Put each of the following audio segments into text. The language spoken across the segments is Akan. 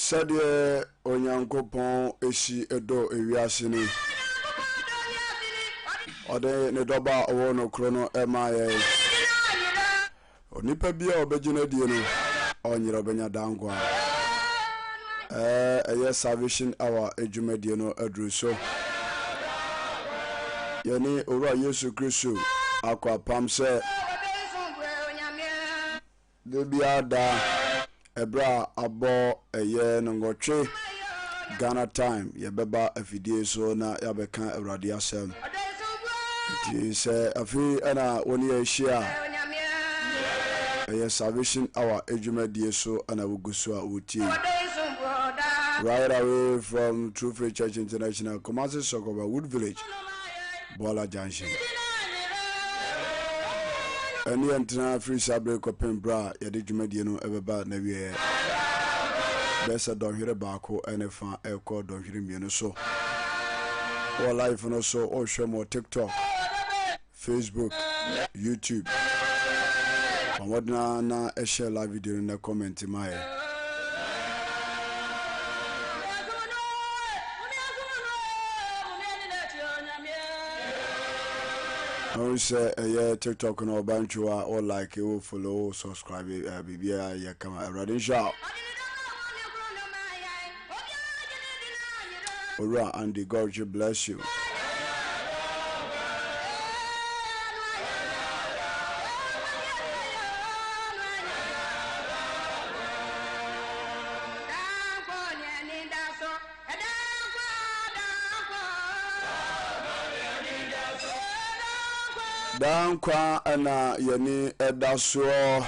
Sɛdeɛ Onyankopɔn si dɔ ewiase ni. Ɔde ne dɔba a ɔwɔ no koro no maa yɛn. Onipa biara a ɔbɛgye no adie no, ɔnyera ɔbɛnya daa nkwa. Ɛyɛ Salvation Hour dwumadie no aduru so. Yɛne Owura Yesu Kristo akɔ apam sɛ Da biara da, ɛberɛ a abɔ ɛyɛ nnɔnwɔtwe Ghana time, yɛbɛba afidie so na yɛabɛka Awurade asɛm. Nti sɛ afei ɛna wo ne yɛn hyia a, ɛyɛ Salvation Hour adwumadie so na wogu so a wotie. Right away from True Faith Church International, Kumasi Sokoba, Wood Village. Bɔɔla Junction. Ɛne yɛn ntena firi saa bere kɔpem berɛ a yɛde dwumadie no ɛbɛba n'awieɛ. Bɛyɛ sɛ dɔnhwere baako ne fa ɛrekɔ dɔnhwere mmienu so. Wɔ live no so, wohwɛ mu wɔ TikTok, Facebook, YouTube. Bɔ mmɔden ara na ɛhyɛ live video no na comment ma yɛ. Ɔn sɛ ɛyɛ tiktok no ɔba ntwo a wo like wo follow wo subscribe eh, biribiara yɛ kama awurade nhyira wo. Owura Andy God bless you. Daa nkwa na yɛni da soɔ.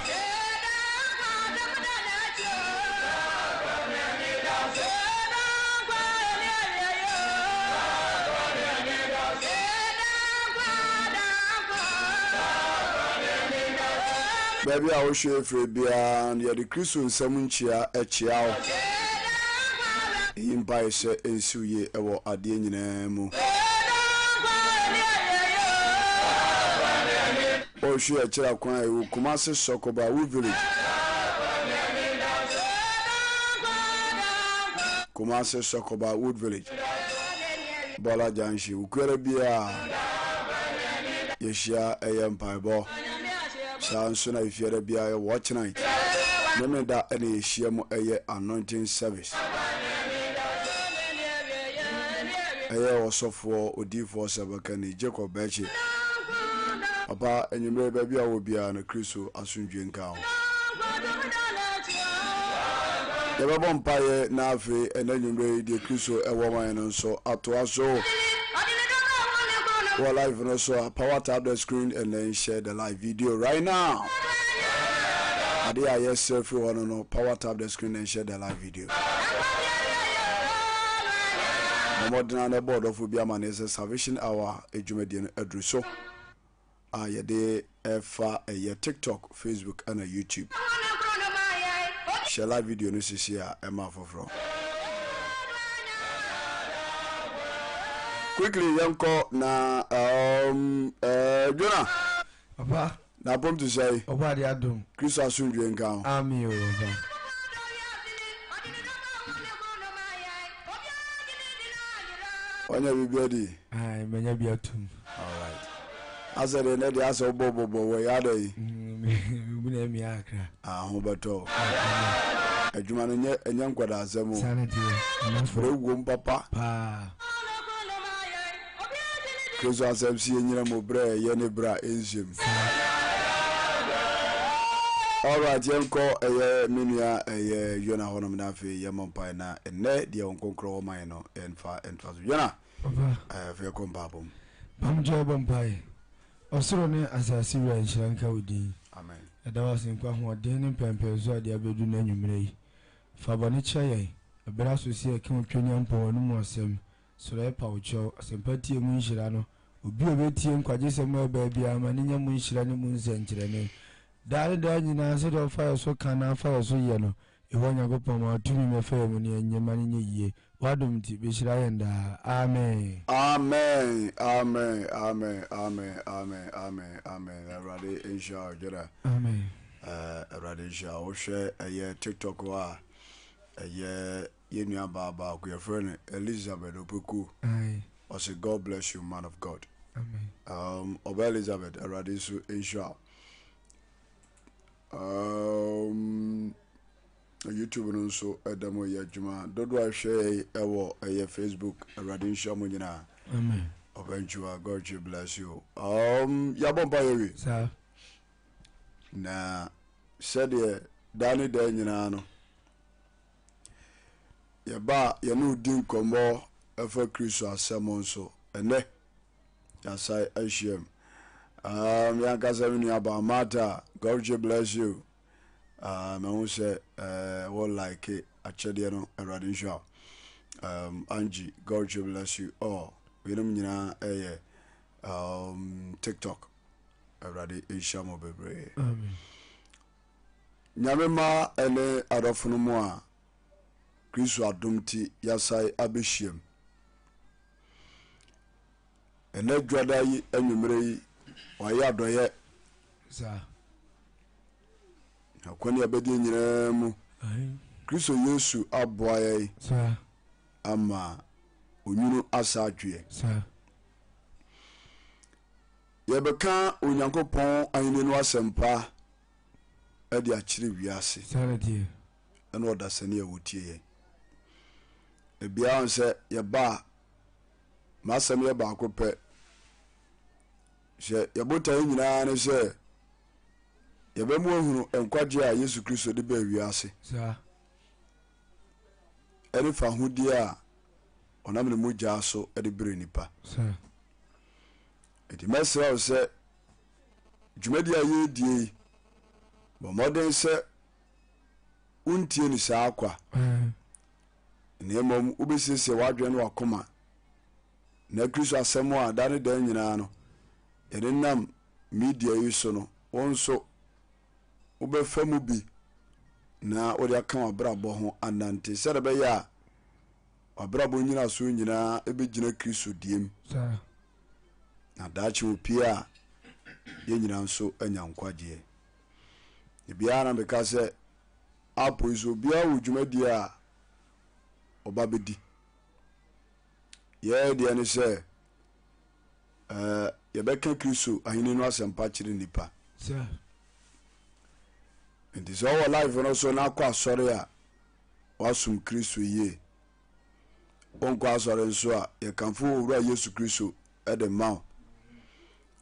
Baabi a wohwɛ firi biara no, yɛde Kristo nsam nkyia kyea wo. Eyi mpae sɛ ensiw yie wɔ adeɛ nyinaa mu. Ɔrehwɛ akyiri akwan a ɛwɔ Kumasi Sokoba Wood Village. Kumasi Sokoba Wood Village. Bɔla Junction. Wukuara biara yɛhyia ɛyɛ mpaebɔ. Saa nso na efiada biara yɛ watch night. Memeda ɛna yɛhyia mu ɛyɛ anointing service. Ɛyɛ ɔsɔfoɔ odiyifoɔ sɛbɛkani Jacob Bɛkye. Papa anwummerɛ baabi a wɔ biara no Kristo asomdwie nka ho. Yɛbɛbɔ mpaeɛ na afei ɛnɛ anwummerɛ yi deɛ Kristo ɛwɔ ma yɛn no nso atoa so. Wɔ live no so a power tap the screen and then share the live video right now. Adeɛ a yɛsrɛ firi hɔ no no power tap the screen and share the live video. Mmɔden a na ɛbɔ ɔdɔfo bi amaneɛ sɛ Salvation Hour dwumadie no aduru so a yɛde ɛfa ɛyɛ TikTok, Facebook ɛna YouTube. Hyɛ live video no sisi a ɛma afoforɔ. Quickly yɛnkɔ na um, uh, Jonah. Papa. Na apom te sɛe. Ɔbɔ ade adom. Kristo asomdwoe nka ho. Amen o papa. Wanya biribi adi? Ae, manya bi atum. Alright. Asɛ deɛ nɛ deɛ asɛ wobɔ bɔbɔ wɔ yɛ ada yi. Mebu na ɛmia akra. Ah, ho bɛtɔ. Adwuma no nyɛ ɛnyɛ nkwadaa asɛm o. Saa na teɛ. Brɛ wom papa. Paa. Kristo asɛm si yɛnyina mu berɛ a ɛyɛ ne berɛ a ɛnhyɛ mu. Alright, yɛnkɔ ɛyɛ me nua ɛyɛ Yona hɔnom na afei yɛmmɔ mpae na ɛnnɛ deɛ wɔn nkonkorɔ wɔ man no yɛmfa ntoa so. Yona, afei yɛkɔ mpaebɔ mu. Pamkyɛ yɛbɔ mpae. Ɔsoro ne asase wura nhyira nka wo din. Amen. Yɛda wo ase nkwa ahoɔden ne mpɛnpɛnso a de abɛdu no anwummerɛ yi. Fa bɔne kyɛ yɛn. Ɛberɛ aso sɛ yɛka Otwaniampɔn w'anomu asɛm. Srɛ pa wo kyɛw, asɛmpa tie mu nhyira no, Obi a obetie nkwagyesɛm a ɛbaa biara ma no nya mu nhyira ne mu nsɛnkyerɛnne. Daa ne daa nyinaa, sɛdeɛ ɔfa yɛ so ka na afa yɛ so yɛ no, Yehowa Nyankopɔn ma wo tumi mmɛfa yɛn mu na yɛnyɛ ma no nyɛ yie. W'adom nti, bɛhyira yɛn daa. Amen. Amen amen amen amen amen amen amen awurade nhyira wo Jordan. Amen. Awurade nhyira wo. Wohwɛ ɛyɛ TikTok hɔ a. Ɛyɛ yɛn nua baa baako yɛfrɛ no Elizabeth Opoku. Ɔse God bless you man of God. Amen. Ɔbaa Elizabeth Awurade nso nhyira wo. YouTube no nso ɛda mu yɛ adwuma. Dodoɔ a ɛhwɛ yɛ ɛwɔ ɛyɛ Facebook Awurade nhyira mo nyinaa. Amen. Ɔbɛntwiwa God bless you. Yɛabɔ mpa yɛ wie. Saa. Na sɛdeɛ daa ne daa nyinaa no, yɛba a yɛne wo di nkɔmmɔ ɛfa Kristo asɛm nso. Ɛnɛ, yɛasan ahyiam. Yɛn ankasa me nuabaa Martha, God bless you. Mahu sɛ wo like akyɛdeɛ no, Awurade nhyira wo. Angie, God bless you all. Weinom nyinaa ɛyɛ TikTok. Awurade nhyira mo bebree. Amen. Nyame ma ɛne adɔfo no mu a Kristo adom ti yɛasae abɛhyiam. Ɛnɛ dwada yi anwummerɛ yi wayɛ adɔyɛ. Saa. Akwane a bɛdeɛ nyinaa mu. Kristo Yesu aboa yɛn. Saa. Ama onwunu asa adweɛ. Saa. Yɛbɛka Onyankopɔn Ahenni no asɛmpa de akyerɛ wiase ne ɔdasani a wɔtie yɛn. Ebiara sɛ yɛba a, m'asɛm yɛ baako pɛ. Sɛ yɛbotaeɛ nyinaa ne sɛ yɛbɛmu ahunu nkwagye a Yesu Kristo de baa wiase ɛne fahodie a ɔnam ne mogya so de brɛ nipa. Enti mɛsrɛ wo sɛ dwumadi a yɛredie yi, bɔ mmɔden sɛ wontie no saa kwa, na mmom wobɛsiesie w'adwene ne w'akoma na Kristo asɛm a da ne da nyinaa no yɛde nam media yi so no, wo nso wobɛfa mu bi na wode aka w'abrabɔ ho anante sɛdeɛ ɛbɛyɛ a W'abrabɔ nnyinasoɔ nyinaa bɛgyina Kristo deɛ mu, na daakye ɔpue a, yɛn nyinaa nso anya nkwagyeɛ. Ebiara na meka sɛ, apo yi so obiara wɔ dwumadie a ɔba bɛdi. Yɛn deɛ ne sɛ, ɛɛ yɛbɛka Kristo ahenni no asɛmpa kyerɛ nnipa. Nti sɛ ɔwɔ life no so na akɔ asɔre a, woasom Kristo yie. Wonkɔ asɔre nso a, yɛkamfo Owura Yesu Kristo de ma wo.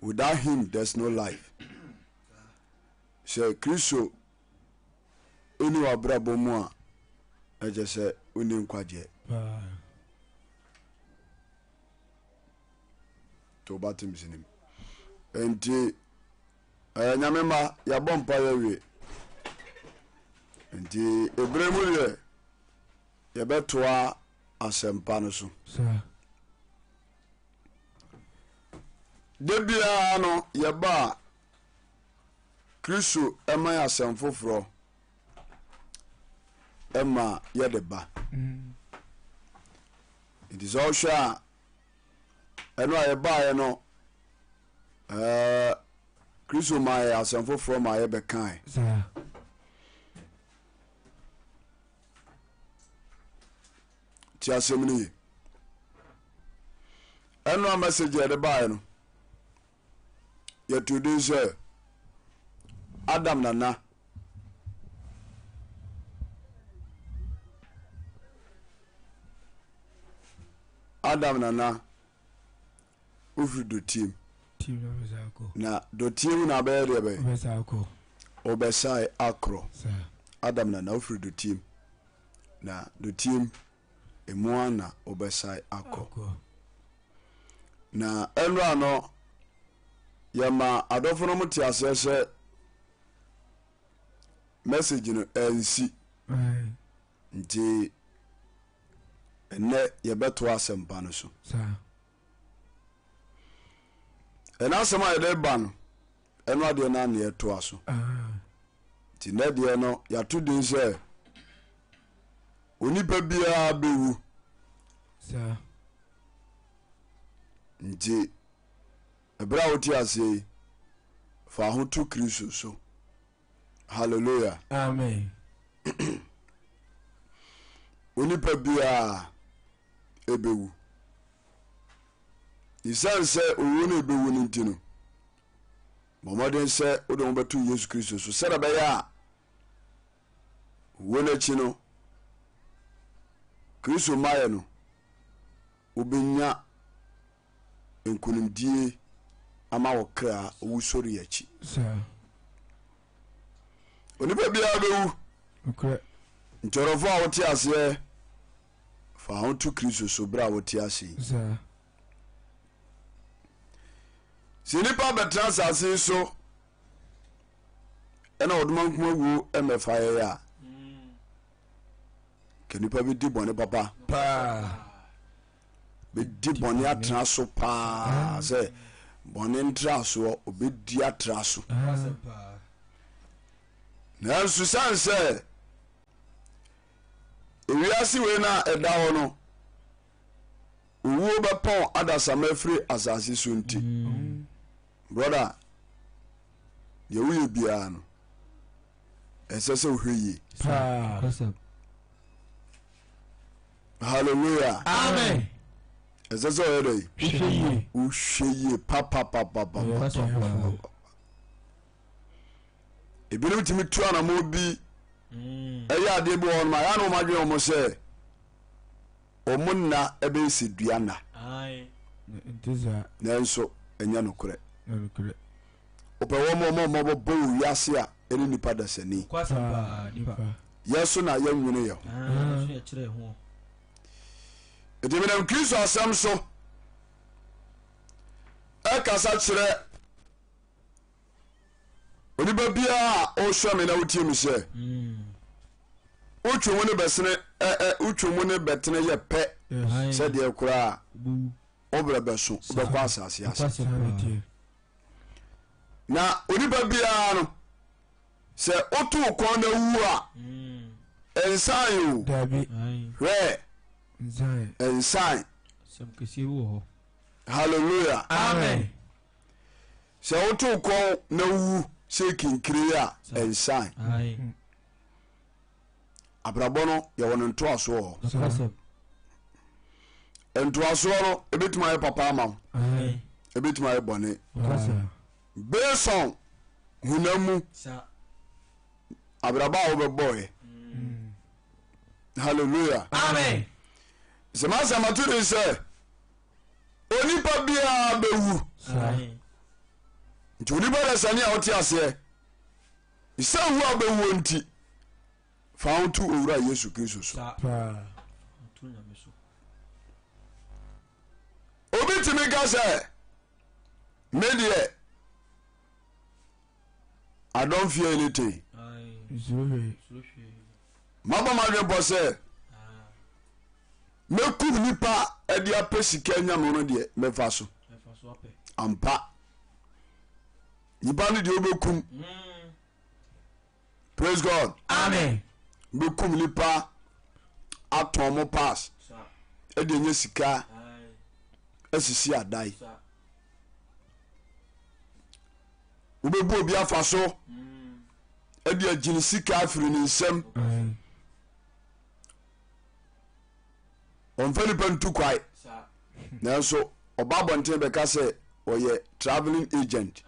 Without him, there's no life. Sɛ Kristo ɛni w'abrabɔ mu a, ɛkyɛ sɛ wonni nkwagyeɛ. To woba nim. Enti, Ɛɛ Nyame mma, yɛabɔ mpaeɛ awie. Nti ebere mu deɛ yɛbɛtoa asɛmpa no so. Da biara no yɛba a Kristo ma yɛ asɛm foforɔ ma yɛde ba. Nti sɛ ɔhwɛ a ɛno a yɛbaeɛ no Ɛɛ, Kristo maa yɛ asɛm foforɔ maa yɛbɛkae. Ti asɛm no ye. Ɛno a message yɛde baeɛ no, yɛtoo din sɛ Adam Nana. Adam Nana Wofiri dɔteɛ mu. Na dɔteɛ mu na abɛyɛ deɛ bɛyɛ. Wobɛsae akorɔ. Adam na na wofiri dɔteɛ mu. Na dɔteɛ mu emu ara na wobɛsae akɔ. Na ɛnora no yɛma adɔfo no te aseɛ sɛ message no ɛnsi. Nti ɛnnɛ yɛbɛtoa asɛmpa no so. Ɛna asɛm a yɛde ba no, ɛno adeɛ no ana yɛtoa so. Nti nnɛ deɛ no yɛato din sɛ onipa biara bɛwu. Nti ɛberɛ a wote aseɛ yi, fa ho to Kristo so. Hallelujah. Amen. Onipa biara ɛbɛwu. Esiane sɛ owuo no ɛbɛwu no nti no, bɔ mmɔden sɛ wode wo bɛto Yesu Kristo so sɛdeɛ ɛbɛyɛ a owuo no akyi no, Kristo mmaeɛ no, wobɛnya nkonimdie ama wo kra owusɔreɛ akyi. Onipa biara bɛwu. Nti ɔdɔfo a wote aseɛ, fa ho to Kristo so berɛ a wote ase yi. Sɛ nipa bɛtena asase yi so ɛna ɔdoma nkuma wuo mmɛfa yɛyɛ a, ka nipa bɛdi bɔne papa paa. Bɛdi bɔne atena so paa sɛ bɔne ntrasoɔ ɔbɛdi atra so. Nanso sane sɛ ewiase wei no a ɛda hɔ no owuo bɛpɔn adasamma afiri asase so nti, brɔda, deɛ woyɛ biara no ɛsɛ sɛ wohwɛ yie. Hallelujah. Amen. Ɛsɛ sɛ ɔyɛ dɛ. Wohwɛ yie. Wohwɛ yie papapapapa. Ebinom tumi tu anamɔ bi ɛyɛ adeɛ bi wɔ hɔ nom a yɛa na wɔn adwene wɔn sɛ wɔn nna ɛbɛyɛ sɛ dua nna. Nanso ɛnyɛ nokorɛ. Wopɛ wɔn a wɔn mmɔbɔ bɔ wɔ wiase a ɛne nipa dasani. Yɛn so na yɛnwene yɛn ho. Enti menam Kristo asɛm so ɛkasa kyerɛ onipa biara a ɔhwɛ me na wotie me sɛ wotwe mu ne bɛsene ɛ wotwe mu ne bɛtene yɛ pɛ sɛdeɛ koraa wo berɛ bɛso wobɛkɔ asase ase. Na onipa biara no sɛ woto wo kɔn na wu a ɛnsan o. Hwɛ ɛnsan. Hallelujah. Amen. Sɛ woto wo kɔn na wu sɛ kinkire a ɛnsan. Abrabɔ no yɛwɔ no ntoasoɔ hɔ. Ntoasoɔ no ebɛtumi ayɛ papa ama wo, ebɛtumi ayɛ bɔne based on honam mu abrabɔ a wobɛbɔɔɛ. Hallelujah. Amen. Sɛ masɛm ato din sɛ onipa biara bɛwu. Nti onipa da sani a wote aseɛ sɛ wu a wobɛwuo nti Fa wo to Owura Yesu Kristo so. Obi tumi ka sɛ, me deɛ, I don't fear anything. Mabɔ m'adwene pɔ sɛ mɛkum nipa de apɛ sika anya no no deɛ mɛfa so. Ampa. Nipa no deɛ wobɛkum. Praise God. Amen. Bɛkum nipa atɔn mo pass ɛde anya sika asisi adan. Wobɛbu obi afa so ɛde agyini sika afiri ne nsam. Ɔmfa nipa ntu kwae nanso ɔba abɔnten bɛka sɛ ɔyɛ travelling agent.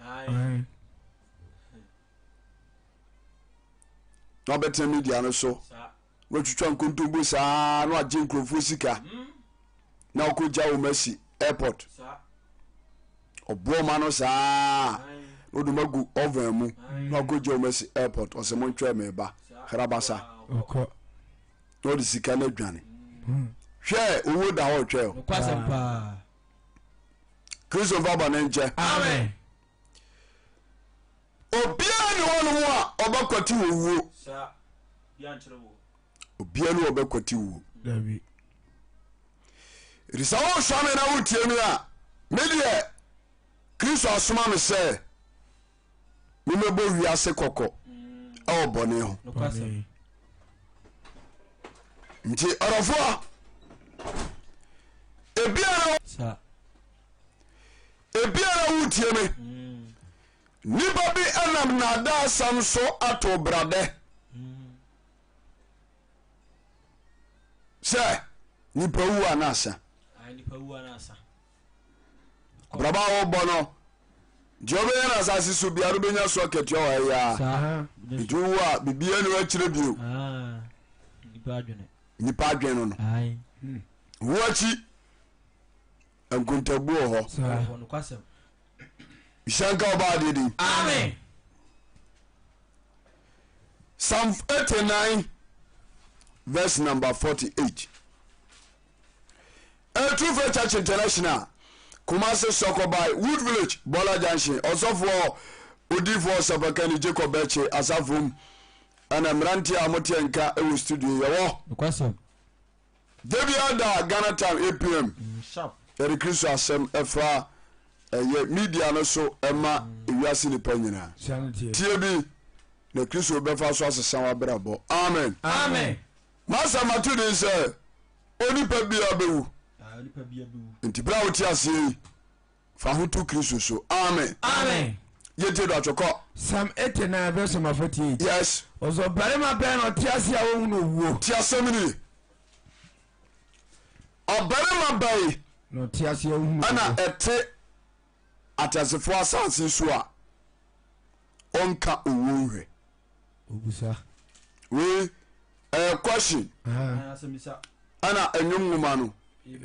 Na ɔbɛtena media no so na ɔtwitwa nkontompo saa na wagye nkurɔfoɔ sika hmm. na ɔkɔgya wɔn asi airport ɔboɔ ma no saa na ɔde wɔn agu oven mu na ɔkɔgya wɔn asi airport ɔsɛ mo ntwɛn me ba hrabasa na ɔde sika no adwane hmm. hwɛ owó da hɔ ɔtwɛ o kristo nfa bɔ ne nkyɛ amen. Obiara ni hɔnom a ɔbɛkwati owuo. Obiara ni ɔbɛkwati wuo. Ɛti sɛ wohwɛ me na wotie me a, me deɛ Kristo asoma me sɛ memmɛbɔ wiase kɔkɔ ɛwɔ bɔne ho. Nti ɔdɔfoɔ, ebiara Ebiara wotie me. Nnipa bi nam nnaadaasɛm so ato bradɛ. Sɛ nipa wu a na asa. Abrabɔ a wobɔ no, deɛ wobɛnya no asase so biara wobɛnya so akatua wɔ ha yi ara. Nti wowu a biribiara ni akyerɛ bio. Nipa adwene no no. Wu akyi nkontabu wɔ hɔ. Nhyira nka ɔbaa adeɛ din. Amen. Psalm 89 verse number 48. True Church International, Kumasi Sɔkɔbae, Wood Village, Bɔla Junction, Ɔsɔfoɔ Odiyifoɔ Ɔsɛpakani Jacob Bɛkye asafo mu ɛna mmeranteɛ a wɔteɛ nka wɔ studio yɛwɔ. Nokwasɛm. Da biara da Ghana time 8 pm yɛde Kristo asɛm ɛfa ɛyɛ media no so ɛma ewiase nipa nyinaa. Tie bi na Kristo bɛfa so asesa w'abrabɔ. Amen. Amen. M'asɛm mato din sɛ onipa biara bɛwu. Nti berɛ a wote aseɛ yi fa ho to Kristo so. Amen. Amen. Yɛtie do atwekɔ. Psalm 89 verse number 48. Yes. Ɔsɛ ɔbarima bɛn na ɔte ase a ɔnhunu owuo? Te asɛm no ye. Ɔbarima bɛn na ɔte ase a ɔnhunu owuo? Ɛna ɛte ateasefoɔ asase so a ɔnka owuo nhwɛ. Obusa. Wei ɛyɛ question. Ɛna ɛnwom nwoma no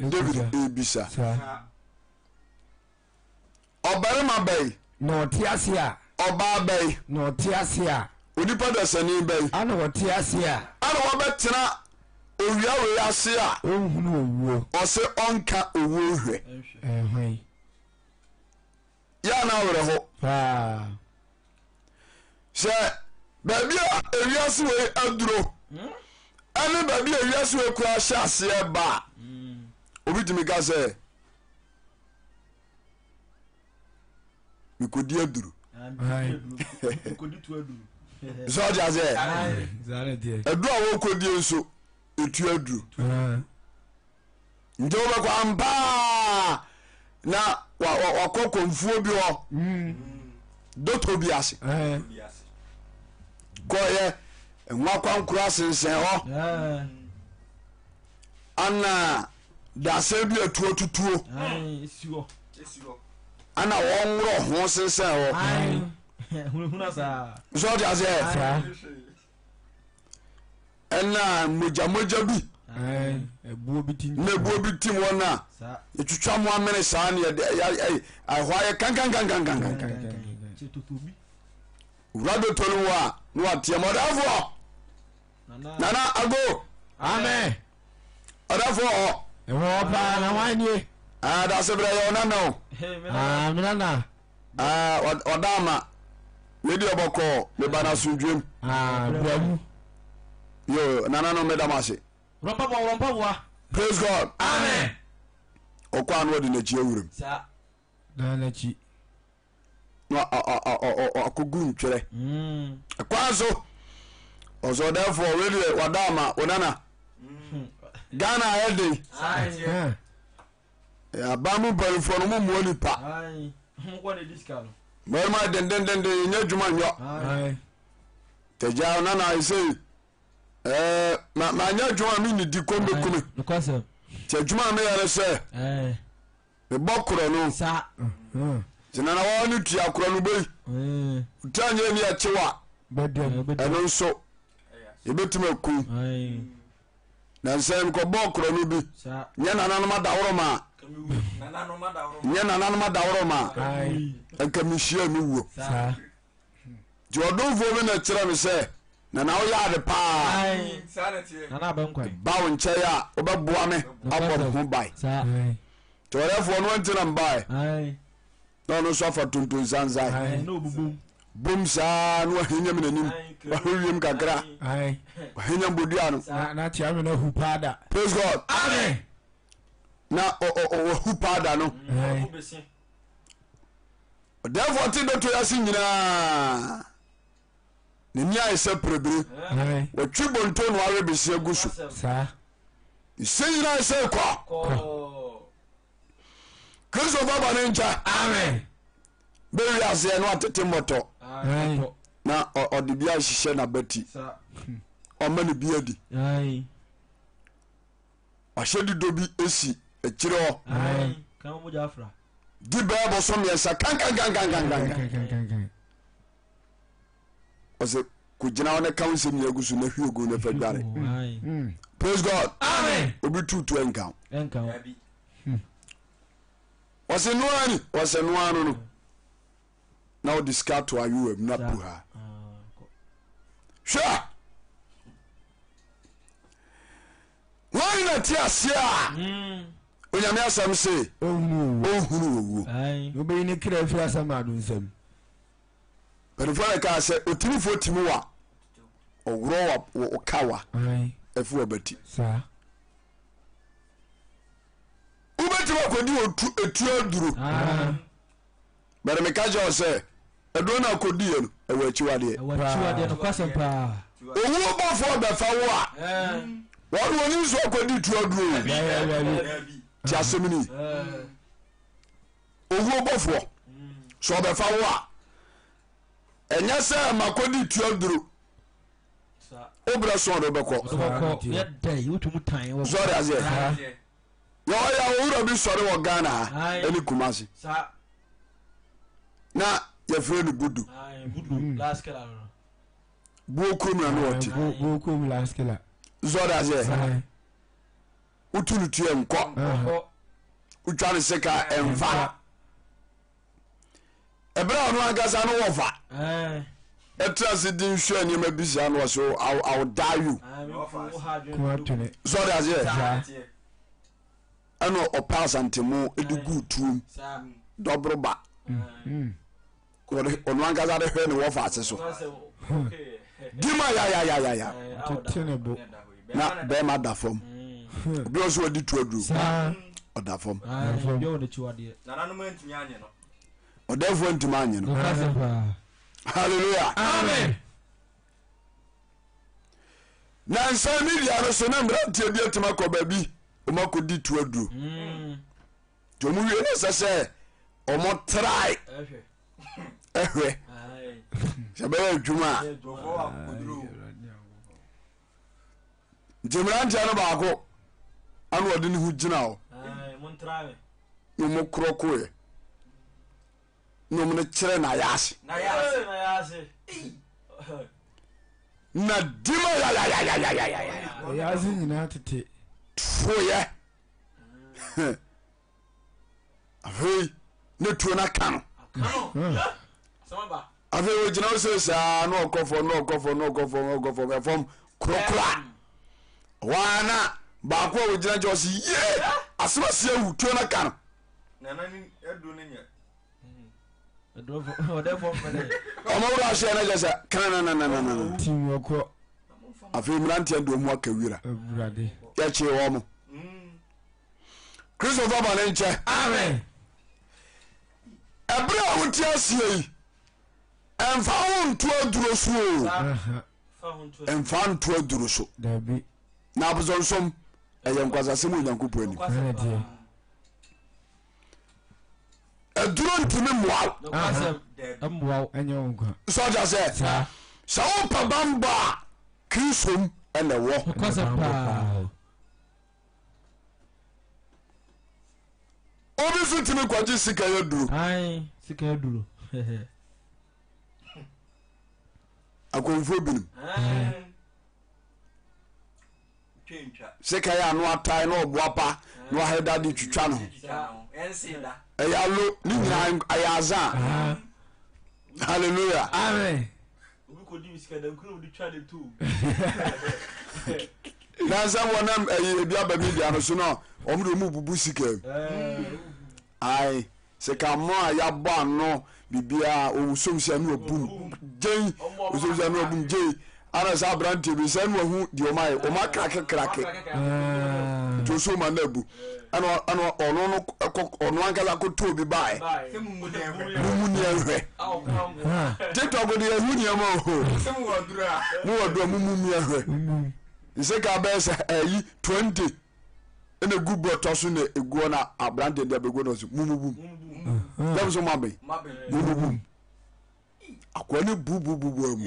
David ebisa. Ɔbarima bɛyi. Na ɔte ase a. Ɔbaa bɛyi. Na ɔte ase a. Onipa dasani bɛyi. Ana ɔte ase a. Ana wabɛtena owia wei ase a. Ɔnhunu owuo. Ɔse ɔnka owuo hwɛ. Ɛhwan. Yɛ ana awerɛho. Paa. Sɛ baabi a ewiase wei aduro ɛne baabi a ewiase wei koraa hyɛ aseɛ ba a, obi tumi ka sɛ mekɔdi aduro. Sɛ ɔte aseɛ, aduro a wɔkɔdie nso ɛtu aduro. Nti wobɛkɔ ampaa na wakɔ kɔmfuo bi hɔ mm. dɔtɔ bi ase kɔyɛ nwa kwankora sensɛn hɔ ana dasɛ bi atuo tutuo ana wɔnworɔ ho sensɛn hɔ sɛ ɔte aseɛ ɛna mogyamogya bi ɛbuo bi tim na ɛbuo bi tim hɔ no a yɛtwitwa mo amene saa ne yɛde ɛhɔ ayɛ kankankankankan wura dɔtɔ no wɔ a na wateɛ ma ɔdafoɔ nana ago amen ɔdafoɔ hɔ ɛwɔ paa na wan nie adase berɛ yɛ ɔnana o menana Ɔda ama wei deɛ bɔkɔɔ meba no asomdwuem. Bra mu. Yo nana no meda mo ase. Wrɔmpaboa wrɔmpaboa. Praise God. Amen. Ɔkɔ ano ɔde n'akyi awuram. Saa. Na n'akyi. Na akɔgu ntwerɛ. Ɛkwan so ɔsɔdɛfoɔ wei deɛ wada ama onana. Ghana ayɛ den. Aban mu mpanimfoɔ no mommoa nipa. Mmarima dendendenden yɛnyɛ adwuma nyɔ. Tagya na na ɛsɛ ɛɛ ma manyɛ adwuma mi nidi kɔm bɛ kume. Nti adwuma a meyɛ no sɛ mebɔ korɔ no. Nti nana wɔn no tua korɔ no bɛyi. Wotua nyɛ ni ɛkyew a ɛno nso yɛbɛtumi aku. Nansa yi mekɔbɔɔ korɔno bi. Nyɛ nananom adaworoma a. Nyɛ nananom adaworoma a. Nka mehyia me wuo. Nti ɔdomfoɔ bi na kyerɛ me sɛ nana woyɛ ade paa. Ba wo nkyɛn a wobɛboa me abɔ me ho ban. Nti ɔyɛfoɔ no nti na mbaeɛ. Na ɔno nso afa tontonsansan. Bom saa na wahenya me n'anim wahwɛ wiem kakra wahenya bodua no. Na tia me na hu paada. Praise God. Amen. Na ɔhu paada no. Ɔdɛɛfoɔ te dɔtɔ yi ase nyinaa n'ani ayɛ sɛ pirebire wɔtwe bonto na wawe bese agu so. Sɛ nyinaa sɛ kɔ. Kristo fa bɔne nkyɛ. Amen. Bɛwi aseɛ na watete mmɔtɔ na ɔde bi ahyehyɛ n'abati ɔma no bi adi. Wahyɛ didɔ bi si akyire hɔ. Di bɛɛ bɔsɔ mmiɛnsa kankankankankankan. Ɔsɛ kò gyina hɔ ne ka nsɛm nyina gu so na hwie gu ne fa dware. Hmm. Praise God. Amen. Obi tuutu ɛnka ho. Ɛnka ho. Hmm. Ɔsɛ noa ni ɔsɛ noa no no na ɔde sika ato ayowa mu na pu ha. Hwɛ. Hwan na te aseɛ a hmm. Onyame asɛm se ɔnhunu owuo. Na ɔbɛyi ne kra afiri asamado nsam. Mpanimfoɔ na ɛkaa sɛ otinifoɔ timi wa ɔworɔ wa ɔka wa ɛfi wɔ bati. Wobɛtumi akɔdi otu aduro. But meka kyerɛ wo sɛ aduro no a kɔdiiɛ no ɛwɔ akyiwadeɛ. Ɛwɔ akyiwadeɛ nokwasɛm paa. Owuo bɔfoɔ bɛfa wo a wɔn wɔn nso akɔdi tu aduro o. Ti asɛm ni. Owuo bɔfoɔ sɛ ɔbɛfa wo a ɛnyɛ sɛ makɔdi tu aduro wobrɛ so ɔde wobɛkɔ. Sɔre aseɛ. Yɛwɔ yɛ owura bi sɔre wɔ Ghana ha ɛne Kumasi na yɛfrɛ no Budu. Buo kurom na ne ɔte. Sɔre aseɛ. Wotu no tuɛ nkɔ. Wotwa no sika ɛmfa. Ɛberɛ a ɔno ankasa no wɔfa ɛtra ase di nhwɛ nneɛma bi saa no ɔsɛ I will die you. Sɔre aseɛ. Ɛna ɔpɛ asantemo de guu tuom dɔboroba. Ɔno ankasa de hwɛ ne wɔfa ase so. Di ma yayayayaya. Na bɛrima da fam. Obi ɔsɛ ɔdi tu aduro. Ɔda fam. Ɔdɛfoɔ ntumi anye no. Hallelujah. Amen. Nansa media no so na mmeranteɛ bi atumi akɔ baabi wɔn akɔdi tu aduro. Mm. Nti wɔn wie no sɛ sɛ wɔn trae ɛhwɛ sɛ bɛyɛ adwuma a. Nti mmeranteɛ no baako ana ɔde ne ho gyina hɔ na wɔn korɔ koeɛ na wɔn no kyerɛ n'ayɛ ase na dima yayayayayaya Ɛyɛ nyinaa tete. foyɛ afei ne tuo no aka no afei wɔgyina wo sɛ saa na ɔkɔ fam na ɔkɔ fam na ɔkɔ fam na ɔkɔ fam ɛfam korokora waa na baako a wɔgyina nkyɛn ɔsi yie asɛm asi awu tuo no aka no ɔmo wura ahyɛ no kyɛ sɛ kananananana afei mmeranteɛ de ɔmo aka wira yɛkyee wɔ mo Christopher ba ne nkyɛ. Amen. Ɛberɛ a wote aseɛ yi, ɛmfa wo nto aduro so o. Ɛmfa nto aduro so. Na abosonsom ɛyɛ nkwasasɛm wɔ Onyankopɔn anim. Aduro ntumi mmoa wo. Sɛ ɔda sɛ sɛ wopɛ bambɔ a Kristo mu ɛna ɛwɔ. Obi nso tumi kɔgye sika yɛ duro. Ae, sika yɛ duro. Akɔnfoɔ binom. Sika yɛ ano atae na ɔboa pa na wahɛ da de twitwa no ho. Ɛyɛ alo ne nyinaa ɛyɛ aza. Hallelujah. Amen. Nansa wɔnam ɛyi ebi aba media no so no wɔn de wɔn bubu sika mu. Ae sika mo a yabɔ ano biribiara wɔn som si ano abum gyɛn wɔn som si ano abum gyɛn ana sɛ aberanteɛ bi sɛ ɛna wahu deɛ wɔn ayɛ wɔn akrake krake nti osu wɔn ano abu ɛna ɛna ɔno no kɔ ɔno ankasa kɔtɔ obi baeɛ mumu ni ɛhwɛ tiktok de ɛhu nneɛma o mu wɔ do a mumu ni ɛhwɛ nsɛ ka bɛyɛ sɛ ɛyi 20 ɛna egu bɔtɔ so na egu hɔ na aberanteɛ de abɛgu na ɔsɛ mumu bum dɛm so mo abɛn mumu bum akoa ne bubububu mu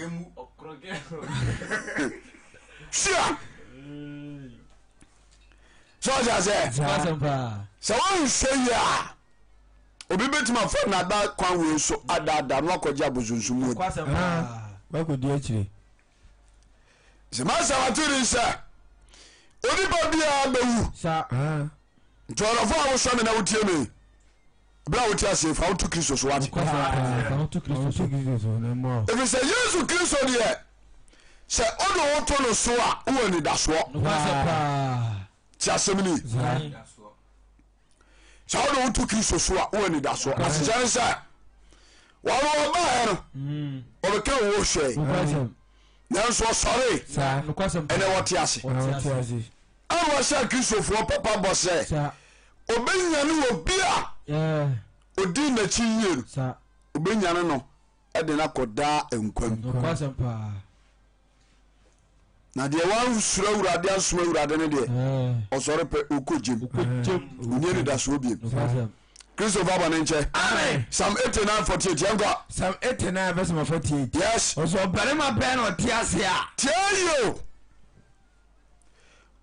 hyia. Sɛ ɔte aseɛ? Sɛ woanhwɛ yie a, obi bɛtumi afa nnaadaa kwan wei so adaadaa no akɔgye abosonsom mu adi. Wakɔdi akyire. Sɛ masa wate ni sɛ onipa biara bɛwu. Nti ɔdɔfo a wosɔ me na wotie me berɛ a wote aseɛ fa woto Kristo so wate. Ɛfiri sɛ Yesu Kristo deɛ sɛ wode wo to no so a wowɔ anidasoɔ. Ti asɛm ni. Sɛ wode wo to Kristo so a wowɔ anidasoɔ. Asekyerɛ ne sɛ wɔn wɔbaeɛ no wɔbɛka wo hwɛe nanso ɔsɔree ɛnɛ wɔte ase. Ɛna wɔhyɛ Kristofoɔ papa bɔ sɛ ɔbɛnyane wɔ bi a ɔdii n'akyi yie no ɔbɛnyane no de no akɔ daa nkwa mu. Na deɛ wansuro Awurade ansom Awurade no deɛ ɔsɔre pɛ ɔkɔ gyem ɔnni anidasoɔ biem. Christopher bɔ ne nkyɛ. Psalm 89 48 yɛnkɔ. Psalm 89 verse number 48. Yes. Ɔsɛ ɔbarima bɛn na ɔte ase a. Tie yie o.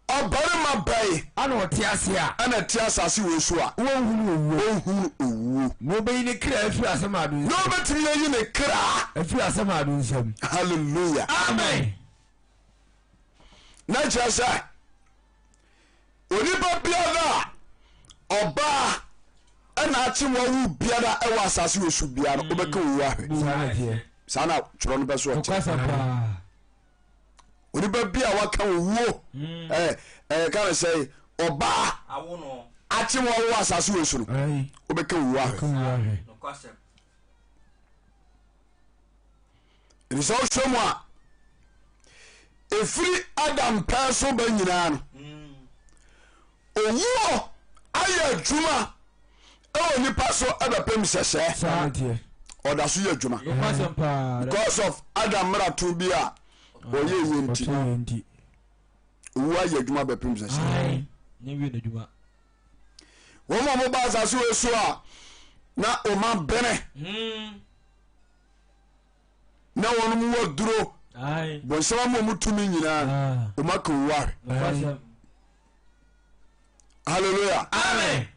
Ɔbarima bɛn. Ɛna ɔte ase a. Ɛna ɛte asase wei so a. Wɔnhunu owuo. Ɔnhunu owuo. Na ɔbɛyi ne kra afiri asamando nsam. Na ɔbɛtumi ayi ne kra. Afiri asamando nsam. Hallelujah. Amen. Na kyerɛ sɛ onipa biara a ɔbaa ɛna akye wawu biara ɛwɔ asase wei so biara no wobɛka owuo ahwɛ. Saa na twerɛ no bɛ so ɔkyerɛ. Onipa bi a waka owuo ɛɛ ɛɛ ka ne sɛ ɔbaa akye wɔn wɔ asase wɔ so no wobɛka owuo ahwɛ. Ɛfiri sɛ wohwɛ mu a ɛfiri Adam pɛɛ so ba nyinaa no owuo ayɛ adwuma ɛwɔ nipa so ɛbɛpem sɛsɛɛ ɔda so yɛ adwuma because of Adam mmarato bi a ɔyɛ yɛ nti owuo ayɛ adwuma bɛpem sɛsɛɛ wɔn a wɔba asase wɔ so a na wɔma bene hmm. Na wɔn mu wɔ duro bɔnsɛm ama wɔn tumi nyinaa ah. wɔn aka owu ahwɛ hallelujah amen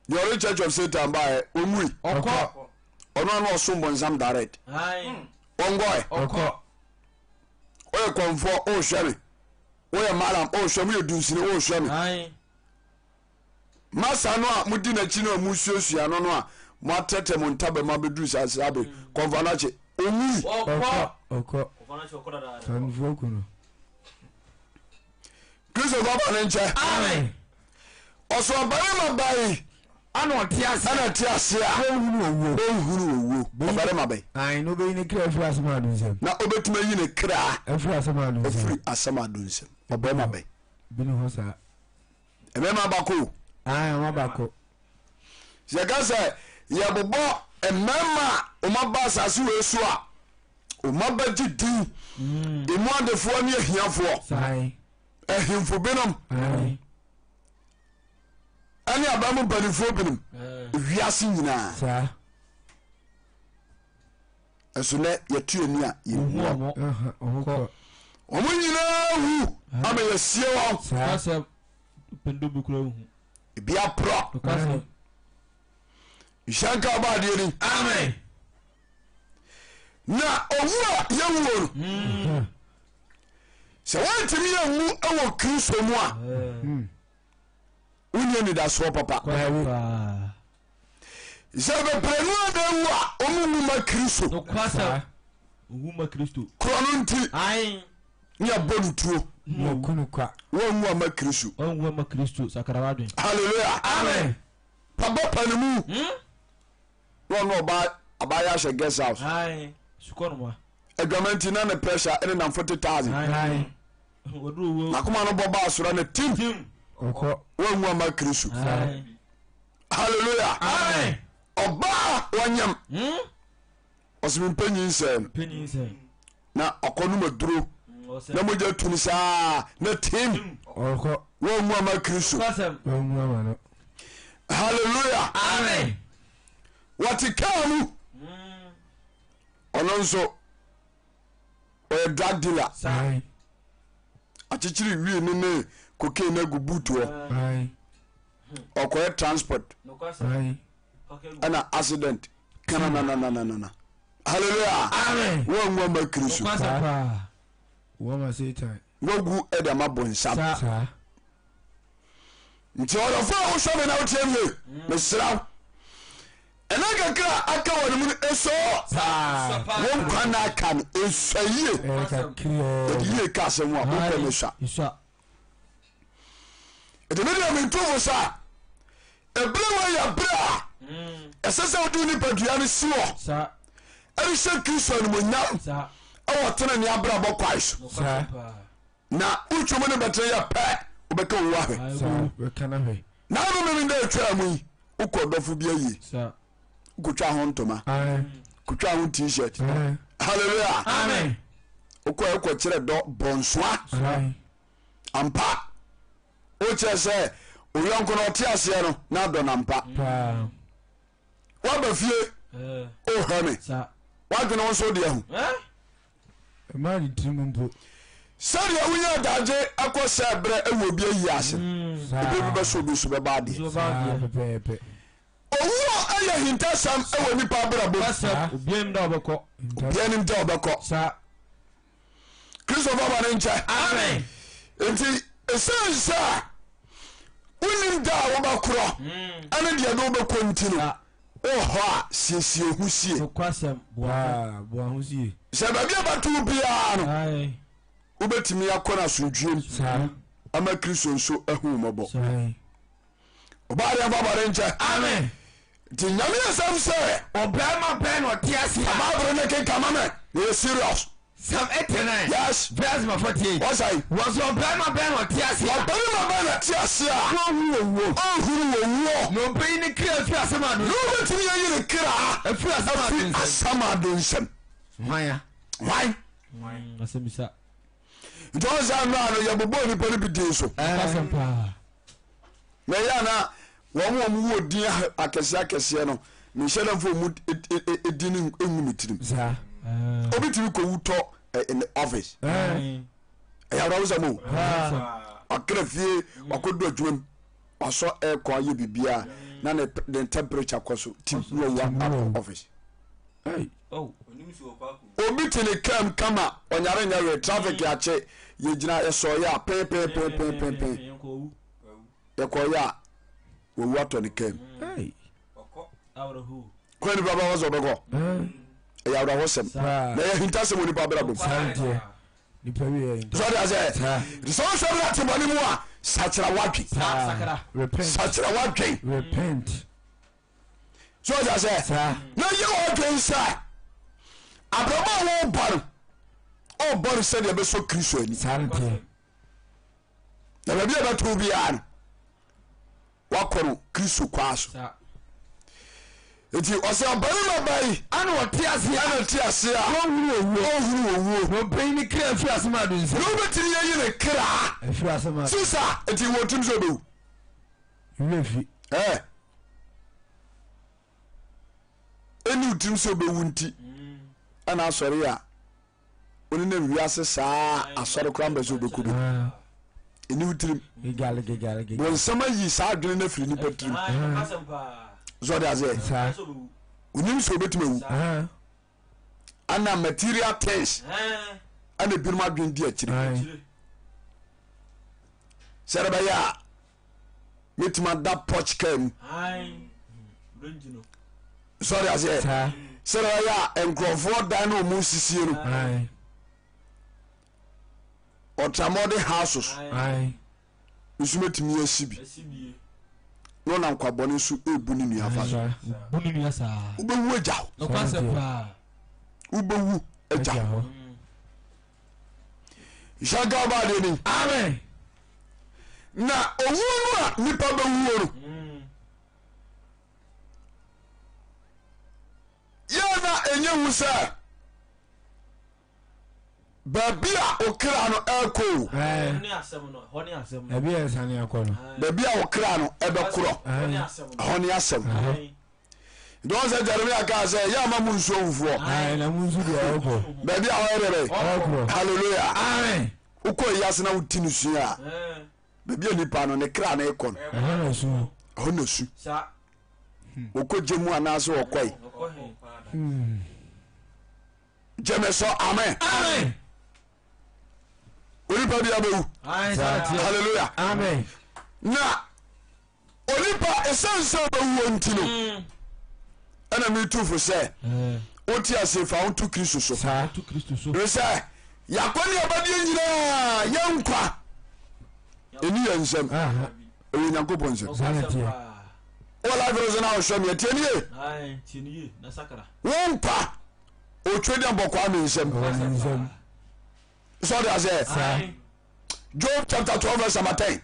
deɛ ɔde church of satan baɛ ɔnwui ɔno ano ɔsom bɔnsam direct ɔnkɔɛ woyɛ kɔmfoɔ wohwɛ me woyɛ malam wohwɛ me woyɛ dunsini wohwɛ me Masa no a modi n'akyi no a musuasua no no a moatrɛtrɛ mo ntaban mu abɛduru saa saa bere kɔmfa no akye ɔwui. Ɔkɔ ɔkɔ sanfoɔ ku no. Kristo fa ba ne nkyɛ. Amen. Ɔsɔ ɔbarima bae. Ɛna ɔte ase. Ɛna ɔte ase a. Ɔnhunu owuo. Ɔnhunu owuo. Ɔbarima bɛn. Ayi na ɔbɛyi ne kra afiri asɛm ado nsam. Na ɔbɛtumi ayi ne kra. Afiri asɛm ado nsam. Afiri asɛm ado nsam. Ɔbarima bɛn. Bi ne hɔ saa. Mmarima abako o. Ae, wɔn abako. Sɛ yɛka sɛ yɛbobɔ mmarima a wɔaba asase wei so a wɔabɛgye din, mm. emu adefoɔ ne ahiafoɔ, ahemfo binom ɛne aban mu mpanimfoɔ binom, wiase nyinaa. Ɛso nɛ yɛto ani a yɛhu wɔn. Wɔn nyinaa wu ama yɛsie wɔn. Ebi aporɔ. Nhyira nka ɔba adeɛ ni. Amen. Na owu a yɛwuo no hmm. sɛ woantumi anwu wɔ Kristo mu a hmm. wonni anidasoɔ papa. Sɛ bebree no a na awu a wɔn nwu ma Kristo. Nokwasɛm. Owu ma Kristo. Korɔ no nti. Ae. Ne abɔ no tuo. Ne aku no kwa. Wɔnwu ama Kristo. Wɔnwu ama Kristo. Sakra w'adwen. Hallelujah. Amen. Papa pa ne mu. Hmm? Na ɔno ɔbaa abaayɛ ahyɛ guest house. Ae. Sukɔ no ma. Adwama nti na ne pressure ɛne nam 40,000. Ae. Wɔduru owuo. N'akoma no bɔ baa soro ne tim. Tim. Ɔkɔ. Wɔnwu ama Kristo. Ae. Hallelujah. Amen. Ɔbaa wɔnyam. Hmm? Ɔsɛ mi mpɛ nyinsɛn. Mpɛ nyinsɛn. Na ɔkɔ nom aduro. Hmm, na mogya tu no saa na tim. Ɔkɔ. Wɔnwu ama Kristo. Wɔnwu ama no. Hallelujah. Amen. Wɔte kaa mu. Hmm. Ɔno nso ɔyɛ drug dealer. Akyekyere wie ne ne. cocaine agu boot hɔ. Ɔkɔyɛ transport ɛna accident kananananana. Hallelujah. Amen. Wɔn ama Kristo. Wɔma Satan. Wagu ɛde ama bonsam. Saa. Nti ɔdɔfo a wohwɛ me na wotie me mesrɛ wo ɛna kakra a aka wɔ ne mu no ɛsɔ wo nkwa na aka no ɛsua yie ɛde yie ka asɛm a wopɛ no sua ɛde me deɛ mentu fo sa ɛberɛ wɔ yɛ berɛ a ɛsɛ sɛ wode nipadua no si hɔ ɛde hyɛ Kristo animonyam ɛwɔ tenene abrabɔ kwae so Na wotwa mu no bɛtena yɛ pɛ wobɛka owu ahwɛ. Na ano meme dɛ atwaa mu yi wokɔ dɔfo bi ayie wokɔtwa ho ntoma kɔtwa ho t-shirt hallelujah amen wokɔ wokɔ kyerɛ dɔ bɔnsoa ampa wokyerɛ sɛ oyɔnko no ɔte aseɛ no na adɔ nampa woaba fie wohwɛ me woadwene wo nso wode ahu ɛmaa ne tirim mpo sɛdeɛ wonya adagye ɛkɔ sɛ berɛ ɛwɔ obi ayi ase mm. ebi bi bɛsɛ obi nso bɛba adeɛ pɛpɛɛpɛ owuo ɛyɛ hintasɛm ɛwɔ nipa abrabɔ obiara nim da ɔbɛkɔ obiara nim da ɔbɛkɔ Christopher ba ne nkyɛ. Amen. Nti ɛsiane sɛ wonim da a wobɛkorɔ hmm. ɛne deɛ de wobɛkɔ nti no wɔ hɔ a siesie ho sie. Nokwasɛm boa ho sie. Sɛ baabi a bɛto biara no wobɛtumi akɔ no asomdwoem ama Kristo nso ahu mmɔbɔ. Ɔbaa deɛ mfa bɔne nkyɛ. Amen. Nti Nyame asɛm sɛ. Ɔbarima bɛn na ɔte ase a. Bible ne kenka ma me na yɛ serious. Psalm 89. Yes. Verse number 48. Wɔsɛe. Wɔsɛ ɔbarima bɛn na ɔte ase a. Ɔbarima bɛn na ɔte ase a. Ɔnhunu owuo. Ɔnhunu owuo. Na ɔbɛyi ne kra afiri asamado nsam. Na ɔbɛtumi ayi ne kra. Afiri asamado nsam. Afiri asamado nsam. Hwan a? Hwan? Hwan? Asɛmmisa. Nti ɔn sɛ nnora no yɛbobɔɔ nipa no bi din so. Asɛm paa. Na ɛyɛ a na wɔn a wɔwɔ din akɛseɛ akɛseɛ no menhyɛ da mfa wɔn din no ngu me tirim. Obi tumi kɔwu tɔ in the office. Ɛyɛ awerɛhosɛm o. Wakra fie wakɔdu adwuma mu wasɔ aircon ayɛ biribiara na ne ne temperature kɔ so tim na wawu akɔ office. Obi te ne kaa mu kama ɔnyare nyɛ hwee traffic akye yɛgyina yɛsɔɔyɛ a penpenpenpenpen yɛkɔɔyɛ a wawu atɔ ne kaa mu. Kwan nipa bɛwɔ sɛ ɔbɛkɔ ɛyɛ awerɛhosɛm na ɛyɛ ahintasɛm wɔ nipa abrabɔ mu. Sɔde asɛ sɛ wohwɛ no ate bɔne mu a sakyera wadwen sakyera wadwen so ɔgya sɛ na yɛ ɔdwen sɛ abrabɔ a wɔrebɔ no ɔrebɔ no sɛdeɛ ɛbɛsɔ Kristo ani na baabi a bɛto biara no wakɔ no Kristo kwaa so nti ɔsɛ ɔbarima ba yi ana ɔte ase ana ɔte ase a ɔnhunu owuo ɔnhunu owuo na ɔbɛyi ne kra afiri asɛm ado nsam na wobɛtumi ayi ne kra afiri asɛm ado sisa nti wɔ tirim sɛ ɔbɛwu werɛ fi ɛɛ ɛni wo tirim sɛ wobɛwu nti ɛna asɔre a wone nam wiase saa asɔre koraa mbɛ sɛ wobɛkɔ bi ɛni wo tirim bonsam ayi saa adwene no afiri nipa tirim sɛ ɔde aseɛ wonim sɛ wobɛtumi awu ana material things ɛna ebinom adwene di akyire sɛ ɛbɛyɛ a mɛtumi ada porch car mu sɔre aseɛ sɛ ɛbɛyɛ a nkurɔfoɔ dan no ɔmu sisie no ɔtramɔde houses nso mɛtumi asi bi na ɔnam kwabɔne so ɛbu ne nua fa so wobɛwu agya hɔ wobɛwu agya hɔ nhyira nka ɔba adeɛ ni amen na owuo no a nipa bɛwuo no yɛ na ɛnyɛ hu sɛ baabi a okra no ɛkɔ o baabi a ɛsane akɔ no baabi a okra no ɛbɛkorɔ ɛhɔ ne asɛm nti wɔn sɛ Jeremia kaa sɛ yɛ ama mu nsuo awufoɔ na mu nso deɛ ɔkɔ baabi a ɔyɛ dɛ bɛ ɔkorɔ hallelujah amen wokɔ yi ase na woti no sua a. Baabi a nipa no ne kra no rekɔ no, Ɛhɔ na su. ɛhɔ na su. Wɔkɔ gye mu anaasɛ wɔkɔe. Gyeme so amen. Amen. Onipa bi abɛwu. Hallelujah. Amen. Na onipa ɛsiane sɛ ɔbɛwuo nti no mm. ɛna metu fo sɛ wote ase fa wo to Kristo so. Ɛfiri sɛ yɛakɔ ne abadeɛ nyinaa yɛnkwa ɛni yɛn nsam ɛwɔ Nyankopɔn nsam. Wɔ life no so na wohwɛ me atie nie. Wo nkwa otwe dɛ bɔkɔa me nsam. Sɛ ɔde aseɛ. Job chapter 12 verse number 10.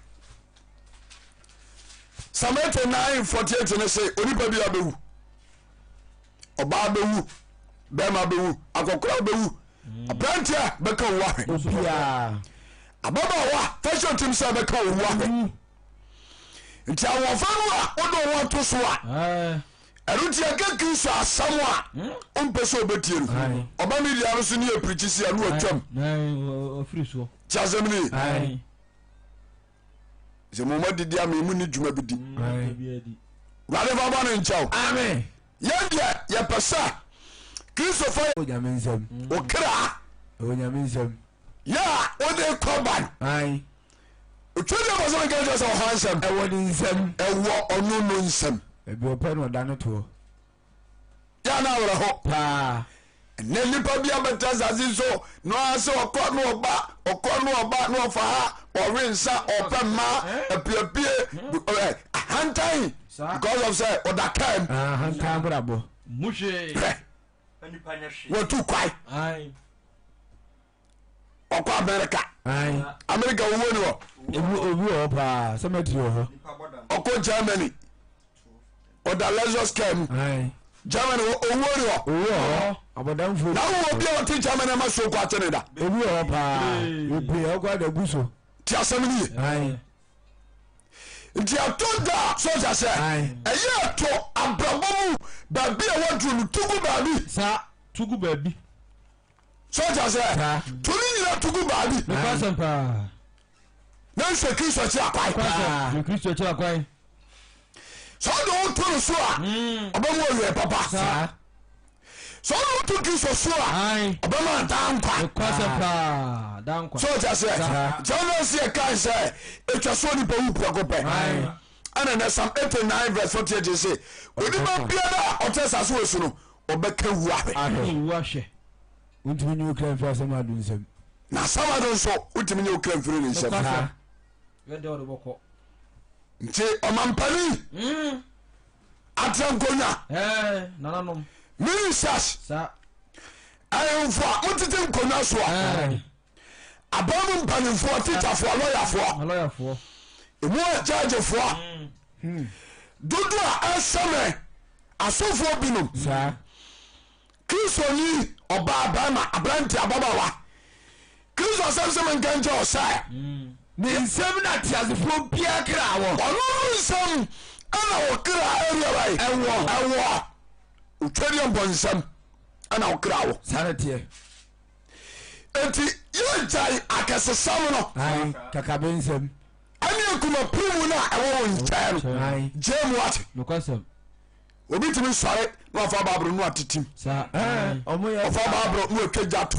Psalm 89 48 ne se onipa bi abɛwu. Ɔbaa bɛwu, bɛrima bɛwu, akɔkora bɛwu, aberanteɛ bɛka owu ahwɛ. Ababaawa fa hyɛ otim sɛ bɛka owu ahwɛ. Nti ahoɔfɛ no a wode wo ho ato so a ɛno nti yɛka Kristo asɛm a wompɛ sɛ wobɛtie no. Ɔba media no so ne yɛ pirikyi si a ne watwam. Ti asɛm no ye. Sɛ mo ma didi ama mu ne dwuma bi di. Wurade fa bɔ ne nkyɛw. Amen. Yɛn deɛ yɛpɛ sɛ Kristo fa Ɛwɔ Nyame nsam. wo kra Ɛwɔ Nyame nsam. yɛ a wode kɔ ba no. Ae. Otwa deɛ bɔ sɛ nka kyerɛ sɛ ɔha nsɛm. Ɛwɔ ne nsam. Ɛwɔ ɔno no nsam. Baabi ɔpɛ na ɔda no toɔ. Yɛ na awerɛho. Paa. Ɛnɛ nipa bi abɛtena asase so na ɔa sɛ ɔkɔ na ɔba ɔkɔ na ɔba na ɔfa ha ɔwe nsa ɔpɛ mmaa apiapie ɛ ahantan because of sɛ ɔda kaa mu. Ahantan abrabɔ. Mu hwee. Hwɛ wɔtu kwae. Ɔkɔ America. America owuo ni hɔ. Ebi obi wɔ hɔ paa cemetery wɔ hɔ. Ɔkɔ Germany. Ɔda Lexus car mu. Germany wɔ owuo ni hɔ. Owu wɔ hɔ abɔdanfo. Na wowɔ obi a ɔte Germany ama so kɔ ate ne da. Ebi wɔ hɔ paa bebree ɔkɔ ada gu so. Ti asɛm ni ye. Nti ɛtɔ da a sɔgya sɛ ɛyɛ ɛtɔ abrabɔ mu baabi a waduru no tugu baabi. Saa tugu baabi. Sɔgya sɛ to ne nyina tugu baabi. Nokwasɛm paa. Na nhwɛ Kristo akyi akwan. Nokwasɛm Kristo akyi akwan. Sɛ ɔde wo to no so a hmm. ɔbɛma ɔyɛ papa. Saa. Sɛ ɔde wo to Kristo so a ɔbɛma daa nkwa. Nokwasɛm paa daa nkwa. Sɔgya sɛ gyama si ɛkan sɛ etwa so nipa wu prɛko pɛ. Ɛna nɛ Psalm 89 verse 48 se onipa biara a ɔte asase wɔ so no ɔbɛka wu ahwɛ. Ahwɛ. Wu ahwɛ. Wontumi nye wo kra mfiri asamado nsam. Na asamado nso wontumi nye wo kra mfiri ne nsam. Nokwasɛm. Yɛ dɛ ɔde bɔkɔ. Nti ɔmampanin. Mm. Atra nkonnwa. Ɛɛ nananom. Ministers. Sa. Ahemfo a motete nkonnwa so a. Ɛɛ. Aban mu mpanimfoɔ, tikyafoɔ, lɔyafoɔ. Alɔyafoɔ. Emu agyagyefoɔ. Mm. Dodo a ɛsɛ me asɔfoɔ binom. Saa. Kristoni ɔbaa, barima, aberante, ababaawa. Kristo asɛm sɛ menka nkyɛ wo sɛ. Ne nsam na teasefoɔ biara kra wɔ. Ɔno no nsam ɛna wo kra ɛdeɛ bɛn? Ɛwɔ. Ɛwɔ. Otwadeɛ mpɔ nsam ɛna wo kra wɔ. Saa na teɛ. Enti yɛgyae akɛsesɛm no. Ae, kakabe nsɛm. Ɛne akumapirimu no a ɛwɔ wo nkyɛn no. Ae. Gyae mu ate. Nokwasɛm. Obi tumi sɔre na wafa baaburo no atetim. Ɔfa baaburo na watwa gya to.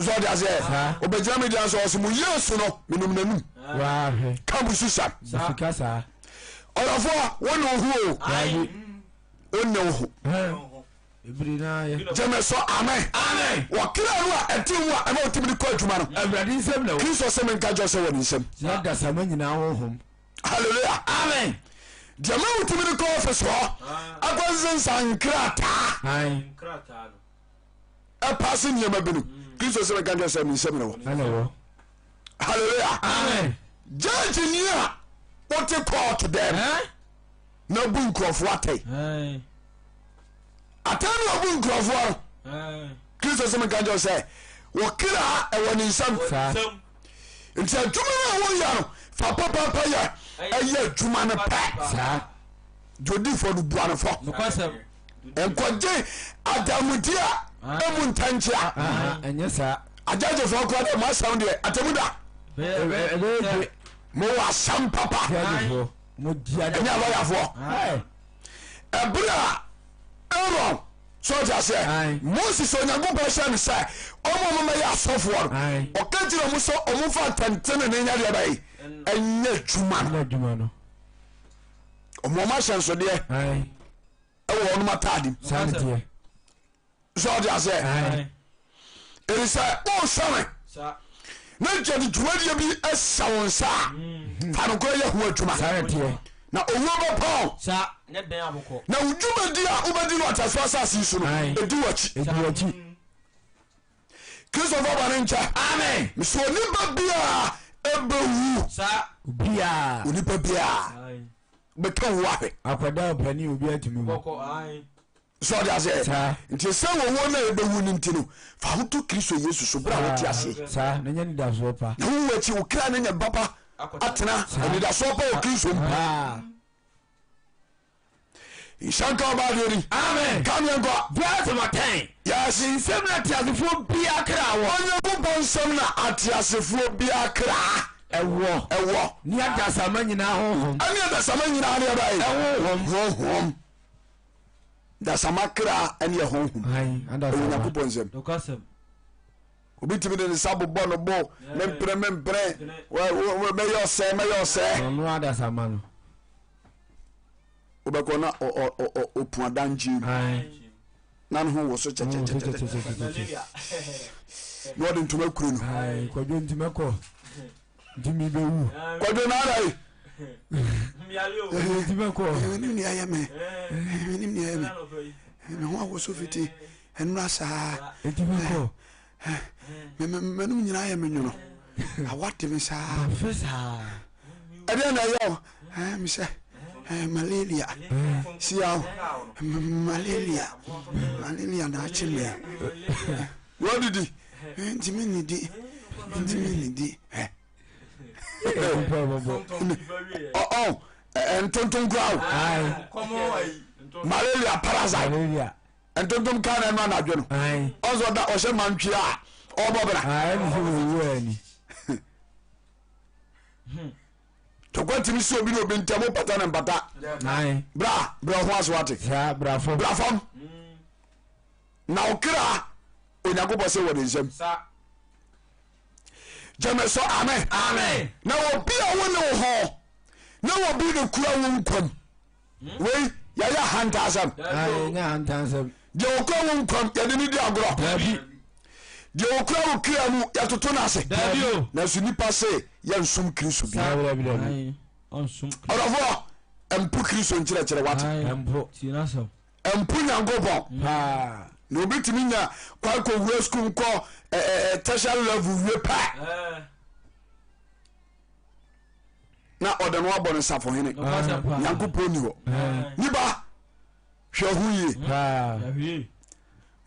Sɛ ɔde aseɛ ɔbɛgyina media sɛ ɔsɛ mo Yesu no menom n'anum. Ka busu sam. Ɔdɔfoɔ wo ne wo ho o. Wo ne wo ho. Gyeme so amen. Wɔkra no a ɛte mu a ɛma wotumi de kɔ adwuma no. Kristo sɛ menka kyerɛ sɛ wɔ ne nsam. Na dasama nyinaa honhom. Hallelujah. Amen. Deɛ ma wotumi de kɔ ɔfis hɔ akɔnsensa nkrataa ɛpaase nneɛma bi no Kristo sɛ meka nkyerɛ sɛ me nsam na wɔ. Hallelujah. Amen. Judge ni a wote kɔɔto dɛm na bu nkurɔfoɔ atɛn. Atɛn na ɔbu nkurɔfoɔ no. Kristo sɛ meka nkyerɛ sɛ wɔkra ɛwɔ ne nsam. Nti adwuma no a woyɛ no fa pɛpɛpɛ yɛ ɛyɛ adwuma no pɛ. Saa. Deɛ odi fɔ no bua no fɔ. Nkɔgye adamudeɛ a emu ntɛnkyea. Ɛnyɛ saa. Agyagyefoɔ koraa dɛ mo asɛm deɛ atemu da. Ɛbɛyɛ dwe. Mowɔ asɛm papa. Judgefoɔ. Mo di ade. Ɛnyɛ lɔyafoɔ. Aye. Ɛberɛ a Aaron sɛ ɔte aseɛ Aye. Moses Onyankopɔn hyɛ no sɛ ɔmo ɔmo mɛyɛ asɔfoɔ no Aye. ɔka kyerɛ ɔmo sɛ ɔmo mfa ntɛntenenee nyɛ deɛ bɛyɛ ɛnyɛ adwuma no Ɛnyɛ adwuma no. ɔmo ɔmo ahyɛnsodeɛ Aye. ɛwɔ ɔnom ataade mu Saa ne teɛ. sɛ ɔde aseɛ ɛni sɛ wosɔre na gyade dwumadie bi ahyɛ wo nsa a mm. fa nokorɛ yɛ ho adwuma na owuo bɛpɔn na wo dwumadi a wobɛdi no ataso asase yi so no ɛdi w'akyi kristofo bɔne nkyɛ mesɛ onipa biaa ɛbɛwu onipa biaa bɛka wu ahwɛ akwadaa ɔpani obi atumi wu So ɔde aseɛ? Saa. Nti sɛ wɔwɔ no a ɛbɛwu no nti no, fa ho to Kristo Yesu so berɛ a wote aseɛ. Saa, na nya anidasoɔ pa. Na wowu akyi, wo kra no nya papa atena anidasoɔ pa wɔ Kristo mu. Paa. Nhyira nka ɔbaa deɛ ni. Amen. Ka meɛ nkɔ. Verse number 10. Yes. Ne nsam na ateasefoɔ biara kra wɔ. Onyankopɔn nsam na ateasefoɔ biara kra Ɛwɔ. ɛwɔ. Ne adasamma nyinaa honhom. Ɛne adasamma nyinaa ne ɛbɛyɛ. Ɛhonhom. Honhom. Dasama kra ne ɛhonhom ɛwɔ Nyankopɔn nsam. Obi tumi de ne nsa bobɔ no bo, mempere mempere, mɛyɛ ɔsɛɛ mɛyɛ ɔsɛɛ. Ɔno adasama no. Wobɛkɔ na ɔpu adangye mu na ne ho wɔ so kyɛkyɛkyɛkyɛ na ɔde ntoma kuro no. Kwadwo ntoma kɔ. Nti mi bɛ wu. Kwadwo na ara yi. Nti bɛ kɔ. Menim nea ɛyɛ me. Menim nea ɛyɛ me. Me ho awoso fiti nnora saa. Nti bɛ kɔ. M'anom nyinaa yɛ me nwono. Awa te me saa. Mafe saa. Ɛdeɛ na ɛyɛ o. Me sɛ malaria. Sia o. Malaria. Malaria na akye me. Wɔdidi. Ntumi nnidi. Ntumi nnidi. Ɔ ntontom koraa o. Malaria parasite. Ntontom kaa na ɛno anadwo no. Ɔsɛ ɔda ɔhyɛ mantwi a ɔbɔ bra. Tɔkwa tumi si obi ne obi ntam wopata ne mpata. Bra bra ho ase wate. Bra fam. Na ɔkra Onyankopɔn sɛ wɔ ne nsam. Gyeme so amen. Amen. Na obi a wo ne wo ho na obi ne kura wo nkwam. Hmm? Wei yɛyɛ ahantasɛm. Yɛnyɛ ahantasɛm. Deɛ okura wo nkwam yɛde ne di agorɔ. Dabi. Deɛ okura wo kra mu yɛtoto no ase. Dabi o. Nanso nipa se yɛnsom Kristo bi. Dabi dabi. Ɔdɔfoɔ mpo Kristo nkyerɛkyerɛ wate. Mpo. Mpo Nyankopɔn. Na obi tumi nya kwan kɔ wura sukuu mu kɔ tertiary level wie pɛ na ɔde no abɔ no safohene. Nyankopɔn ni hɔ. Nipa hwɛ ho yie.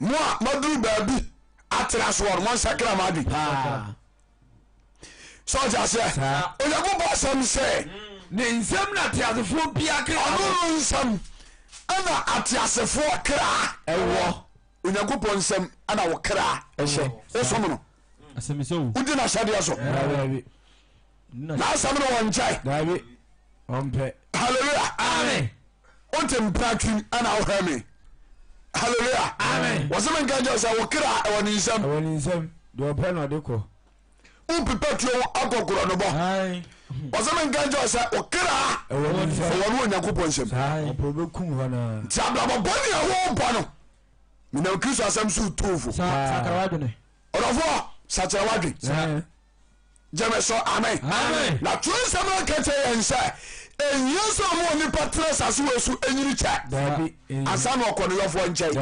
Mo a maduru baabi atra soɔ no monsakra mo adwen. Sɛ ɔte aseɛ Onyankopɔn asɛm sɛ ne nsɛm na ateasefoɔ bia kra ɔno no nsɛm ɛna ateasefoɔ kra ɛwɔ. Onyankopɔn nsɛm ɛna wo kra ɛhyɛ wosom no wodi n'ahyɛdeɛ so n'asɛm no wɔ nkyɛn. Dabi ɔmpɛ. Hallelujah. Amen. Wonte mpena twim ɛna wohwɛ me. Hallelujah. Amen. Wɔsɛ me nka nkyɛn sɛ wo kra ɛwɔ ne nsam. Ɛwɔ ne nsam. Deɛ ɔpɛ na ɔde kɔ. Wopepa tuo akɔ korɔ no bɔ. Wɔsɛ me nka nkyɛn sɛ wo kra ɛwɔ ne nsam. Ɛwɔ ne Onyankopɔn nsam. Ɔpɛ ɔbɛkum hɔ naa. Nti abrabɔ bɔne a wobɔ no menam Kristo asɛm so tu fo. Ɔdɔfoɔ sakyera w'adwen. Gyeme so amen. Na twerɛnsɛm no ka kyerɛ yɛn sɛ ɛnhia sɛ ɔma onipa tena asase wei so ɛnyini kyɛ ansa na ɔkɔ ne yɔfoɔ nkyɛn.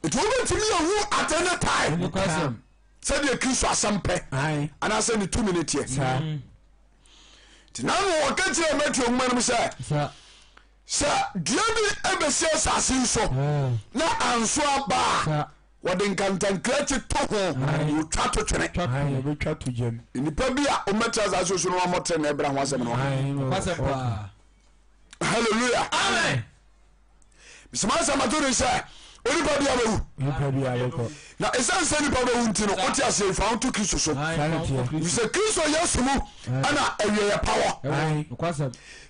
Nti wobɛtumi awu at any time sɛdeɛ Kristo asɛm pɛ anaasɛ ne tumi no teɛ. Nti na no wɔka kyerɛ Matthew nwoma no mu sɛ sɛ dua bi ɛbɛsi asase yi so na anso aba a Wɔde nkantankrankyi to ho na wɔtwa to twene. Wɔbɛtwa to gyam. Nnipa bi a wɔmmɛtra asase so no wɔmmɔ trenee bra ho asɛm no ɔka. Hallelujah. Amen. Mesoma asɛm ato no sɛ. Onipa biara bɛwu. Onipa biara bɛkɔ. Na ɛsiane sɛ nipa bɛwu nti no, wote aseɛ fa wo to Kristo so. Sɛ Kristo Yesu mu ɛna awieɛ pa wɔ.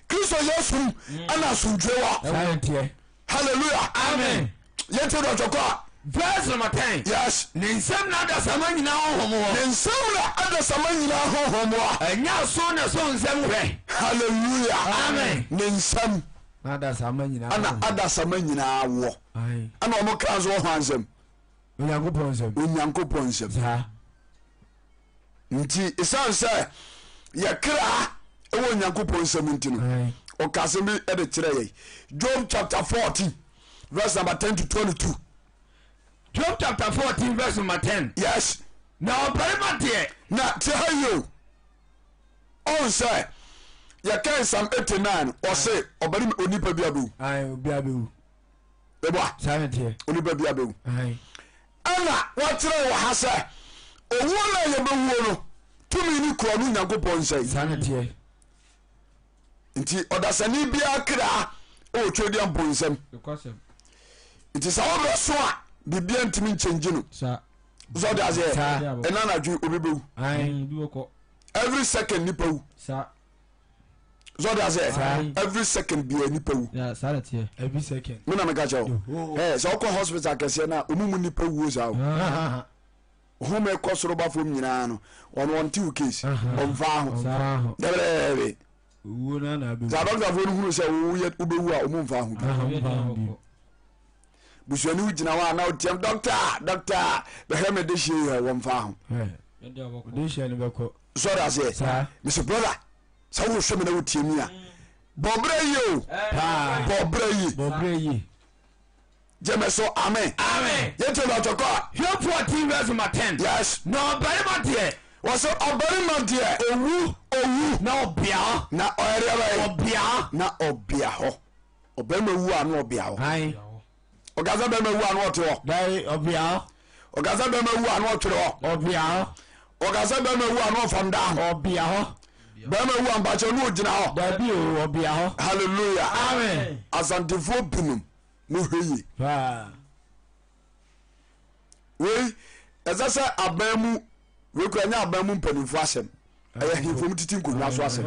Kristo Yesu mu ɛna asomdwoe wɔ. Hallelujah. Amen. Yɛntie dɔtɔkɔ a. Verse number 10. Yes. Ne nsam na adasama nyinaa honhom wɔ. Ne nsam na adasama nyinaa honhom wɔ. Ɛnyɛ aso na ɛso nsɛm hwɛ. Hallelujah. Amen. Ne nsam. Na adasama nyinaa. Ɛna adasama nyinaa wɔ. Ɛna wɔn kra nso wɔ hwan nsam? Onyankopɔn nsam. Onyankopɔn nsam. Saa. Nti ɛsiane sɛ yɛ kra wɔ Onyankopɔn nsam nti no, ɔka asɛm bi de kyerɛ yɛn. Job chapter 14 verse number 10 to 22. Job chapter 14 verse number 10. Yes. Na ɔbarima deɛ. Na tie ha yi o. Ɔn sɛ yɛka Psalm 89 ɔse ɔbarima onipa bi abɛwu. Ayi obi abɛwu. Ɛboa. Saa na teɛ. Onipa bi abɛwu. Ayi. Ɛna wɔkyerɛ wɔ ha sɛ owuo no a yɛbɛwuo no tumi ne kura no Nyankopɔn nsa yi. Saa na teɛ. Nti ɔdasani biara kra wɔ Twedeɛ mpo nsam. Nti sɛ wobrɛ so a biribia ntumi nkyɛngyi no. Sɛ ɔde aseɛ ɛna anadwo obi bɛwu. Every second nipa wu. Sɛ ɔde aseɛ every second bia nipa wu. Every second. Me na meka kyɛ wo. Sɛ wokɔ hospital kɛseɛ no a ɔmu mu nipa wuo saa o. Home kɔ soro ba fam nyinaa no ɔno ɔnte wo case ɔmfaa ho dɛbɛdɛbɛ saa dɔktafoɔ no hunu sɛ wobɛwu a ɔmu mfaa ho bi busuani wo gyina hɔ a na woteam dɔkta dɔkta bɛhwɛ me de hyɛ yɛ wɔmfaa ho sɔre aseɛ mesɛ brother sɛ wohwɛ me na wotie mi a bɔbrɛ yi o bɔbrɛ yi gyeme so amen. Amen. Yɛtie bàtɔ kɔ a. Hiob 14 verse number 10. Yes. Na ɔbarima deɛ. Wɔsɛ ɔbarima deɛ. Owu. Owu. Na ɔbea hɔ. Na ɔyɛ deɛ bɛyɛ. Ɔbea hɔ. Na ɔbea hɔ. Ɔbarima wu a na ɔbea hɔ. Ayi. Ɔkasa bɛrima wu a na ɔte hɔ. Dayi ɔbea hɔ. Ɔkasa bɛrima wu a na ɔtwere hɔ. Ɔbea hɔ. Ɔkasa bɛrima wu a na ɔfam daa ho. Ɔbea hɔ. Bɛrima wu a mpakyɛ na ɔgyina hɔ. Dabi o ɔbea hɔ. Hallelujah. Amen. Asantefoɔ binom. Mohwɛ yie. Paa. Wei ɛsɛ sɛ aban mu wei kura nyɛ aban mu mpanimfoɔ asɛm ɛyɛ ahemfo mu titi nkonnwa so asɛm.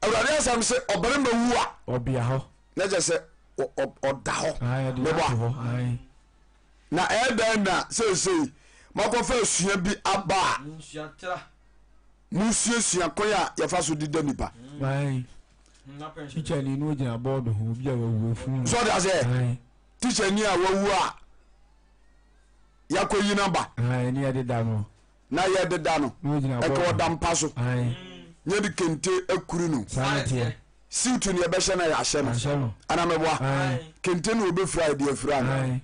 Awurade asɛm sɛ ɔbarima wu a. Ɔbea hɔ. Na kyɛ sɛ ɔda hɔ. Meboa. Na ɛyɛ dɛn na seesei moakɔfa asua bi aba a mosuasua kwan a yɛfa so de da nipa. Tikyani no gyina bɔɔdo ho obi a wawu efunu. So ɔde aseɛ tikyani a wawu a yɛakɔyi no aba. Ne yɛde da no. Na yɛde da no. Ɛka ɔda mpa so. Nyɛ de kente akuri no. Siwtu ne yɛbɛhyɛ no yɛahyɛ no. Anamɛboa kente ne wɔbɛfira yɛde afira no.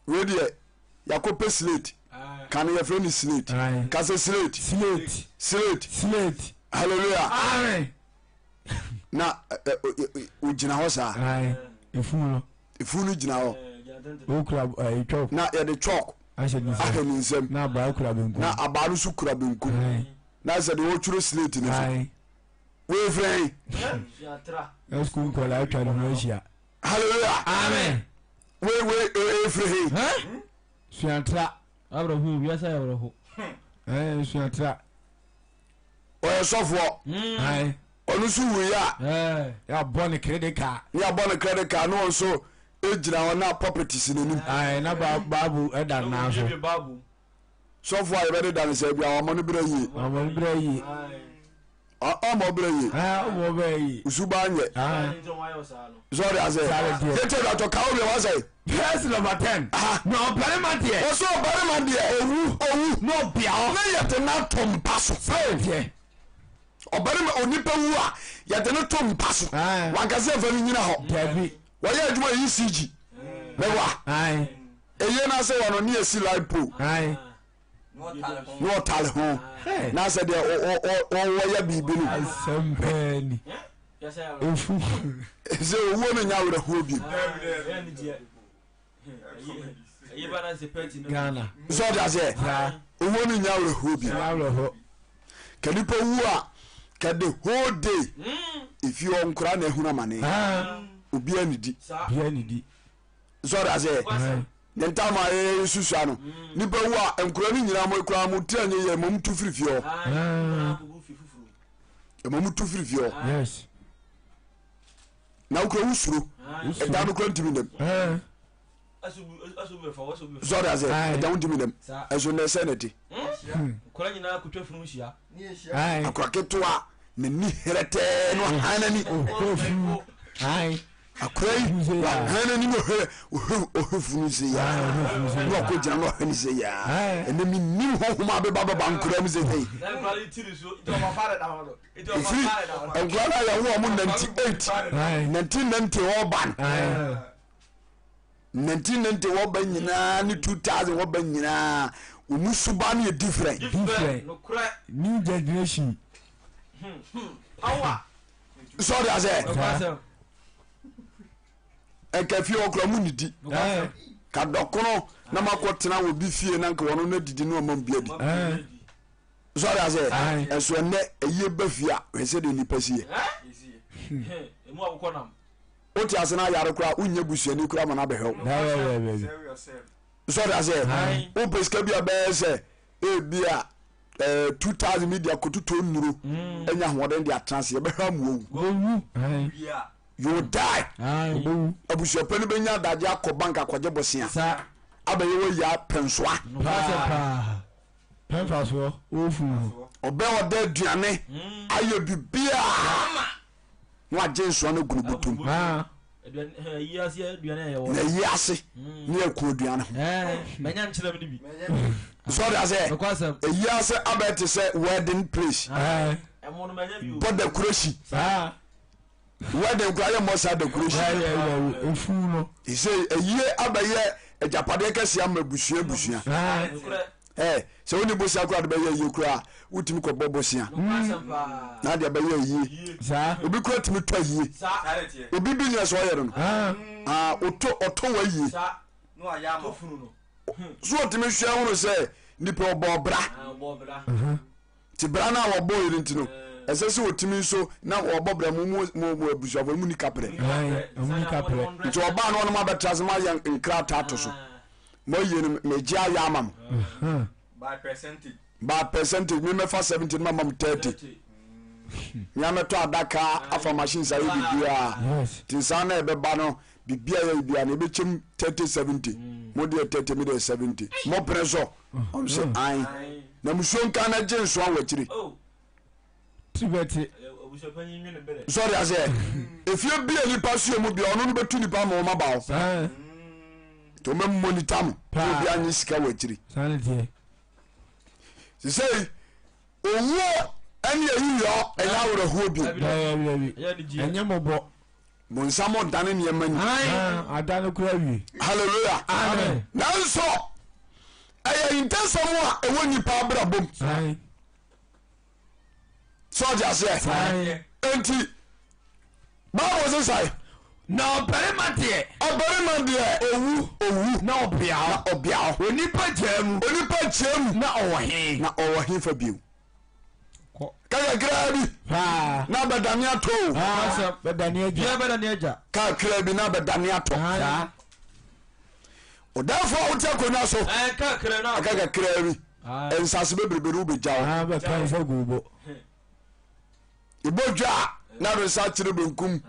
Wei deɛ yɛakɔpɛ slate. Kane yɛfrɛ no slate. Ka sɛ slate. Slate. Slate. Slate. Hallelujah. Amen. Na ogyina hɔ saa. Efunu no. Efunu no gyina hɔ. Okura ɛɛ chalk. Na yɛde chalk. Ahyɛ ne nsam. Ahyɛ ne nsam. Na abaa kura benkum. Na abaa no nso kura benkum. Na sɛ deɛ wɔtwerɛ slate no so. Wei frɛ yi. Na sukuu nkɔla atwa ne ho ahyia. Hallelujah. Amen. Wei wei efiri he. Suatra. Awerɛho wiase ayɛ awerɛho. Ɛɛ suatra. Ɔyɛ sɔfoɔ. Ɔno nso wuiɛ a. Yɛabɔ ne credit card. Ne yɛabɔ ne credit card na ɔno nso gyina hɔ na puppet si n'anim. Na baabu ɛda nan so. Sɔfoɔ a yɛbɛde da no sɛ bia ɔmɔ no berɛ yie. Ɔmɔ no berɛ yie. Ɔmɔ berɛ yie. Ɔmɔ berɛ yie. Suba nyɛ. Sɔre ase. Yɛte dɔtɔ kawo bi wɔsɛ. Verse number 10. Na ɔbarima deɛ. Wɔsɛ ɔbarima deɛ. Owu. Owu. Na ɔbea hɔ. Na yɛde no ato mpa so. Sɛ Ɔbarima onipa wu a yɛde no to mpa so. Wankasa yɛmfa no nyina hɔ. Dabi. Wɔyɛ adwuma yɛ ECG. Mɛwa. Eye no ase wɔ no ne yɛsi light pole. Na ɔtale ho. Na sɛ deɛ wɔyɛ biribi no. Asɛm pɛɛ ni. Efu. Sɛ owuo no nya awerɛhoɔ bi. Ghana. Sɛ ɔde aseɛ. Owuo no nya awerɛhoɔ bi. Ka nipa wu a ka the whole day. Efi hɔ nkora na ehunu amane. Obiara nidi. Obiara nidi. Sɔre aseɛ. Ne ntam a yɛyɛ susua no nipa wu a nkura no nyinaa mo kura mo tiri anyɛ yɛ mo tu firi fie hɔ. Ɛma mo tu firi fie hɔ. Yes. Na wokura wo suro. Ɛda no kura ntumi nam. Sɔre aseɛ ɛda wo ntumi nam. Ɛso na ɛsɛ na ɛte. Akora ketewa n'ani hɛrɛtɛɛ no han n'ani. Akora yi wahan n'ani no hwɛ ɔhwɛ funu se yaa na wakɔ gyina no ɔhwɛ ne se yaa ɛnɛ mi nim honhom abeba bɛba nkora mu sɛ sɛ ɛfiri nkora no a yɛwo ɔmo 98 1990 ɔba no 1990 wɔba nyinaa ne 2000 wɔba nyinaa wɔn suba no yɛ different. Different. New generation. Power. Sɔre asɛ. Nka fie hɔ kora mu nidi. Ka dɔkono na makɔ tena wɔ bi fie na nka wɔn no didi no ɔma bi adi. Sɔre asɛ. Ɛso ɛnɛ ɛyie ba fie a hwɛ sɛ deɛ nipa si yɛ. Wote ase na ayare koraa wonyɛ busuani koraa ma no abɛhwɛ wo. Sɔre aseɛ wopɛ sika bi a bɛyɛ sɛ ebi a eh, 2000 bi de akɔtotɔ nnuro mm. anya ahoɔden de atena ase yɛbɛhwɛ ama wawu. You will die. Abusuapɛ no bɛnya adagye akɔ bank akɔgye bosea abɛyɛ wayi apɛnsoa. Ɔbɛ ɔda aduane mm. ayɛ bibiaa. na wagye nsoa no agu ne bɔtɔm na ayi ase ne aku aduane ho sɔre asɛ ɛyi ase abɛ te sɛ wedding place bɔ decoration wedding kora yɛ mmɔ saa decoration sɛ ɛyie abɛyɛ agyapadeɛ kɛseɛ ama abusua abusua Ɛ sɛ wonni bosea koraa de bɛyɛ ayie koraa wotumi kɔbɔ bosea na de abɛyɛ ayie. Obi koraa tumi tɔ ayie. Obi business ɔyɛ no no ah, ɔtɔ ɔtɔ wɔ ayie. So ɔtumi hwɛ hunu sɛ nipa ɔbɔ ɔbra. Nti bra no a wɔbɔ yɛ no nti no ɛsɛ sɛ ɔtumi nso na wɔbɔ bra mu mu mu abusuafoɔ mu ni kaprɛ. Nti ɔbaa no ɔnom abɛtra se ma yɛ nkrataa to so. Mo ayie no megye ayɛ ama mo. By percentage. By percentage me mɛfa 70 no mama mo 30. Mea mɛtɔ adaka afa machines ayɛ biribiara. Nti nsa na ɛbɛba no biribiara yɛ biribiara no ɛbɛkyɛm 30 70. Mo deɛ 30 me deɛ 70. Mo pene so. Ɔm sɛ an. Na musuo nka na gye nsoa wɔ akyiri. Tibɛti. Sɔre aseɛ. Efie bi a nipa sua mu bia ɔno no bɛtu nipa ama wɔn aba hɔ. Nti wɔn bɛ monitor mo. Sɛ obi anyi sika wɔ akyiri. Sisei owuo ɛne ayiyɔ ɛnyɛ awerɛhoɔ bio. Ɛnyɛ mɔbɔ. Bonsam ɔdane nneɛma nyinaa. Ada no kora wie. Hallelujah. Amen. Nanso ɛyɛ ahintasɛm a ɛwɔ nipa abrabɔ mu. Sɛ ɔte aseɛ. Enti Bible se sae. Na ɔbarima deɛ. Ɔbarima deɛ. Owu. Owu. Na ɔbea hɔ. Na ɔbea hɔ. Onipa gyaa mu. Onipa gyaa mu. Na ɔwɔ he. Na ɔwɔ he fa bio. Kakra bi na bɛdane atɔ o. Bɛdane agya. Kakra bi na bɛdane atɔ. Ɔdanfo a wote akonnwa so. Aka kakra bi. Nsase bebrebe no wobɛgya wo. Ebɔ dwa a na de nsa akyere benkum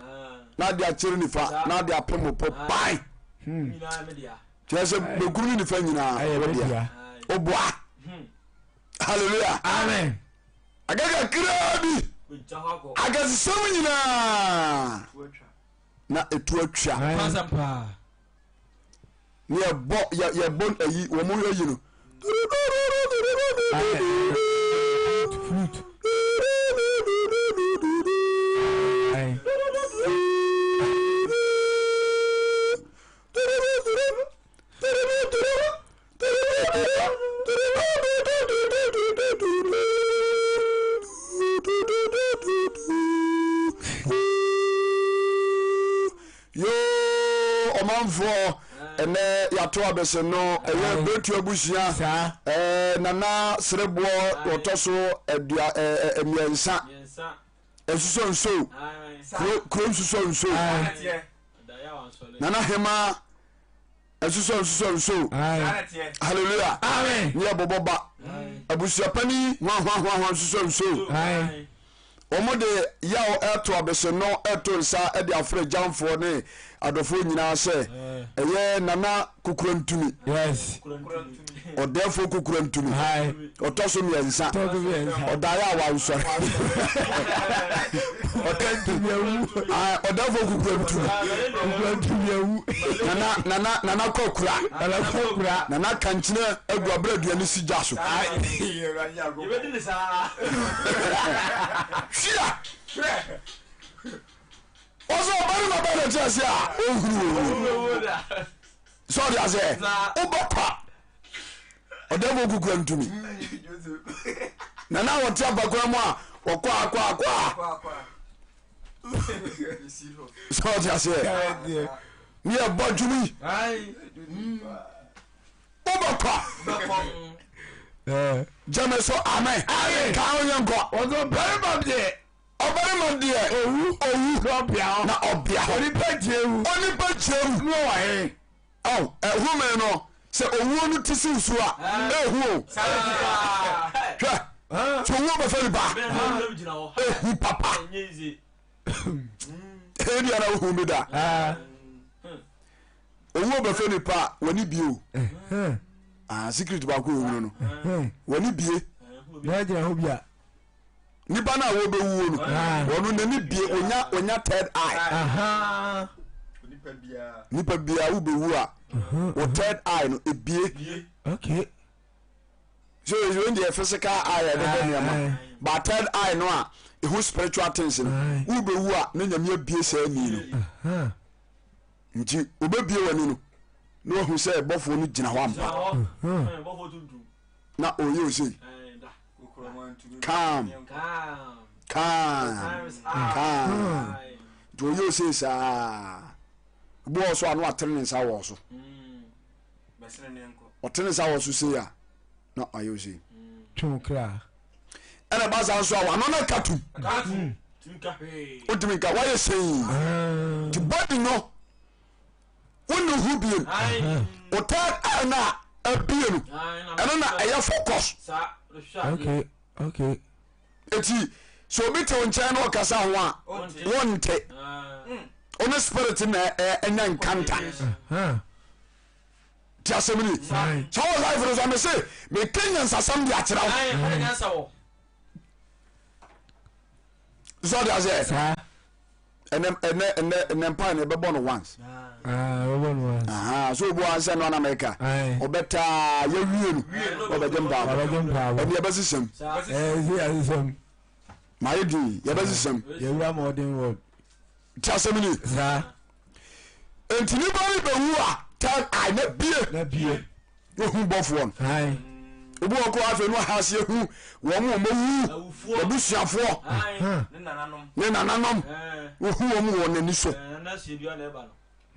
na de akyere nifa na de apem po pan. Kyerɛ sɛ benkum ne nifa nyinaa wodea. Woboa. Hallelujah. Amen. Aka kakraa bi akɛsesɛm nyinaa na ɛtu atwa. Ne yɛbɔ yɛbɔ ayi wɔn yɛ yi no. Flute. Yoo ɔmanfoɔ ɛnɛ yɛato abɛsɛ no ɛyɛ Betu abusua ɛɛ nana sereboɔ wɔtɔ so adua ɛɛ mmiɛnsa ɛsusɔ nso kuro kuro nsusɔ nso nana hema. Nsusɔ nsusɔ nso. Hallelujah. Amen. Ne yɛ bɔbɔ ba. Abusuapani hwahwahwahwa nsusɔ nso. Wɔn de yaw ɛto abesennɔ ɛto nsa ɛde afrɛ gyamfoɔ ne adɔfoɔ nyinaa sɛ ɛyɛ Nana Kukurantumi. Yes. Ɔdɛɛfoɔ Kukurantumi. Ɔtɔ so mmiɛnsa. Ɔdaeɛ a wansɔre. Ɔdɛɛfoɔ Ɔdɛɛfoɔ Kukurantumi. Kukurantumi awu. Nana Nana Nana Kɔkura. Nana Kɔkura. Nana Kankyene agu abere aduane si gya so. Hwia! Ɔsɛ ɔbarima bɛ na kyerɛ sɛ a ɔhuru owuo. Sɛ ɔde aseɛ wobɛkɔ a ɔdɛfo kukura ntumi. Na na wɔte abakora mu a wɔkɔ akɔ akɔ a sɛ ɔte aseɛ ne yɛbɔ dwom yi wobɛkɔ gyeme so amen ka wo yɛ nkɔ ɔbarima deɛ ɔbarima deɛ owu owu na ɔbea hɔ na ɔbea hɔ onipa gyee mu onipa gyee mu na ɔwɔ he ɔ ɛhome no sɛ owuo no te si nsuo a ɛhu o hwɛ sɛ owuo bɛfa nipa ɛhu papa ɛbiara wohu bi da Owuo bɛfɛ nipa a w'ani bie o. Ah, secret baako wɔ mu no. W'ani bie. Na gyina hɔ bia. Nipa no a wɔbɛwuo no, wɔno n'ani bie, onya onya third eye. Nipa biara wobɛwu a, wɔ third eye no ebie. Okay. So wɔn deɛ physical eye yɛde hwɛ nneɛma, but third eye no a ehu spiritual things no, wobɛwu a ne nyame abie saa ani no. Nti wobɛbue w'ani no na wahu sɛ bɔfoɔ no gyina hɔ ampa na ɔyɛ osei calm calm calm nti ɔyɛ osei saa obi wɔ so a na watene ne nsa wɔ so ɔtene nsa wɔ so sei a na ɔyɛ osei Twe kra. Ɛna ɛba saa nso a wano no ka tum. Wotumi nka wayɛ sɛn. Nti body no wone ho biem. O third eye no a abie no ɛno na ɛyɛ focus. Okay, okay. Eti sɛ obi te wo nkyɛn na ɔkasa ho a wonte. One spirit na ɛnya nkanta. Ti asɛm ni. Sɛ wɔ life no so mese meka nyansasɛm de akyerɛ wo. Sɛ ɔde aseɛ. Ɛnɛ ɛnɛ ɛnɛ ɛnɛ mpa na ɛbɛbɔ no once. Ah, so obu ansa no anam ɛka. Ɔbɛtaa yɛwie no ɔbɛgye mpaabɔ. Ɛne yɛbɛsesɛm. Ɛɛ Mayɛ din yɛbɛsesɛm. Yɛwura modern world. Ti asɛm ni. Saa. Nti nipa no bɛwu a tell I na bie. Na bie. Wohu bɔfoɔ no. Ae. Obi wɔ kɔ afei no aha ase ehu wɔn mu wɔn awu abusuafoɔ ne nananom wohu wɔn wɔ n'ani so.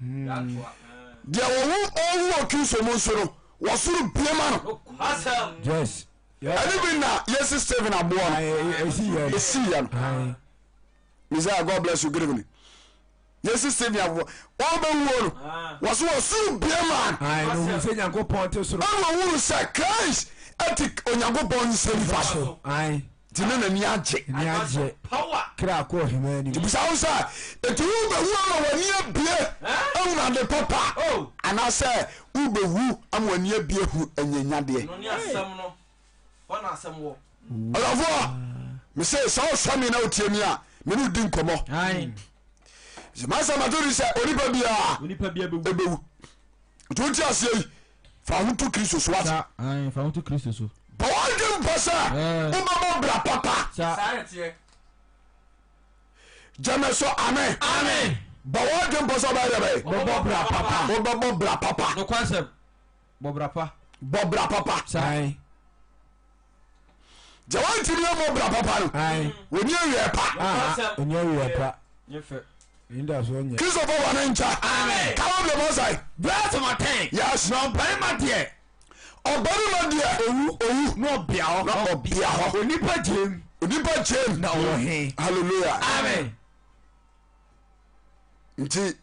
Deɛ wɔwu ɔwu wɔ Kristo mu nso no wɔsoro bie ma no. Yes. Ɛne bi na yɛsi Stephen aboɔ no. Esi yɛ no. Messiah God bless you good evening. Yesu Stephen afofo ɔbɛwuo no wɔso wɔsoro bie maa no. Ayi na ohun sɛ Nyankopɔn te soro. Ɛna ohun sɛ Christ ɛte Onyankopɔn nsa nifa so. Ayi. Nti ne n'ani agye. N'ani agye. Kra kɔ ɔhema anim. Nti bisa ho sɛ eti wobɛwu ama w'ani abie ahunu ade papa oh. anaasɛ wobɛwu ama w'ani abie hu anyanyadeɛ. Ɔdɔfoɔ, mese sɛ wohwɛ me na wotie me a, me ne wodi nkɔmmɔ. Masɛm ato di sɛ onipa biara ɛbɛwu. Nti wote aseɛ yi, fa ho to Kristo so ate. Bɔ w'adwene mpo sɛ wobɛbɔ bra papa. Gyeme so amen. Bɔ w'adwene mpo sɛ wobɛyɛ dɛ bɛyɛ. Wobɛbɔ bra papa. Bɔ bra pa. Bɔ bra papa. Ae. Deɛ wantumi ammɔ bra papa no, wɔni awieɛ pa. Ɔni awieɛ pa. Nyɛ fɛ. Anidasoɔ nyɛ. Kristofo wɔ ne nkyɛ. Amen. Ka wo deɛ mɔsae. Verse number 10. Yes. Na ɔbarima deɛ. Ɔbarima deɛ. Owu. Owu. Na ɔbea hɔ. Na ɔbea hɔ. Onipa gyem. Onipa gyem. Na ɔwɔ he. Hallelujah. Amen. Nti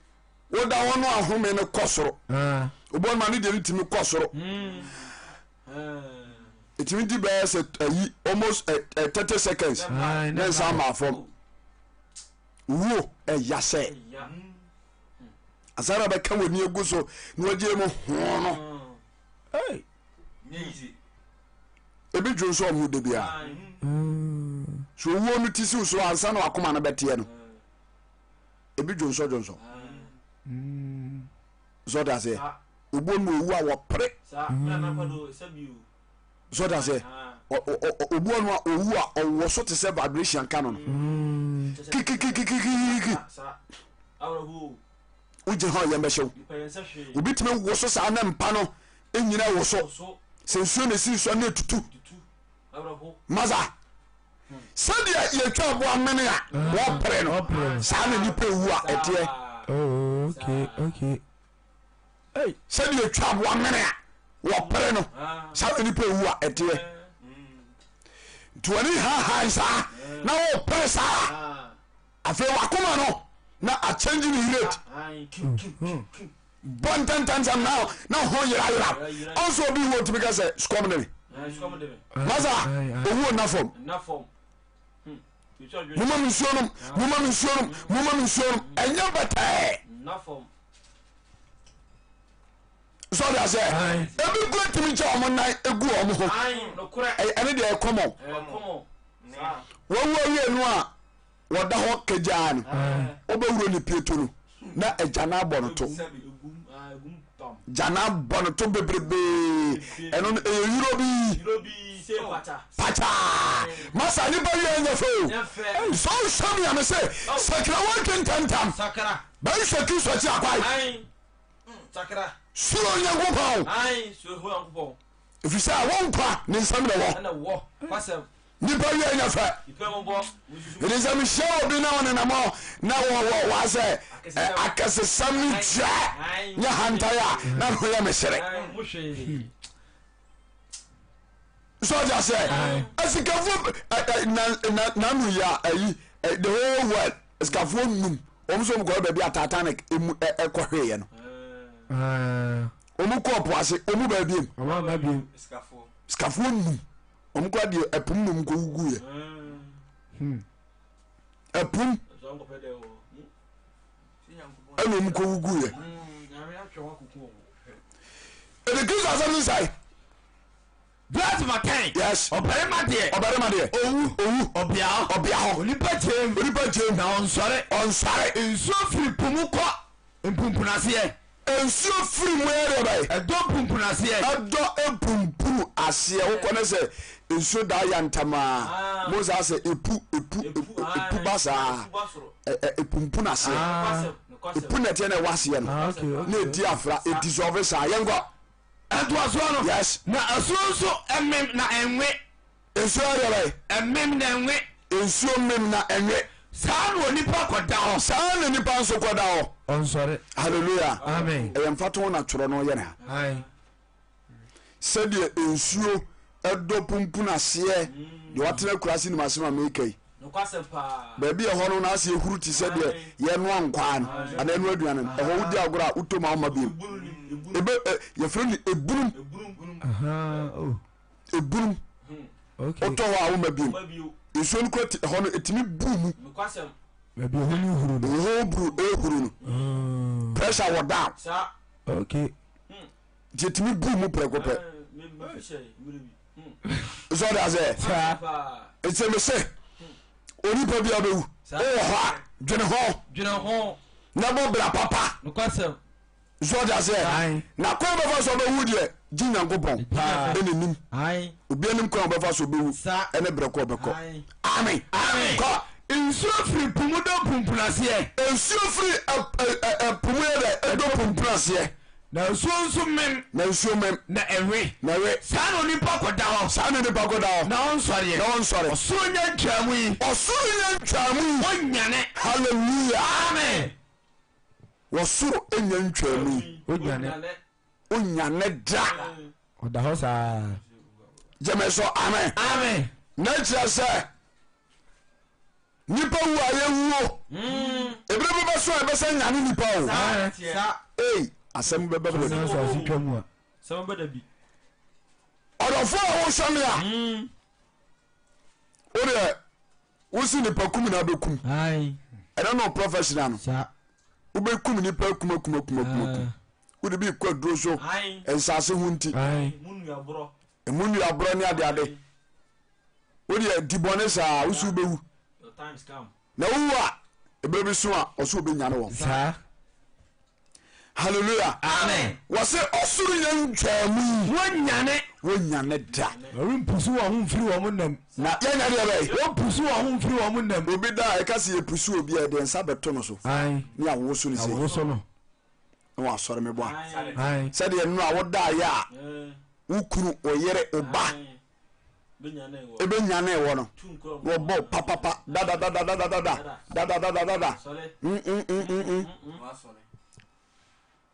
woda hɔ no ahome no kɔ soro. Ah. Obi ɔnoma ne deɛ no tumi kɔ soro. Ɛtumi di bɛyɛ sɛ ayi almost 30 seconds ne nsa ma fam. Wuo ɛya sɛ ansa na bɛka w'ani agu so na wagye mu ho no. Ebi dwo nso ɔmo da biara. So owuo no ti siw so ansa na wakoma no bɛteɛ no. Ebi dwonsɔ dwonsɔ. Sɛ ɔte aseɛ obuo no owu a wɔpere. Sɛ ɔte aseɛ obuo no a owu a ɔwɔ so te sɛ vibration ka no no. Kikikikikiki. Wogyina hɔ a yɛn bɛhyɛw. Obi tumi wo so saa ne mpa no nyina wo so. Sɛ nsuo na esi so a na etutu. Maza. Sɛdeɛ yɛtwa aboa mene a wɔpere no, saa na nipa ewu a ɛteɛ. Oh, okay, okay. Hey. Sɛdeɛ yɛtwa aboa mene a wɔpere no, saa na nipa ewu a ɛteɛ. Nti wɔne hahan saa na wɔpere saa. Afei wakoma no na akyɛngye ne rate. Bɔ ntɛntɛntɛm na na ho yerayera. Ɔnso obi wuo ntumi ka sɛ sukɔm de me. Masa owuo nna fam. Moma me nsuo nom, moma me nsuo nom, moma me nsuo nom. Ɛnyɛ bɛtɛɛ. Sɛ ɔde aseɛ ebi kura tumi kyɛ wɔn nan egu wɔn ho. Ɛne deɛ ɛkɔmɔ. Wɔwu awie no a. Wɔda hɔ kagyaa no, wobɛwuro ne pieto no na agya no abɔ no to. Gya no abɔ no to bebrebee. Ɛno no ɛyɛ yuro bi pakyaa. Masa nipa wie nyɛ fɛ o. Sɛ wohwɛ me a me se sakra woadwe ntɛmntɛm. Bɛhwɛ Kristo akyi akwae. Suro Onyankopɔn. Ɛfiri sɛ wo nkwa ne nsam na ɛwɔ. Nipa wie nyɛ fɛ. Ɛdi sɛ mehyia obi na ɔnenam hɔ na wɔwɔ waasɛ akɛsesɛm no tua nyɛ hantan a na ne ho yɛ me sere. So ɔde aseɛ asikafoɔ nanu yɛ ayi the whole world asikafoɔ num wɔn nso wɔn kɔ baabi a Titanic emu ɛkɔhweeɛ no wɔn kɔɔ po ase wɔn baabi mu sikafoɔ num. Wɔn kora deɛ ɛpum na wɔn kɔ wugu yɛ. Ɛpum ɛna wɔn kɔ wugu yɛ. Ɛdi Kristo asɛm ne sɛ. Verse number 10. Yes. Ɔbarima deɛ. Ɔbarima deɛ. Owu. Owu. Ɔbea hɔ. Ɔbea hɔ. Onipa gyem. Onipa gyem. Na ɔnsɔre. Ɔnsɔre. Nsuo firi po mu kɔ mpumpunu aseɛ. Nsuo firi mu yɛ deɛ bɛn? Ɛdɔ mpumpunu aseɛ. Ɛdɔ mpumpunu aseɛ. Wokɔ ne sɛ nsuo daa yantamaa. Mo saa sɛ epu epu epu ba saa. Epumpunu aseɛ. Epu na ɛteɛ na ɛwɔ aseɛ no. Na edi afra edisɔlve saa. Yɛnkɔ. Ɛntoasoɔ no. Yes. Na asuo nso mem na ɛnwe. Nsuo yɛ deɛ bɛn? Ɛmem na ɛnwe. Nsuo mem na ɛnwe. Saa na onipa kɔda hɔ. Saa na nipa nso kɔda hɔ. Ɔnsɔre. Hallelujah. Amen. Ɛyɛ mfatoho na twerɛ no yɛ ne ha. Ae. Sɛdeɛ nsuo ɛdɔ pumpun aseɛ deɛ watena akuraase nim asɛm a meka yi. Baabi ɛhɔ no n'ase ehuru te sɛ deɛ yɛnoa nkwaa no anaa ɛnoa aduane no ɛhɔ wodi agorɔ a wotɔ mu a woma biem. Ebe ɛ yɛfrɛ no ebunum. Oh. Ebunum. Wotɔ hɔ a woma biem. Nsuo no kura ɛhɔ no etumi bu mu. Baabi ɛhɔ no huru no. Ɛhɔ buru ehuru no. Mm. Pressure wɔ down. Okay. Nti etumi bu mu prɛko pɛ. Sɛ ɔde asɛ. Nti me se onipa bi abɛwu. Wowɔ hɔ a dwene ho. Dwene ho. Na bɔ bra papa. Nokwasɛm. So ɔte aseɛ? Na kwan bɛfa so ɔbɛwu deɛ gye Nyankopɔn ɛna nim. Obi anim kwan ɔbɛfa so ɔbɛwu ɛne berɛ kɔ ɔbɛkɔ. Amen. Kɔ. Nsuo firi po mu dɔ pumpunu aseɛ. Nsuo firi ɛpo mu yɛ dɛ ɛdɔ pumpunu aseɛ. Na nsuo nso mem. Na nsuo mem. Na ɛwe. Na ɛwe. Saa na onipa kɔda hɔ. Saa na onipa kɔda hɔ. Na ɔnsɔreɛ. Na ɔnsɔre. Ɔsoro nya ntwaa mu yi. Ɔsoro nya ntwaa mu yi. Ɔnyane. Hallelujah. Amen. Wɔsoro nya ntwaa mu yi. Onyane. Onyane da. Ɔda hɔ saa. Gyeme so amen. Amen. Na kyerɛ sɛ nipa wu a yɛwuo. Ebere bi bɛso a ɛbɛsɛ nyane nipa o. Ei, Asɛm bɛba Soro ne asase twa mu a. Asɛm bɛba da bi. Ɔdɔfo a wohwɛ me a. Wo deɛ wosi nipa kum na abɛkum. Ɛno no professional no. Wobɛkum nipa kum akum akum akum akum. Wode bi kɔ aduro so nsase ho nti. Emu nnuaborɔ ne adeade. Wodeɛ di bɔne saa wosi wobɛwu. Na wowu a, ɛberɛ bi so a, ɔsɛ ɔbɛnyane wɔn. Saa. Hallelujah. Amen. Wɔse ɔsoro nya ntwaa mu yi. Wɔnyane. Wɔnyane da. Wɔrempusu wɔn ho mfiri wɔn nna mu. Na yɛnyɛ deɛ bɛyɛ. Wɔmpusu wɔn ho mfiri wɔn nna mu. Obi da a ɛka sɛ yɛpusu obi a yɛde nsa bɛto no so. Ae. Ne awoso no sei. Awoso no. Na wasɔre mebɔ a. Ae. Sɛdeɛ nnora a wodaeɛ a wo kunu, wo yere, wo ba. Ɛbɛnyanee wɔ no na wɔbɔ papapa dadadadadadada dadadadadada mm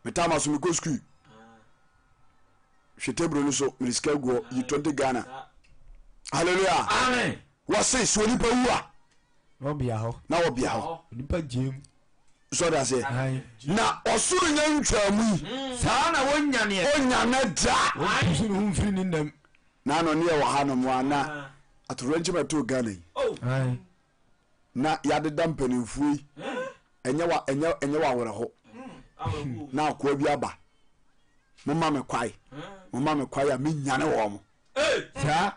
metaa ma so mekɔ sukuu hwɛ table no so mede sika guɔ yi 20 Ghana hallelujah amen wɔse sɛ onipa wu a na ɔbea hɔ na ɔbea hɔ onipa gyem sɔre aseɛ na ɔsoro nya ntwaa mu yi saa na wɔnyaneɛ ɔnyane da wɔmpusu ne ho mfiri ne nnam Na ano ne yɛwɔ ha nom a na atoyerɛnkyɛm a ɛtoo Ghana yi na yɛadeda mpanimfoɔ yi ɛnyɛ wa ɛnyɛ ɛnyɛ wa awerɛho na akoa bi aba moma me kwae moma me kwae a menyane wɔn mo. Saa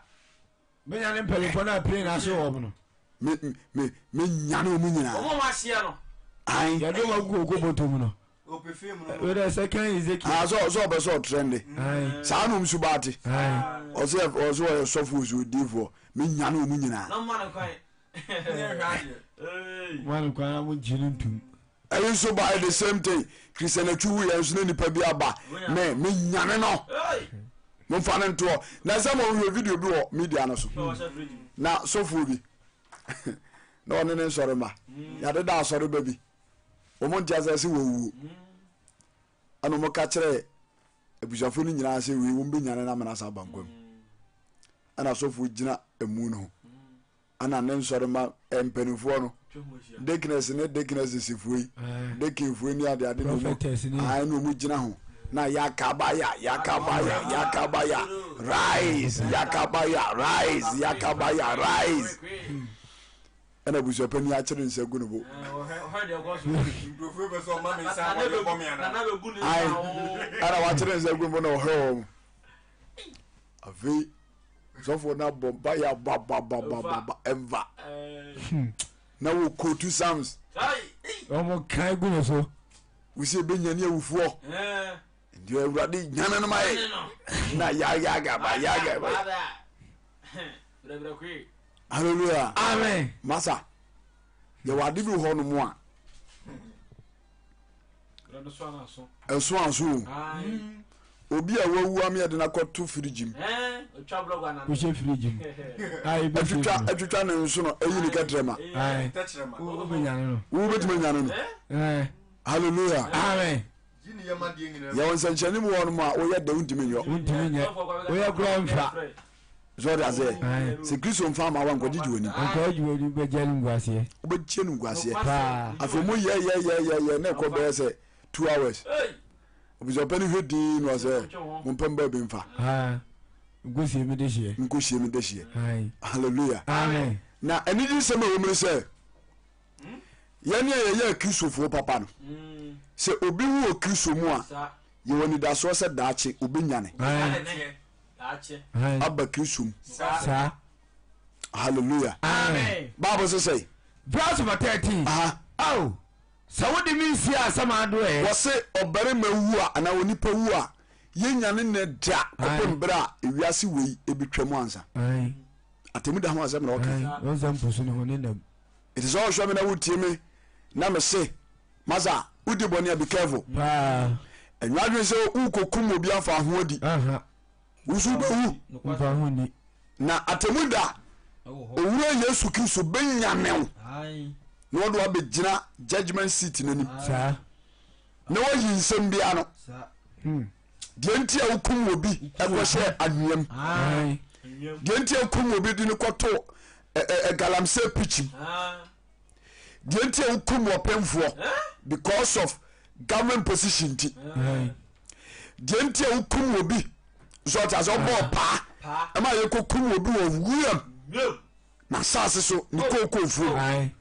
menyane mpanimfoɔ no a plane ahye wɔn no. Me me menyane wɔn nyinaa. Wɔn a wɔahyeɛ no. Ayi. Yɛde wɔn agu koko bɔtɔ mu no. Wẹ́rẹ́ second Ezekiel. Ah, sọ sọ ọbẹ sọ ɔtrɛnde. Saa na ɔmo ba ate. Ɔsɛ ɔsɛ ɔyɛ sɔfo ɔsɛ odiifoɔ. Me nyane ɔmo nyinaa. Na mo ma no kwan. Mo ma no kwan na mo gye no ntum. Ɛyi nso ba the same thing. Christian Atsu wu yɛn nso na nipa bi aba. Me me nyane no. Mo nfa no ntoɔ. Na sɛ mo hwɛ video bi wɔ media no so. Na sɔfoɔ bi na ɔne ne nsɔre ma. Yɛadeda asɔre ba bi. Wɔn nte aseɛ sɛ wɔwuo. Ɛna wɔn ka kyerɛ abusuafoɔ no nyinaa sɛ wei wɔn bɛnyane no amena asa aba nkwa mu. Ɛna asɔfoɔ gyina emu no ho. Ɛna ne nsɔre ma mpanimfoɔ no deaconess ne deaconess sifoɔ yi deaconfoɔ yi ne ade ade na wɔn ae na wɔn gyina ho na yakabaya yakabaya yakabaya rise yakabaya rise yakabaya rise. Ɛna abusuapanin akyere ne nsa gu ne bo. Ae, ɛna wakyere ne nsa gu ne bo na ɔhwɛ wɔn. Afei sɔfoɔ no abɔ mpa yɛ abababababa ɛmfa. Na wɔ kootu Psalms. Wɔn kan gu ne so. Wosi ebenya ne awufoɔ. Nti awurade nyane no ma yɛ. Na yagagaba yagaba. Hallelujah. Amen. Masa, yɛwɔ ade bi wɔ hɔ nom a ɛso anso o. Obi a wawu ame yɛde no akɔto firigye mu. Wohyɛ firigye mu. Atwitwa atwitwa ne nsono ayi ne kɛtrɛma. Wobɛnyane no. Wobɛtumi anyane no. Hallelujah. Amen. Yɛwɔ nsɛnkyerɛnne mu wɔ hɔ nom a woyɛ dɛ wontumi nyɔ. Wontumi nyɛ. Woyɛ koraa mfa. So ɔde aseɛ sɛ Kristo mfa ama wa nkɔgyegye w'anim. Nkɔgyegye w'anim bɛgye no nguaseɛ. Wobɛgye no nguaseɛ. Paa. Afei ɔmo yɛ yɛ yɛ yɛ yɛ na ɛkɔ bɛyɛ sɛ 2 hours. Abusuapɛ no hwɛ dinn na ɔsɛ mompɛ mbaa bi mfa. Nkɔsie me dehyeɛ. Nkɔsie me dehyeɛ. Hallelujah. Amen. Na anigye nsɛm a ɛwɔ mu ne sɛ yɛne a yɛyɛ Akristofoɔ papa no sɛ obi wu wɔ Kristo mu a yɛwɔ anidasoɔ sɛ daakye obɛnyane. Aba Kristo mu. Saa. Hallelujah. Amen. Bible sɛ sɛi. Verse number 13. Aha. Ao, sɛ wode me nsie asamando ɛ. Wɔse ɔbarima wu a anaa onipa wu a yɛnyane ne da kɔpem berɛ a ewiase wei ɛbɛtwa mu ansa. Atemu da ho asɛm na ɔka. Wɔnsa mpusu ne ho ne nam. Ɛte sɛ ɔhwɛ me na wotie me na mese masa wodi bɔne a be careful. Paa. Ɛnyɛ adwene sɛ wokɔkum obi afa ho adi. Wo nso wobɛwu. Mfa ho nni. Na atemu da Owura Yesu Kristo bɛnyane wo na ɔde wabɛgyina judgment seat no anim. Saa. Na wayi nsɛm bi ano. Deɛ nti a wokum obi ɛkɔhyɛ anweam. Deɛ nti a wokum obi de no kɔto galamsey pitch mu. Deɛ nti a wokum ɔpemfoɔ because of Government position nti. Deɛ nti a wokum obi sɛ ɔte asɛ ɔbɔɔ paa ɛma yɛkɔkum obi wɔ wuram na asase so ne kookoofuo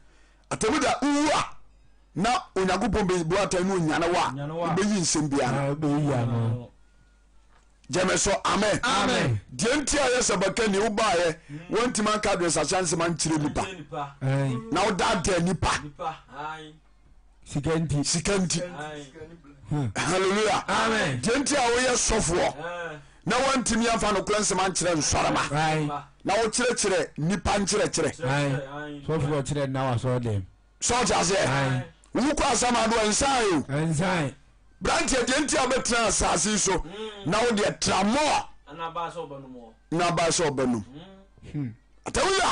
atɛmu da wowu a na Onyankopɔn bɛbu atɛn ne onyane wo a wobɛyi nsɛm biara no. Gyeme so amen. Deɛ nti a yɛ sɛ bɛka ni wobaeɛ wontimi anka adwensakyera nsɛm ankyerɛ nipa na wodaadaa nipa sika nti sika nti hallelujah Amen. Deɛ nti a woyɛ sɔfoɔ na woantumi amfa nokorɛ nsɛm ankyerɛ nsɔrema na wokyerɛkyerɛ nipa nkyerɛkyerɛ sɔfoɔ kyerɛ nna wasɔre dɛm sɛ ɔte aseɛ wokɔ asɛm ado ɛnsan o ɛnsan Branteɛ deɛ nti a wobɛtena asase yi so na wo deɛ tra mɔ na aba sɛ ɔbɛnom atawuya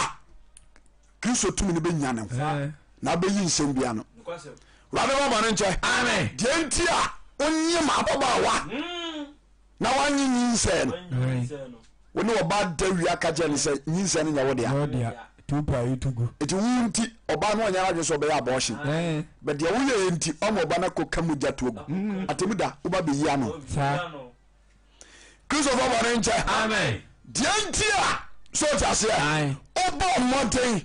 Kristo tumi no bɛnya ne ho na abɛyi nsɛm bia no wurade ma bɔne nkyɛ deɛ nti a wonyem ababaawa na wanye nyinsɛn no wo ne ɔbaa da wia ka kyerɛ no sɛ nyinsɛn no nyɛ wo dea nti wo nti ɔbaa no ɔnyɛ adwene sɛ ɔbɛyɛ abortion bɛ deɛ woyɛ yɛ nti ɔma ɔba no akɔ ka mogya to agu mm. atemu da woba bɛyi ano kristofo bɔne nkyɛ deɛ nti a sɛ ɔte aseɛ wobɔ mmɔden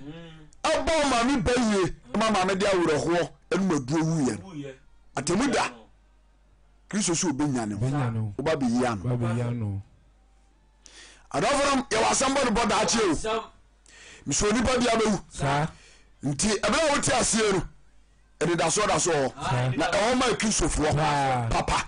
ɛbɔ maame ba yie ma maame de awerɛhoɔ ɛnum aduo wuyɛ no atemu da Kristo sɛ ɔbɛnya ne ho woba bɛyi ano adɔfonom yɛwɔ asɛm bɔ no bɔ daakye o mesɛ onipa bia bɛwu nti ɛberɛ a wote aseɛ no anidasoɔ da so hɔ na ɛhɔ ma kristofoɔ papa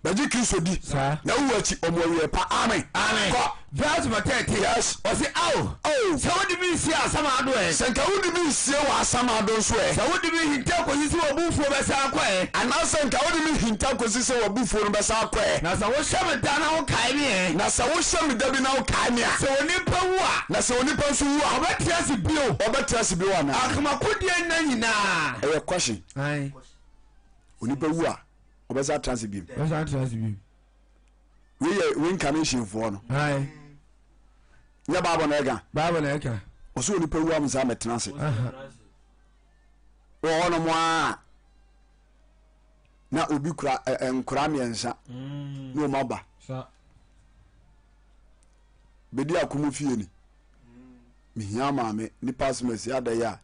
bɛgye kristo di na wowu akyi ɔmo awie pa amen kɔ Verse number 13. Yes. Ɔsi ao. Oh. Sɛ wode me nsie asamado ɛ. Sɛ nka wode me nsie wɔ asamado nso ɛ. Sɛ wode me hinta kɔsi sɛ w'abufuo bɛsan akɔ ɛ. Anaasɛ nka wode me hinta kɔsi sɛ w'abufuo no bɛsan akɔ ɛ. Na sɛ wohyɛ me da na wokae me ɛ. Na sɛ wohyɛ me da bi na wokae me a. Sɛ onipa wu a. Na sɛ onipa nso wu a. Ɔbɛtena ase bio. Ɔbɛtena ase bio anaa? Akomakodeɛ nna nyinaa. Ɛyɛ question. Ae. Onipa wu a, ɔbɛsan atena ase bio. Ɔbɛsan atena ase bio. Wei yɛ reincarnation foɔ no. Ae. Nyɛ Bible na ɛka. Bible na ɛka. Ɔsɛ onipa wu a nsa mɛtena ase. Wɔ hɔ nom a na obi kura nkora mmiɛnsa mm. na wɔn aba. Bedi akomo fie ni. Mehia maame nipa asomasi adɛyɛ a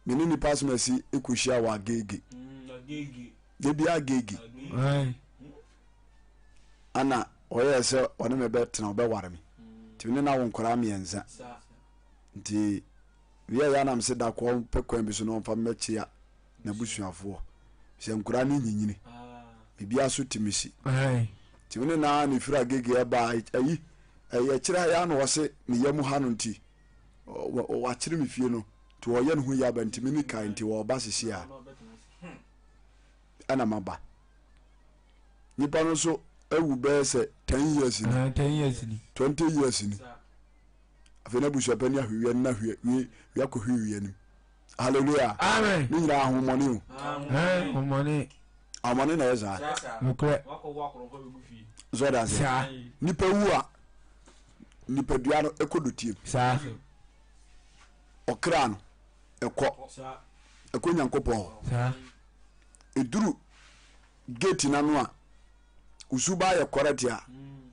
me ne nipa asomasi ekɔhyia wɔ agege. Mm, Debi agege. Ana ɔyɛɛ sɛ ɔne me bɛtena ɔbɛware me nti me ne no awo nkwadaa mmiɛnsa nti meyɛ yɛ anam se da kɔ ɔmpɛ kwan bi so na ɔmfa mmɛkyea n'abusuafoɔ sɛ nkwadaa no nyinyini biribiara so te me si nti me ne naa ne firi agege ɛba ayi ɛyɛ kyerɛ ha yɛ ana ɔse ne yam ha no nti wakyere me fie no nti ɔyɛ ne ho yɛ aba nti me ne kae nti ɔba sisi a ɛna maba nipa no nso awu bɛyɛ sɛ ten years ni ah, ten years ni 20 years ni afei na abusuapani ahwewia no na hwie wia kɔ hwie wia nim hallelujah amen ne nyinaa ahomɔne o ahomɔne ahomɔne na ɛyɛ saa nokorɛ sɛ ɔda ase nipa wu a nipadua no ɛkɔ dɔtiem saa ɔkra no ɛkɔ ɛkɔ nyankopɔn hɔ saa ɛduru gate no ano a wo suba ayɛ correct a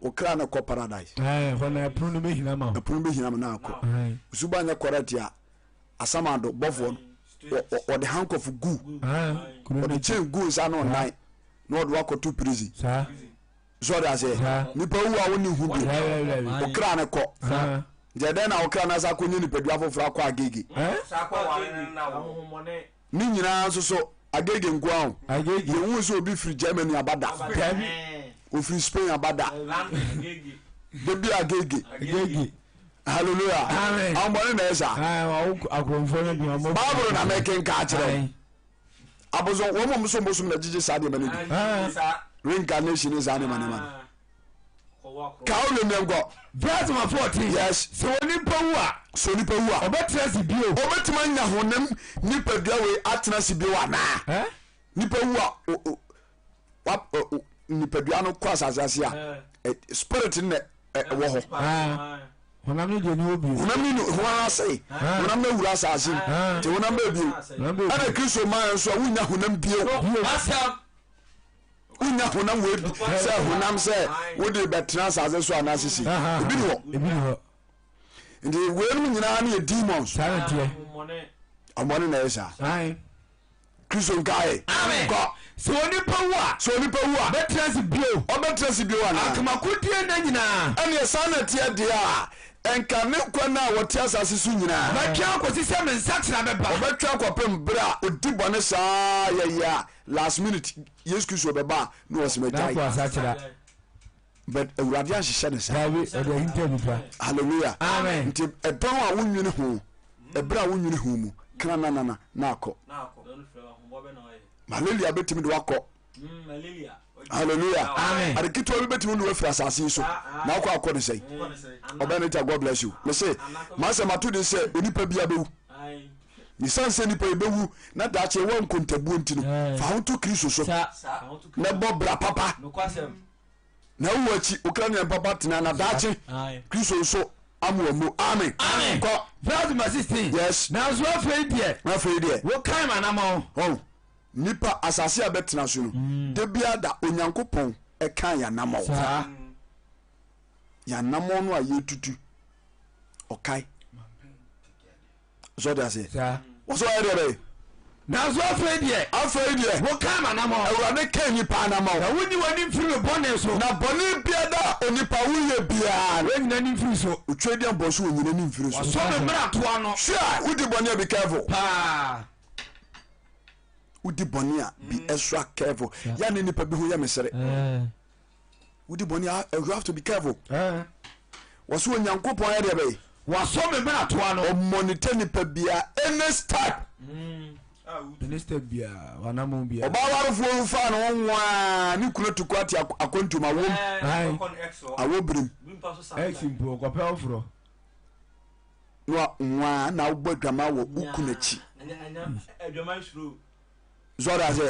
wo kra no kɔ paradise. Ɛhɔ na ɛpono no bɛhina ma wo. Ɛpono bɛhina ma no akɔ. Wo suba nyɛ correct a asamado bɔfoɔ no ɔde handcuff gu ɔde chain gu nsa no nan na ɔde wakɔto prison. So ɔde aseɛ nipa wu a wonni ho bio wo kra no kɔ nti ɛdɛn na wo kra no asa akɔnya nipadua foforɔ akɔ agege. Ne nyinaa nso so Agege nko ara o. Agege. Yɛnhuu sɛ obi firi Germany aba da. Dabi. Ofiri Spain aba da. Da bi Agege. Agege. Hallelujah. Amen. Ahombɔne na ɛyɛ saa. Ayi, akorɔmfoɔ no bi wɔn. Bible na mɛkenka akyerɛ wo. Abosom wɔn mu nso bosom na gyigye saa nneɛma no di. Reincarnation ne saa nneɛma nneɛma no. Ka wo ne nkɔ. Verse number 14. Yes. Sɛ onipa wu a. Sɛ onipa wu a. Ɔbɛtena ase bio. Ɔbɛtumi anya honam nipadua wei atena ase bio anaa? Eh? Nipa wu a wa nipadua no kɔ asase ase a spirit no na ɛwɔ hɔ. Ah. Honam no deɛ ni hɔ bio. Honam no ni honam asɛe. Honam no awura asase mu. Nti honam bɛɛ bio. Ɛna Kristo maa nso a wonya honam bio. Wonya honam wei sɛ honam sɛ wode bɛtena asase so anaa sisi. Ebi ni hɔ. Ebi ni hɔ. Nti weinom nyinaa no yɛ demons. Saa na teɛ. Ɔmɔne na ɛyɛ saa. Kristo nkae. Amen. Kɔ. Sɛ onipa wu a. Sɛ onipa wu a. Ɔbɛtena ase bio. Ɔbɛtena ase bio anaa? Anka m'akodie nna nyinaa. Ɛneɛ saa na ɛteɛ deɛ a, ɛnka ne nkwa nna a ɔte asase so nyinaa. Ɔbɛtwɛn akɔsi sɛ me nsakyera bɛba. Ɔbɛtwɛn akɔpem berɛ a ɔdi bɔne saa yɛyɛ a last minute Yesu Kristo bɛba a na ɔse magyae. N'akoa sakyera. But Awurade anhyehyɛ no saa. Daabi, ɔde ahinta nipa. Hallelujah. Amen. Nti ɛdɔn a wonwene ho, ɛberɛ a wonwene ho mu, krananana na akɔ. Malaria bɛtumi de wakɔ. Hallelujah. Amen. Ade ketewa bi bɛtumi de wafiri asase yi so na akɔ akɔ ne sɛn. Ɔbɛn ne ta God bless you. Mese, masɛ mato de sɛ onipa bia bɛwu. Esiane sɛ nnipa yɛbɛwu na daakye yɛwɔ nkontabuo nti no, fa ho to Kristo so na bɔ bra papa. Na wowu akyi, wokra ne papa tena na daakye Kristo nso amoa mu. Amen. Amen. Kɔ. Verse number 16. Yes. Nanso afei deɛ. Afei deɛ. Wokae m'anammɔn. Oh, nipa asase a bɛtena so no, da biara da Onyankopɔn ɛka yɛn anammɔn. Saa. Yɛn anammɔn no a yɛtutu, ɔkae. So ɔde aseɛ? Wɔsɛ ɔyɛ deɛ bɛyɛ. Nanso afei deɛ. Afei deɛ. Woka m'anammɔn. Awurade ka nnipa anammɔn. Na wonyi w'ani mfiri me bɔne so. Na bɔne biara a onipa woyɛ biara. Wonyina ani mfiri so. Otwa di abɔ so onyina ani mfiri so. Wɔsɔ me mmarato ano. Hwɛ a wodi bɔne a be careful. Paa. Wodi bɔne a be extra careful. Yɛ ne nipa bi ho yɛ mesere. Wodi bɔne a you have to be careful. Wɔso Onyankopɔn ayɛ deɛ bɛyɛ. Wasɔ me mmarato ano. Ɔmɔnita nipa bia any step. Any step bia wanamɔ bia. Ɔbaa warefoɔ nfa ne ho nwaa ne kunu tu kɔ ate akwantum awom. Awɔ birim. Ex mpo ɔkɔpɛ ɔforɔ. Na nwaa na wobɔ adwama wɔ wo kunu akyi. Zɔre asɛ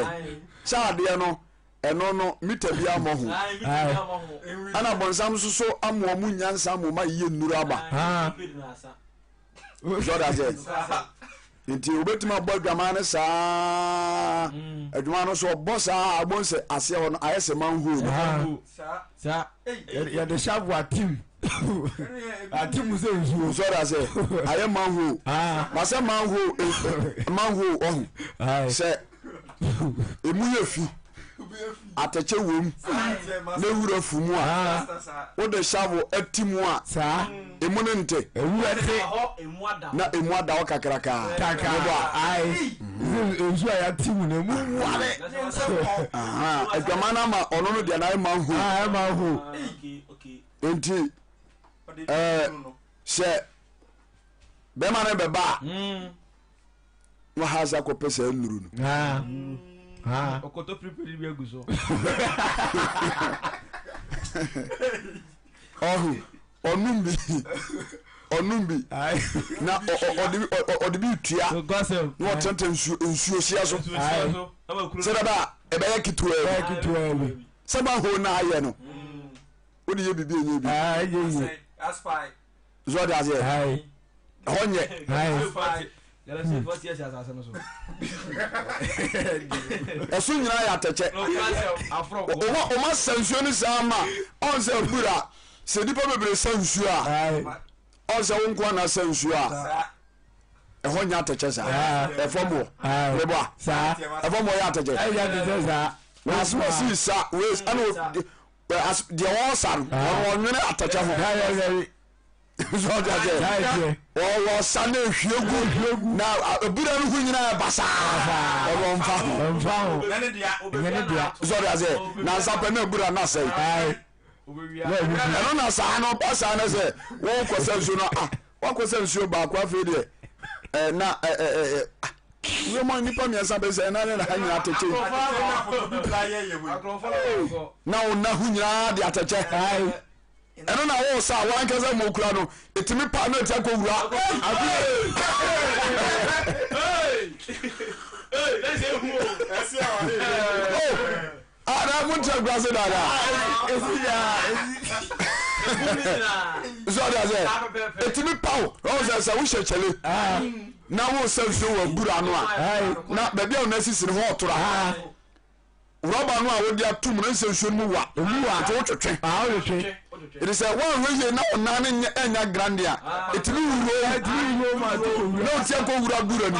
sɛ adeɛ no ɛno no mita bi amɔ ho ɛna bɔnsam nso so amoa mu nyansa mo ma yiyɛ nnuru aba sɔre asɛ nti wobɛtumi abɔ adwaman no saa adwuma no so ɔbɔ saa abɔ sɛ aseɛ hɔ no ayɛ sɛ manhole no yɛde shovel atim atim sɛ nsuo sɔre asɛ ayɛ manhole na sɛ manhole manhole ɔho sɛ emu yɛ fi atɛkyɛ wom na wura fu mu a wode shovel ati mu a emu no nte na emu ada hɔ kakrakaa mebɔ a nsu a yɛate mu no emu ware adwaman no ama ɔno no deɛ na ayɛ manhole nti sɛ bɛrima no bɛba a na ɔha ase akɔpɛ saa nnuru no. Ɔkɔtɔ piripiri bi agu so. Ɔho ɔnum bi ɔnum bi na ɔde bi tua na ɔtɛntɛn nsuo nsuo hyia so sɛdeɛ bɛ a ɛbɛyɛ ketewa bi sɛ ba ho na ayɛ no wode yɛ biribi ɛnyɛ bi so ɔde aseɛ ɛhɔ nyɛ ɛso nyinaa yɛ atɛkyɛ ɔma sa nsuo no saa ma ɔn sɛ bura sɛ nipa bebree sa nsuo a ɔn sɛ wo nkoa na sa nsuo a ɛhɔ nyɛ atɛkyɛ saa ɛfam wɔ mebɔ a ɛfam wɔ yɛ atɛkyɛ na asoma sii sa wei ɛna deɛ wɔsa no ɔno ɔnwene atɛkyɛ ho sɛ ɔde aseɛ ɔwɔ sa na ehwie gu na ebura no ho nyinaa yɛ basaa ɔno ɔmfa ho sɛ ɔde aseɛ na nsa pɛ na ebura no asɛe ɛno na saa no ba saa no sɛ wokɔsɛ nsuo no ah wakɔsɛ nsuo baako afei deɛ eh, na eh, eh, eh, ah, wei nipa mmiɛnsa bɛ sɛ ɛna ne na ha nyinaa atɛkyɛ na wo na ho nyinaa de atɛkyɛ ɛno na wo sa wankasa mu okura no ɛtumi pa na ɛti akɔ wura oh, ana mo nkyɛn kura se dada. Sɛ ɔde asɛ ɛtumi paw ɔwɔ sɛ sɛ wohyɛ kyɛle na wosa nsuo wɔ abura ano a na baabi a wona sisi no hɔ ɔtora rɔba no a wode atom no nsɛ nsuo no mu wa nti wotwetwe ɛti sɛ woanhwɛ yie na wo nan no ɛnya grande a ɛtumi wuro na wotia kɔ wura bura no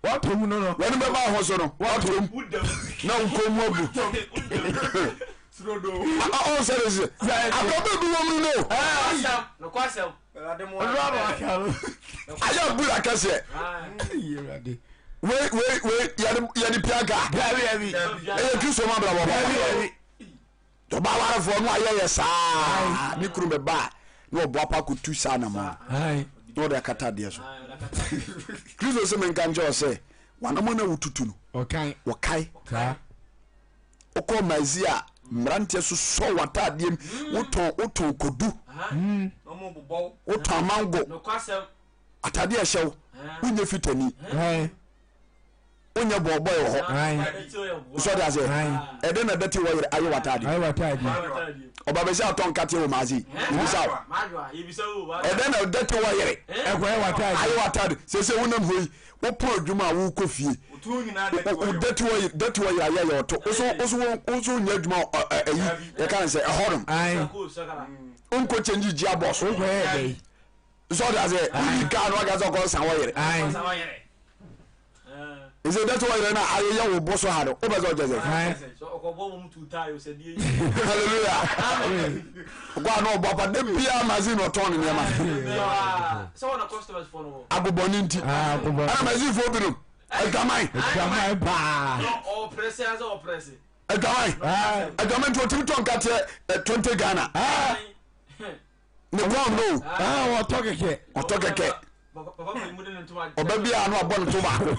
Watɔ mu no no. Wɔn bɛba ho so no watɔ mu na nkɔn mu abu. Ɔn sɛ de sɛ abrabɔ bi wɔ mu no. Ayɛ abura kɛseɛ. Wei wei wei yɛde yɛde pia kaa. Ɛyɛ Kristo mu abrabɔ papa. Ɔba awarefoɔ no ayɛ yɛ saa ne kunu bɛba a na ɔbɔ apa akɔtu saa anamɔ no na ɔde akata adeɛ so. Kristo sɛ menka nkyɛ wɔ sɛ wanamɔ no a wotutu no wɔkae wokɔ mazi a mmeranteɛ sosɔ w'ataadeɛ mu wotɔn wotɔn kodu wotɔn amango ataadeɛ ɛhyɛ wo wonyɛ fitani wonyɛ bɔɔbɔe wɔ hɔ sɛ ɔde aseɛ ɛdɛn na ɛdɛte wɔ yere ayɛ w'ataade ɔba bɛsi atɔ nkateɛ wɔ maase yɛbisa wo ɛdɛn na ɛdɛte wɔ yere ayɛ w'ataade sɛ sɛ wonam hɔ yi wopɔn adwuma a wokɔ fie wodɛte wɔ yere dɛte wɔ yere ayɛ yɛ ɔto woso woso woso nyɛ adwuma ɛyi yɛka ne sɛ ɛhɔ nom wonkɔ kyɛngye gyi abɔ so sɛ ɔde aseɛ wodi kaa no waka sɛ ɔkɔ nsa wɔ yere nse dɛte wɔ yere no a ayeyɛ wo bo so ha no wopɛ sɛ ɔkyɛ sɛ halleluya ɔkɔ a na ɔbɔ apa da biaa magazine ɔtɔn ne nneɛma agobɔne nti ɛna magazinefoɔ binom adwaman adwaman adwaman nti ɔtumi tɔ nkateɛ 20 Ghana ne kɔn no ah, ɔtɔ kɛkɛ ɔtɔ kɛkɛ ɔba biara no abɔ ne to baako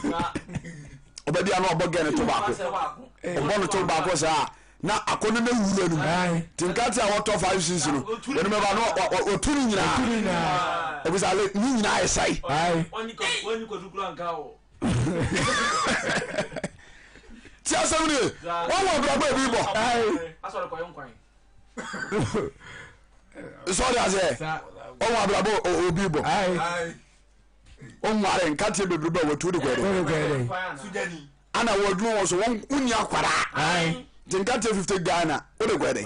ɔba biara no abɔ gɛ ne to baako ɔbɔ ne to baako saa na akɔnɔ no awura no mu nti nkate a wɔtɔ 5 6 no wɔne bɛba no ɔtu ne nyinaa ɛbisa le ne nyinaa yɛ sɛe ti asɛm no ye wɔwɔ abrabɔ ebi bɔ sɔre aseɛ ɔwɔ abrabɔ obi bɔ ɔnware nkateɛ bebrebe a watu de kɔɛ dɛ ana wɔ adwuma wɔ so wonni akwaraa nti nkateɛ 50 Ghana wode kɔɛ dɛ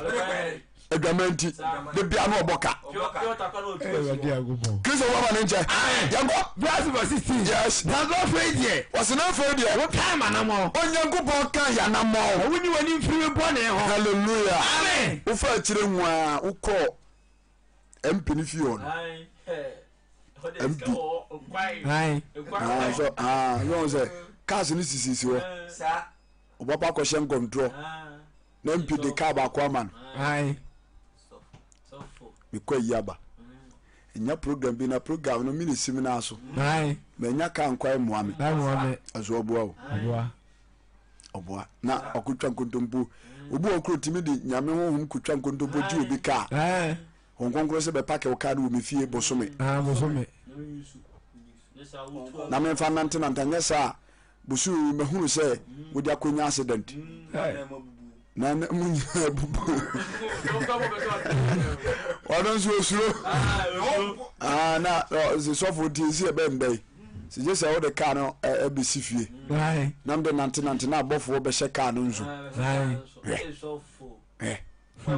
adwama nti de bia no ɔbɔ ka kristo waba ne nkyɛ yɛnkɔ verse verse 16 yes nanso afei deɛ wɔsi na afei deɛ wokae m'anammɔn onyankopɔn ka yɛanammɔn na wonyi w'ani mfiri me bɔne ho hallelujah amen wofa akyire ho a wokɔ mp no fie hɔ no mp ah, so ah, yɛn sɛ cars no sisisi hɔ ɔbɛba akɔhyɛ nkɔmtorɔ na mp de kaa baako ama no mekɔ ayi aba nya program bi na program no mene sim no aso manya kaa nkwae mmoa me ɛso ɔboa o ɔboa na ɔkotwa nkontompo obi wɔ kuro tumi de nyame honhom kotwa nkontompo gye obi kaa wɔn kronkron sɛ bɛpake wo kaa no wɔ me fie bosome na memfa nantenante anyɛ saa bosome yi mahunu sɛ wode akɔnya accident na na mu nyinaa bubu ɔno nso osuro ah, na sɔfo nti esi ɛbɛn bɛyi sɛ gye sɛ wode kaa no ɛbɛsi fie na mede nante nante na abɔfoɔ bɛhyɛ kaa no nso hwɛ hwɛ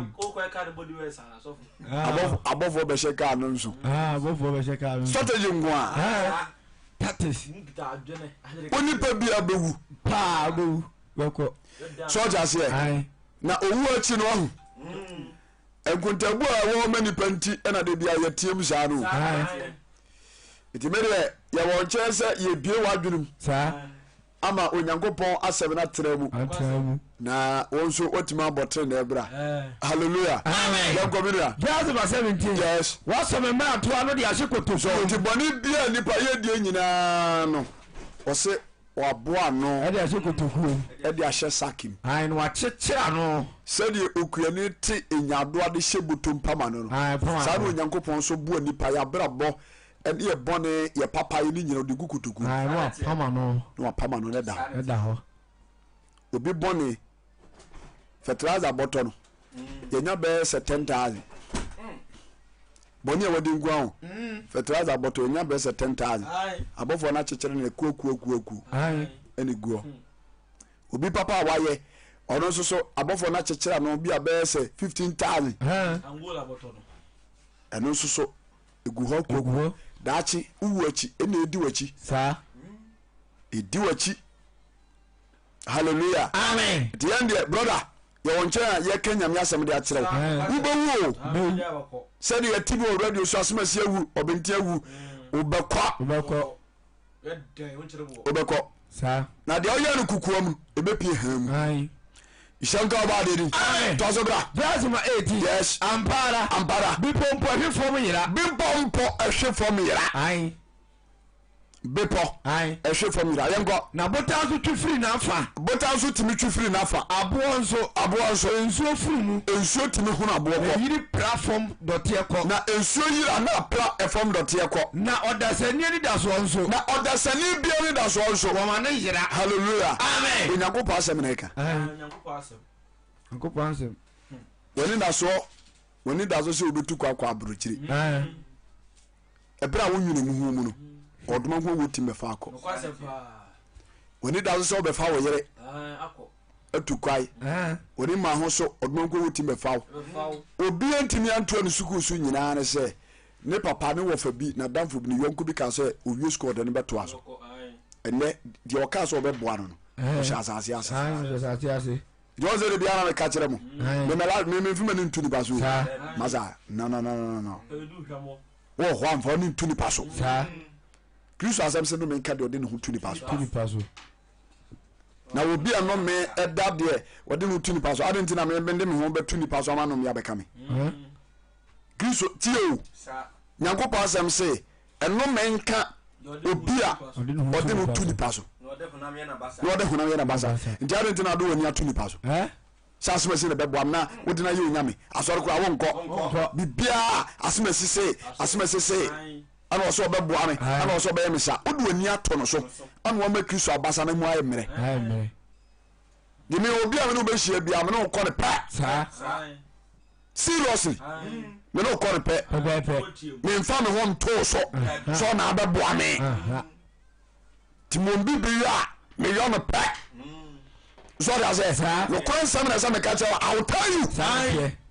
abɔfoɔ bɛhyɛ kaa no nso strategy nko a tactics onipa bia bɛwu paa bɛwu bɛkɔ sɛ ɔte aseɛ na owu akyi no ahu nkontabu a ɛwɔ ma nipa nti ɛna de bia yɛteam saa no nti me deɛ yɛwɔ nkyɛn sɛ yɛbie w'adwenem ama Onyankopɔn asɛm no atena mu na wɔn nso wɔatumi abɔ tenenee bra. Hallelujah. Amen. Yɛnkɔ me nua. Genesis verse 17. Yes. Wɔasɔ me mmaratoa no de ahyɛ kotokuo. So nti bɔne bi a nipa yɛ die nyinaa no wɔse wɔaboa ano. Ɛde ahyɛ kotokuo mu. Ɛde ahyɛ saki mu. Ayi na wɔakyekyere ano. Sɛdeɛ okuani te nyaadoa de hyɛ bɔtɔ mpama no no, saa na Onyankopɔn nso boa nipa yɛ abrabɔ Ɛne yɛ bɔne, yɛ papayɛ ne nyina ɔde gu kotoku. Ae, na wapam ano. Na wapam ano na ɛda hɔ. Ɛda hɔ. Obi bɔne, fertilizer bɔtɔ no, yɛnya bɛyɛ sɛ 10,000. Bɔne a wadi nko ara o. Fertilizer bɔtɔ ɔnya bɛyɛ sɛ 10,000. Abɔfoɔ no akyekyere no akuakuakuakuo ɛna ɛgu hɔ. Obi papa a wayɛ ɔno nso so abɔfoɔ no akyekyere ano bi a bɛyɛ sɛ 15,000. Ɛno nso so ɛgu hɔ akuakuo. Daakye wowu akyi ɛna ɛdi w'akyi. Ɛdi w'akyi. Hallelujah. Amen. Nti yɛn deɛ brother yɛwɔ nkyɛn a yɛka nyame asɛm de akyerɛ wo. Wobɛwu o. Sɛdeɛ yɛte bi wɔ radio so asɛm asi awu ɔbɛnti awu. Wobɛkɔ. Wobɛkɔ. Wobɛkɔ. Saa. Na deɛ ɔyɛ no kukuo mu ɛbɛpie han mu. Ae. Nhyɛ nka ɔbaa deɛ din. Amen. Toa so bra. Verse number 18. Yes. Ampa ara. Ampa ara. Bepɔ mpo ɛhwe fam yera. Bepɔ mpo ɛhwe fam yera. Ae. Bepɔ Ae. ɛhwe fam yera. Yɛnkɔ. Na botan nso twe firi n'afa. Botan nso tumi twe firi n'afa. Aboɔ nso. Aboɔ nso. Nsuo firi mu. Nsuo tumi hono aboɔ Na kɔ. yiri pra fam dɔteɛ kɔ. Na nsuo yiri a na apra ɛfam dɔteɛ kɔ. Na ɔdasani anidasoɔ nso. Na ɔdasani biara anidasoɔ nso. Wɔma no yera. Hallelujah. Amen. Onyankopɔn asɛm na ɛka. Ae. Nyankopɔn asɛm. W'anidasoɔ, w'anidasoɔ sɛ wobɛtu kɔ akɔ aburokyire. Ae. Ɛberɛ a wonwene mu ho mu no, ɔdoma ho wo tim bɛfa akɔ. W'ani da so sɛ wobɛfa wo yere atu kwae. W'ani ma ho so ɔdoma nko wo tim bɛfa wo. Obiara ntumi antoa ne sukuu so nyinaa ne sɛ ne papa ne wɔfa bi n'adamfo bi ne yɔnko bi kaa sɛ owie sukuu ɔde no bɛtoa so. Ɛnɛ deɛ ɔkaa sɛ ɔbɛboa no no ɔhyɛ asase ase. Deɛ ɔsɛ de biara meka kyerɛ mo. Memɛla memfi m'ani ntu nipa so. Masa no no no no no. Wɔ hɔ a mfa w'ani nto nipa so. Saa. Kristo asɛm sɛ nnome nka deɛ ɔde ne ho to nipa so. To nipa so. Na obi a nnome ɛda deɛ ɔde ne ho to nipa so. Adi nti na mede me ho bɛto nipa so ama nnome abɛka me. Kristo tie o. Nyankopɔn asɛm se nnome nka obi a ɔde ne ho to nipa so. Na ɔde honam yɛ n'abasa. Na ɔde honam yɛ n'abasa. Nti adi nti na ade w'ani ato nipa so. Sɛ asomasi na bɛboa me na wode no ayɛ onyame asɔre koraa wonkɔ biribiaa asomasi se asomasi se ɛna ɔsɛ ɔbɛboa me ɛna ɔsɛ ɔbɛyɛ me sa wode w'ani ato no so ɛna wama Kristo abasa no mu ayɛ mmerɛ de me obi a me ne wobɛhyia bia me ne wokɔ no pɛ seriously me ne wokɔ no pɛ memfa me ho ntoo so sɛ ɔna abɛboa me nti mo bi bi yɔ a meyɔ no pɛ so ɔde asɛ nokorɛ nsɛm na ɛsɛ meka kyerɛ wo I will tell you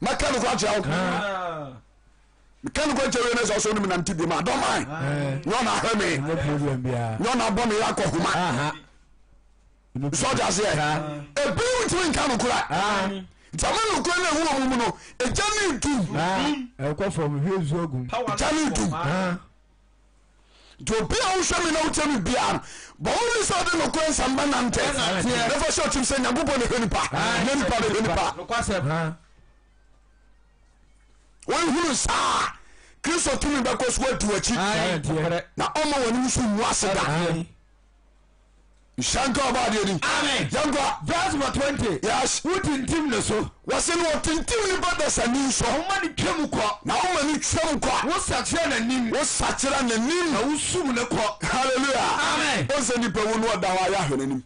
mɛka nokorɛ akyerɛ wo meka nokorɛ kyerɛ wie no sɛ ɔsɛ wonim nante biom I don't mind nyɛ ɔna ahwɛ me nyɛ ɔna abɔ me yɛ akɔ homa so ɔde aseɛ ebi ntumi nka nokorɛ nti ama nokorɛ no ɛwɔ mu mu no ɛgya ne dum ɛgya ne dum Nti obi a wohwɛ me na wotie me biara no, bɔ mmɔden sɛ wode nokorɛ nsɛm bɛnante, na fa hyɛ wo tirim sɛ Nyankopɔn na ɛhwɛ nipa, nyɛ nipa na ɛhwɛ nipa. Wohunu saa a, Kristo tumi bɛkɔ so adi w'akyi, na ɔmma w'anim so ngu ase da. Nhyira nka ɔbɔ adeɛ din. Amen. Yɛnkɔ. Verse number 20. Yes. Wotintim ne so. Wɔse no ɔtintim nipa dasani so. Na woma no twam kɔ. Na woma no twam kɔ. Wosakyera n'anim. Wosakyera n'anim. Na wosum no kɔ. Hallelujah. Amen. Ɔn sɛ nipa wu no ɔda hɔ a yɛahwɛ n'anim.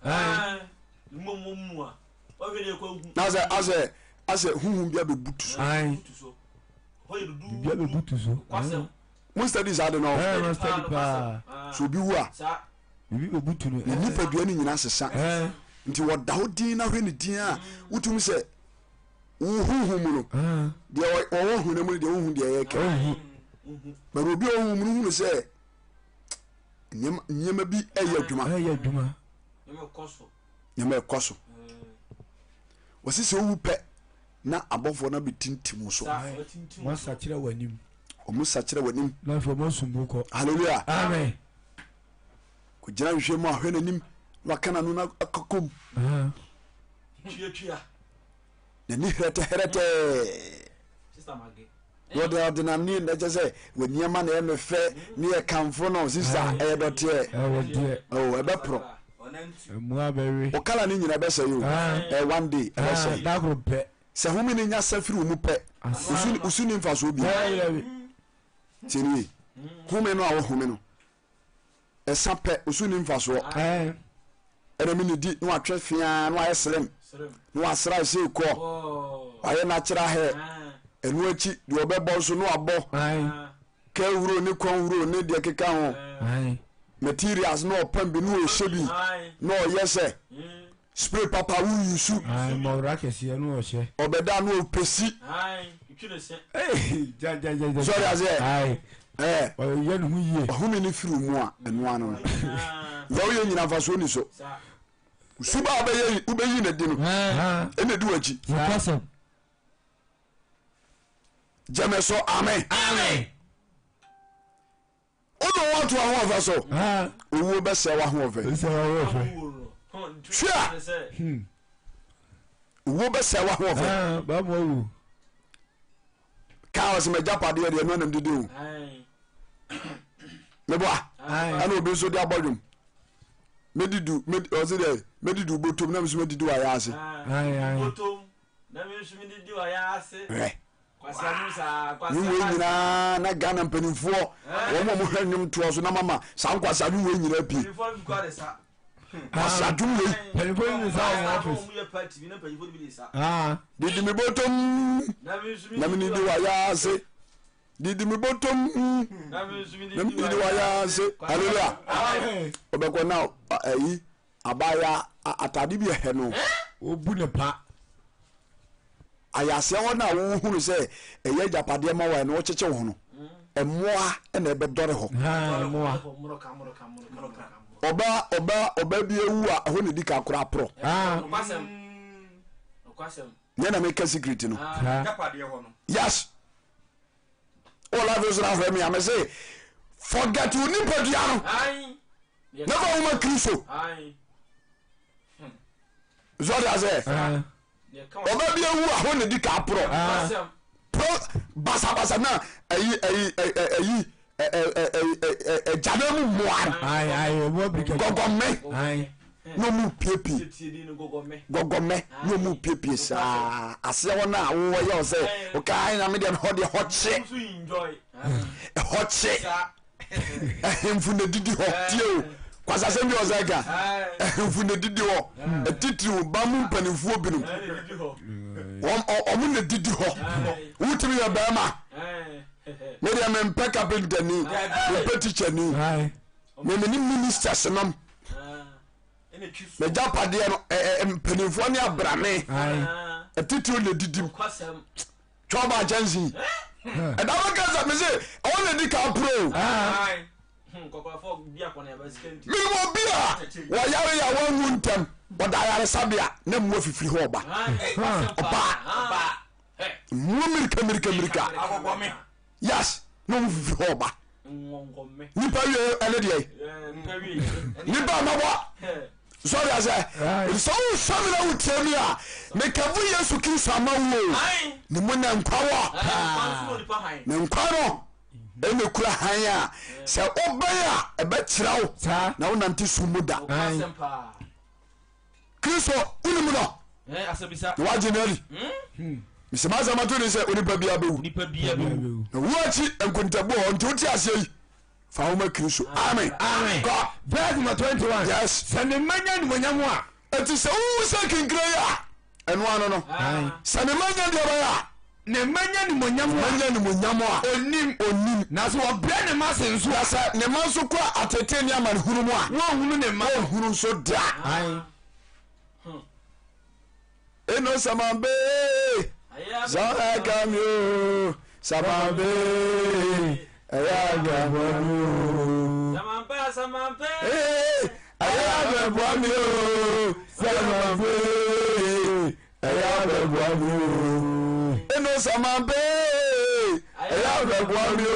Na sɛ asɛ asɛ huhum bi abɛbutu so. Biribi abɛbutu so. Mo study saa de no. Ɛɛ mo study paa. So obi wu a. Biribi bɛbutu no. Ne nipadua no nyinaa sesa. Nti wɔda hɔ din na hwɛ ne din a wotumi sɛ wo honhom mu no deɛ ɔwɔ honam mu no deɛ wohu deɛ ɛyɛ kɛ. But obi a ɔwɔ mu no hunu sɛ nneɛma bi ɛyɛ adwuma. Ɛyɛ adwuma. Nneɛma ɛkɔ so. Wɔsi sɛ owu pɛ na abɔfoɔ no abɛtintim wo so. Wɔasakyera w'anim. Wɔn sakyera w'anim. Na afei wɔn asum wo kɔ. Hallelujah. Amen. Kɔgyina nhwehwɛ mu ahwɛ n'anim na waka n'ano na akɔkɔm. N'ani hɛrɛtɛhɛrɛtɛɛ. Wɔde ɔde n'ani na kyɛ sɛ wɔ nneɛma na ɛyɛ me fɛ ne yɛ kamfo no sista ɛyɛ dɔteɛ. Oh ɛbɛporɔ. Mmoa bɛwe. Wo kala ne nyina ɛbɛsɛe o. Ɛyɛ one day ɛbɛsɛe. Dakoro pɛ. Sɛ home no nya sa firi wo mu pɛ, wo so ni mfasoɔ bio. Tie nie, home no a wohome no, ɛsa pɛ, wo so ni mfasoɔ. Ɛna mi ne di na watwe feaa na wayɛ slim na wasra ɛsɛ kɔ, wayɛ natural hair. Ɛno akyi deɛ ɔbɛbɔ nso na wabɔ. Kɛ wuro ne kɔn wuro ne deɛ keka ho. Materials na ɔpam bi na ɔhyɛ bi na ɔyɛ sɛ spray papa wo yusu. Mɔwura kɛseɛ na ɔhyɛ. Ɔbɛda na ɔpɛsi. Sɔre aseɛ. Ɛɛ. Ɔyɛ ne ho yie. Ɔhome ne firi mu a ɛno ano no. Deɛ woyɛ nyina mfasoɔ ni so. Suba a wobɛyɛ wobɛyi na di no. Ɛna di w'akyi. Gyeme so amen. Amen. Wode wo ato ahoɔfɛ so. Owuo bɛsɛe w'ahoɔfɛ. Hwɛ. Owuo bɛsɛe w'ahoɔfɛ. Kaa ɔsɛ m'agyapadeɛ deɛ ɛno anam didi o. Meboa. Ɛna obi nso de abɔ dwom. Mɛdidu ɔsɛ deɛ mɛdidu botom na nso mɛdidi wɔ ayɛ ase. Hwɛ. Nnwom wei nyinaa na Ghana mpanimfoɔ wɔn a wɔhwɛ nnwom toɔ so na mama saa nkwasi adwom wei nyinaa pie. Kwasi adwom wei. Mpanimfoɔ yi nsa wɔn office. Didi mi bɔtɔm na mi didi wa yaase. Didi mi bɔtɔm na mi didi wa yaase. Hallelujah. Ɔbɛkɔ na ɛyi abaayewa atade bi ɛhɛ no. Obu ne pa. Ayaseɛ hɔ no a wohunu sɛ ɛyɛ agyapadeɛ ma wo a ɛno wokyekye wo ho no, mmoa na ɛbɛdɔre hɔ. Ɔba ɔba ɔba bi awu a ɛhɔ na ɛdi ka koraa porɔ. Nyɛ na meka secret no. Yes. Wɔ life so na ahwɛ me a me se forget wo nipadua no na fa wo ma Kristo. Zɔde asɛ. Ɔba bi awu a hɔ na di ka porɔ. Porɔ basabasa na ayi ayi ayi ɛgyana mu mmoa no. Gɔgɔmɛ na ɔmu piepie. Gɔgɔmɛ na ɔmu piepie saa aseɛ hɔ no a wowɔ yɛ wo sɛ wokaa na medeɛ hɔ deɛ hɔ kye ɛhɔ kye. Ahemfo na didi hɔ tie o kwasasɛm bi ɔsɛ ka ahemfo na didi hɔ atitiriw ba mu mpanimfoɔ binom wɔn na didi hɔ wotumi yɛ bɛrima me deɛ mempɛ kapentani mempɛ tikyani meme ne ministers nom megyapadeɛ no mpanimfoɔ ne abrane atitiriw na didi mu twɛ ɔba kyɛnse ɛda bɛka sɛ mese ɛwɔ na di ka pro menim obi a wɔyare yɛ wanwu ntɛm wɔda ayaresabea na mmoa fifiri hɔ ɔba ɔba mmoa mirika mirika mirika yes na ɔmo fifiri hɔ ɔba nipa wie ɛne deɛ nipa mabɔ sɔre asɛ sɛ wosɔ me na wotie me a mekafo Yesu Kristo ama wo o ne mu na nkwa wɔ ne nkwa no ɛna kura han a sɛ wobɛn a ɛbɛkyerɛ wo na wonante sum mu da Kristo wonim no na wagye no adi mesɛ masɛm ato ne sɛ onipa biara bɛwu na wu akyi nkontabu hɔ nti wote aseɛ yi fa wo ma Kristo amen amen kɔ verse number 21 yes sɛ ne mma nya animonyam a ɛti sɛ wowu sɛ kinkire yi a ɛno ano no sɛ ne mma nya deɛ bɛyɛ a ne mma nya animonyam a nya animonyam a onim onim na sɛ wɔbrɛ ne mma ase nso na sɛ ne mma nso kɔ atete ne amanehunu mu a wɔnhunu ne mma wɔnhunu nso da Eno samambe zan aka mi o samambe ɛyɛ abɛboa mi o Samampe samampe ɛyɛ abɛboa mi o samambe ɛyɛ abɛboa mi o eno samambe ɛyɛ abɛboa mi o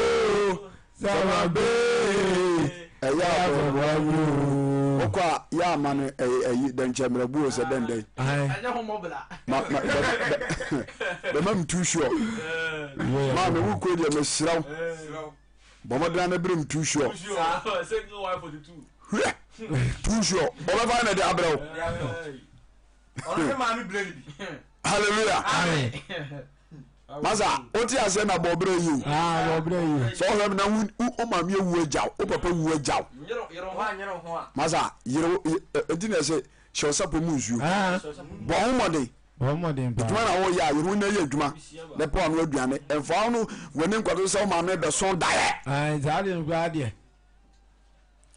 samambe ɛyɛ abɛboa mi o wokɔ a yɛ ama no ɛyi dɛnkyɛmmerɛbuo sɛ dɛndɛn ma ma bɛma m too sure maa me wo kuro deɛ mesrɛ wo bɔ mmɔdena no berɛ m too sure hwɛ too sure ɔbɛfa na de abrɛ wo hallelujah masa wote aseɛ na bɔbrɛ yi o sɛ ɔhwɛ me na wo maame awu agyaw wo papa wu agyaw masa yere ɛnti na ɛsɛ hyɛ ɔsapɔ mu nsuo bɔ ho mmɔden. Bɔ mmɔden paa. Adwuma na woyɛ a, yere wo na yɛ adwuma na pɛ w'ano aduane. Ɛmfa wo no w'ani nkɔto sɛ wo maame bɛso daeɛ. Ae, saa deɛ no koraa deɛ.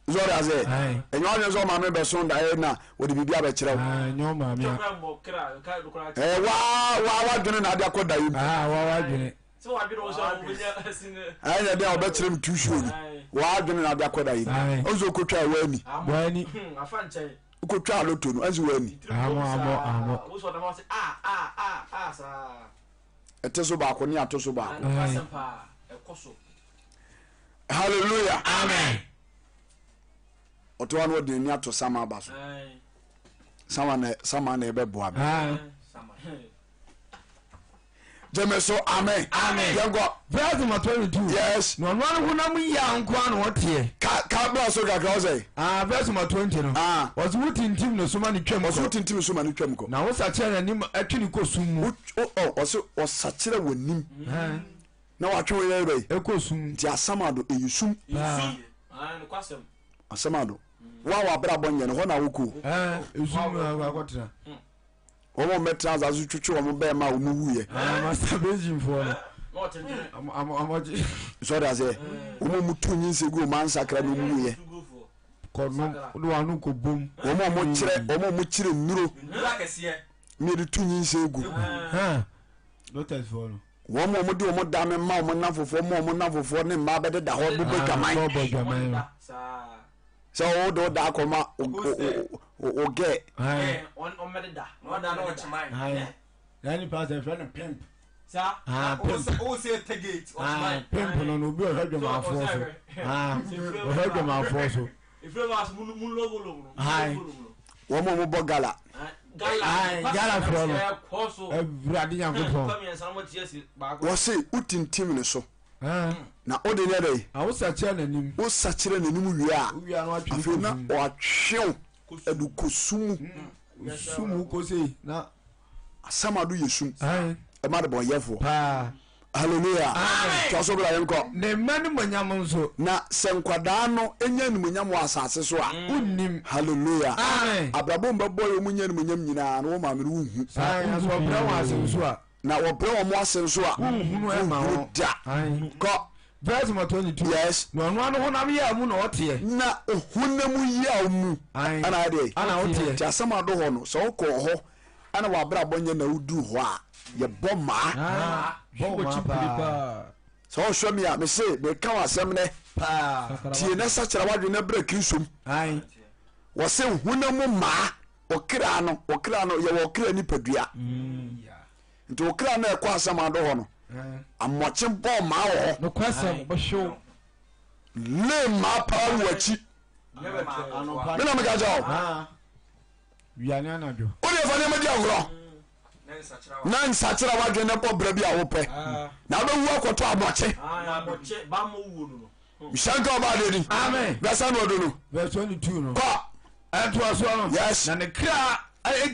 So ɔde aseɛ? Ae. Ɛnyɛ w'adwene sɛ wo maame bɛso daeɛ na wɔde biribi abɛkyerɛ wo. Ae, nyɛ wo maame a. Ɛɛ waa waa w'adwene na ade akɔ daeɛ mu. Aa, waa w'adwene. Ɛnyɛ dɛ ɔbɛkyerɛ me tusuo no. W'adwene na ade akɔ daeɛ mu. Ɔnso okotwa w'ani. W'ani. Wokotwaa lotto no, ɛnso w'ani. Amɔ, amɔ, amɔ. Ɛte so baako ne ato so baako. Hallelujah. Amen. Ɔte hɔ na ɔde n'ani ato sama aba so. Sama na sama na ɛbɛboa me. Gyeme so amen. Amen. Yɛnkɔ. Verse number 22. Yes. Na ɔno ara honam yea nko ara na ɔteɛ. Ka ka bra so kakra ɔsɛ. Ah, verse number 20 no. Ah. Ɔsɛ wotintim ne so ma ne twam kɔ. Ɔsɛ wotintim so ma ne twam kɔ. Na wosakyera n'anim twe ne kɔ sum mu. Wo ɔ ɔsɛ ɔsakyera w'anim. Na watwe wo yɛ bɛyi. Ɛkɔ sum. Nti asamado eyi sum. Paa. Asamado. Wo a w'abrabɔ nyɛ no hɔ na wokɔ. Ɛɛ esum na akɔtena. Wɔn a wɔbɛtena asase so twetwe wɔn bɛn ma wɔn wuiɛ. Ah, masturbation foɔ no. Amɔgye. Sɔre aseɛ. Wɔn a wɔtu nyinsɛn gu wɔn ansakra na wɔn wuiɛ. Kɔnom de wɔn ano kɔ bom. Wɔn a wɔkyerɛ wɔn a wɔkyerɛ nnuro. Ne yɛde tu nyinsɛn gu. Doctors foɔ no. Wɔn a wɔde wɔn dame ma wɔn nnamfofoɔ ma wɔn nnamfofoɔ ne mmaa bɛdeda hɔ bobɔ dwaman. Bɔbɔ dwaman no. Sɛ wo de wo da akɔma wo gɛ. Na nipa sɛ fɛ no pimp. Pimp. Pimp no no obi ɔhwɛ dwamafoɔ so. Ɔhwɛ dwamafoɔ so. Wɔn a wɔbɔ gala. Gala foɔ no. Awurade Nyankopɔn. Wɔse wotintim ne so. Na wode nyɛ dɛn? Na wosakyera n'anim. Wosakyera n'anim wie a, afei na ɔatwe wo de kɔ sum mu. Sum mu kɔ sei na. Asamado yɛ sum. Ɛma de bɔnyɛfoɔ. Paa. Hallelujah. Amen. Toa so bra yɛnkɔ. Ne mma animuonyam nso. Na sɛ nkwadaa no nya animuonyam wɔ asase so a. Wonnim. Hallelujah. Amen. Abrabɔ mu bɛbɔ yɛ wɔn nya animuonyam nyinaa no wɔn maame no wonhu. Saa na sɛ ɔbrɛ wɔn ase nso a. Na wɔbrɛ wɔn ase nso a. Wonhunu ɛma wɔn. Da. Kɔ. Verse number 22. Yes. Na ɔno ano honam yaw mu na ɔteɛ. Na honam yaw mu. Ɛna ayɛ deɛ. Ɛna ɔteɛ. Nti asɛm ado hɔ no sɛ wokɔ hɔ ɛna w'abrabɔ nyɛ na woduru hɔ a yɛbɔ maa. Bɔ maa paa. Sɛ ɔhwɛ mi a mese meka w'asɛm nɛ. Tie na sakyera w'adwene na brɛ Kristo mu. Wɔse honam mu maa. Ɔkra no, ɔkra no, yɛwɔ ɔkra nipadua. Nti ɔkra no ɛkɔ asɛm ado hɔ no, amɔkye bɔɔ maa wɔ hɔ. Nokwasɛm, bɛhyew. Le maa paa wɔ akyi. Me na meka kyɛ wo. Wia ne anadwo. Wo deɛ fa nneɛma di agorɔ. Na nsakyera w'adwene na bɔ bra bi a wopɛ. Na wobɛwu akɔtɔ amɔkye. Nhyira nka ɔbaa deɛ ni. Amen. Verse ano ɔdo no. Verse 22 no. Kɔ. Ɛntoasoɔ no. Yes. Na ne kra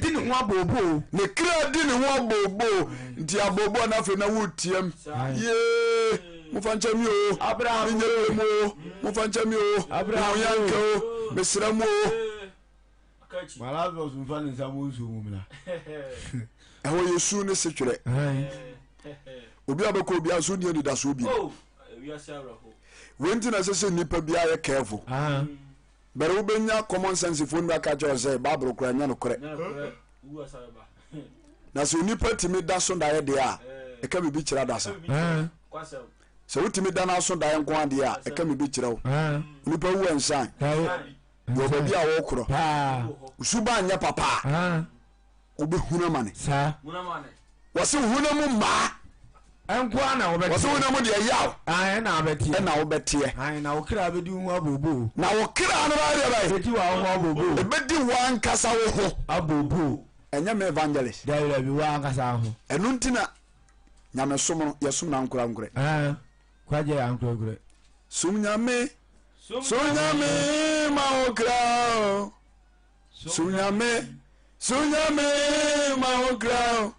di ne ho abooboo. Ne kra di ne ho abooboo. Nti abooboo na afei na wotiam. Yee. Mofa nkyɛ mi o. Abraham. Menyɛ bi mu o. Mofa nkyɛ mi o. Abraham. Mo yɛ nkɛ o. Mesrɛ mu o. Ma Lazarus nfa ne nsa mmɔ nsuo mu mmra. Ɛhɔ yɛ su ne setwerɛ. Obi a bɛkɔ obi a so nni anidasoɔ bi. Oh, Wei nti na ɛsɛ sɛ nnipa biara yɛ careful. Bɛrɛ wobɛnya common sense foɔ no bi aka kyerɛ sɛ Bible koraa nyɛ nokorɛ. Na sɛ onipa tumi da so daeɛ deɛ a, ɛka biribi kyerɛ adasa. Sɛ wotumi da no aso daeɛ nko adeɛ a, ɛka biribi kyerɛ wo. Onipa wu ɛnsan. Yɛ baabi a wɔkorɔ. Suban nyɛ papa a, wobɛhunu amane. Wɔse honam mu mmaa. Nko na wobɛteɛ. Wɔse honam mu deɛ yaw. Ɛna wobɛteɛ. Ɛna wobɛteɛ. Na wo kra bɛdi wo ho abooboo. Na wo kra no bɛyɛ deɛ bɛyɛ. Bɛdi wo ho abooboo. Ɛbɛdi wo ankasa wo ho. Abooboo. Ɛnyɛ me evangelist. Dabi dabi wo ankasa ho. Ɛno nti na nyamesom no yɛsom no ankorankorɛ. Kwagye ankorankorɛ. Som nyame. Som nyame ma wo kra o. Som nyame, som nyame ma wo kra o.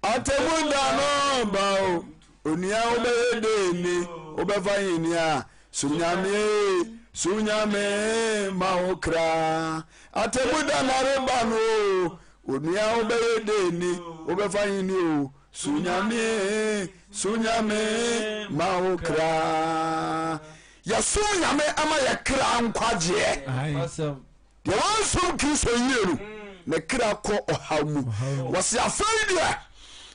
Atemu da no ba o. Onua wobɛyɛ dɛn ni? Wobɛfa heni a? Som nyame, som nyame ma wo kra. Atemu da na reba no o. Onua wobɛyɛ dɛn ni wobɛfa hene o so nyame so nyame ma wo kra. Yɛsom nyame ama yɛ kra nkwagyeɛ. Deɛ wansom Kristo yie no ne kra kɔ ɔhaw mu. Wɔsi afei deɛ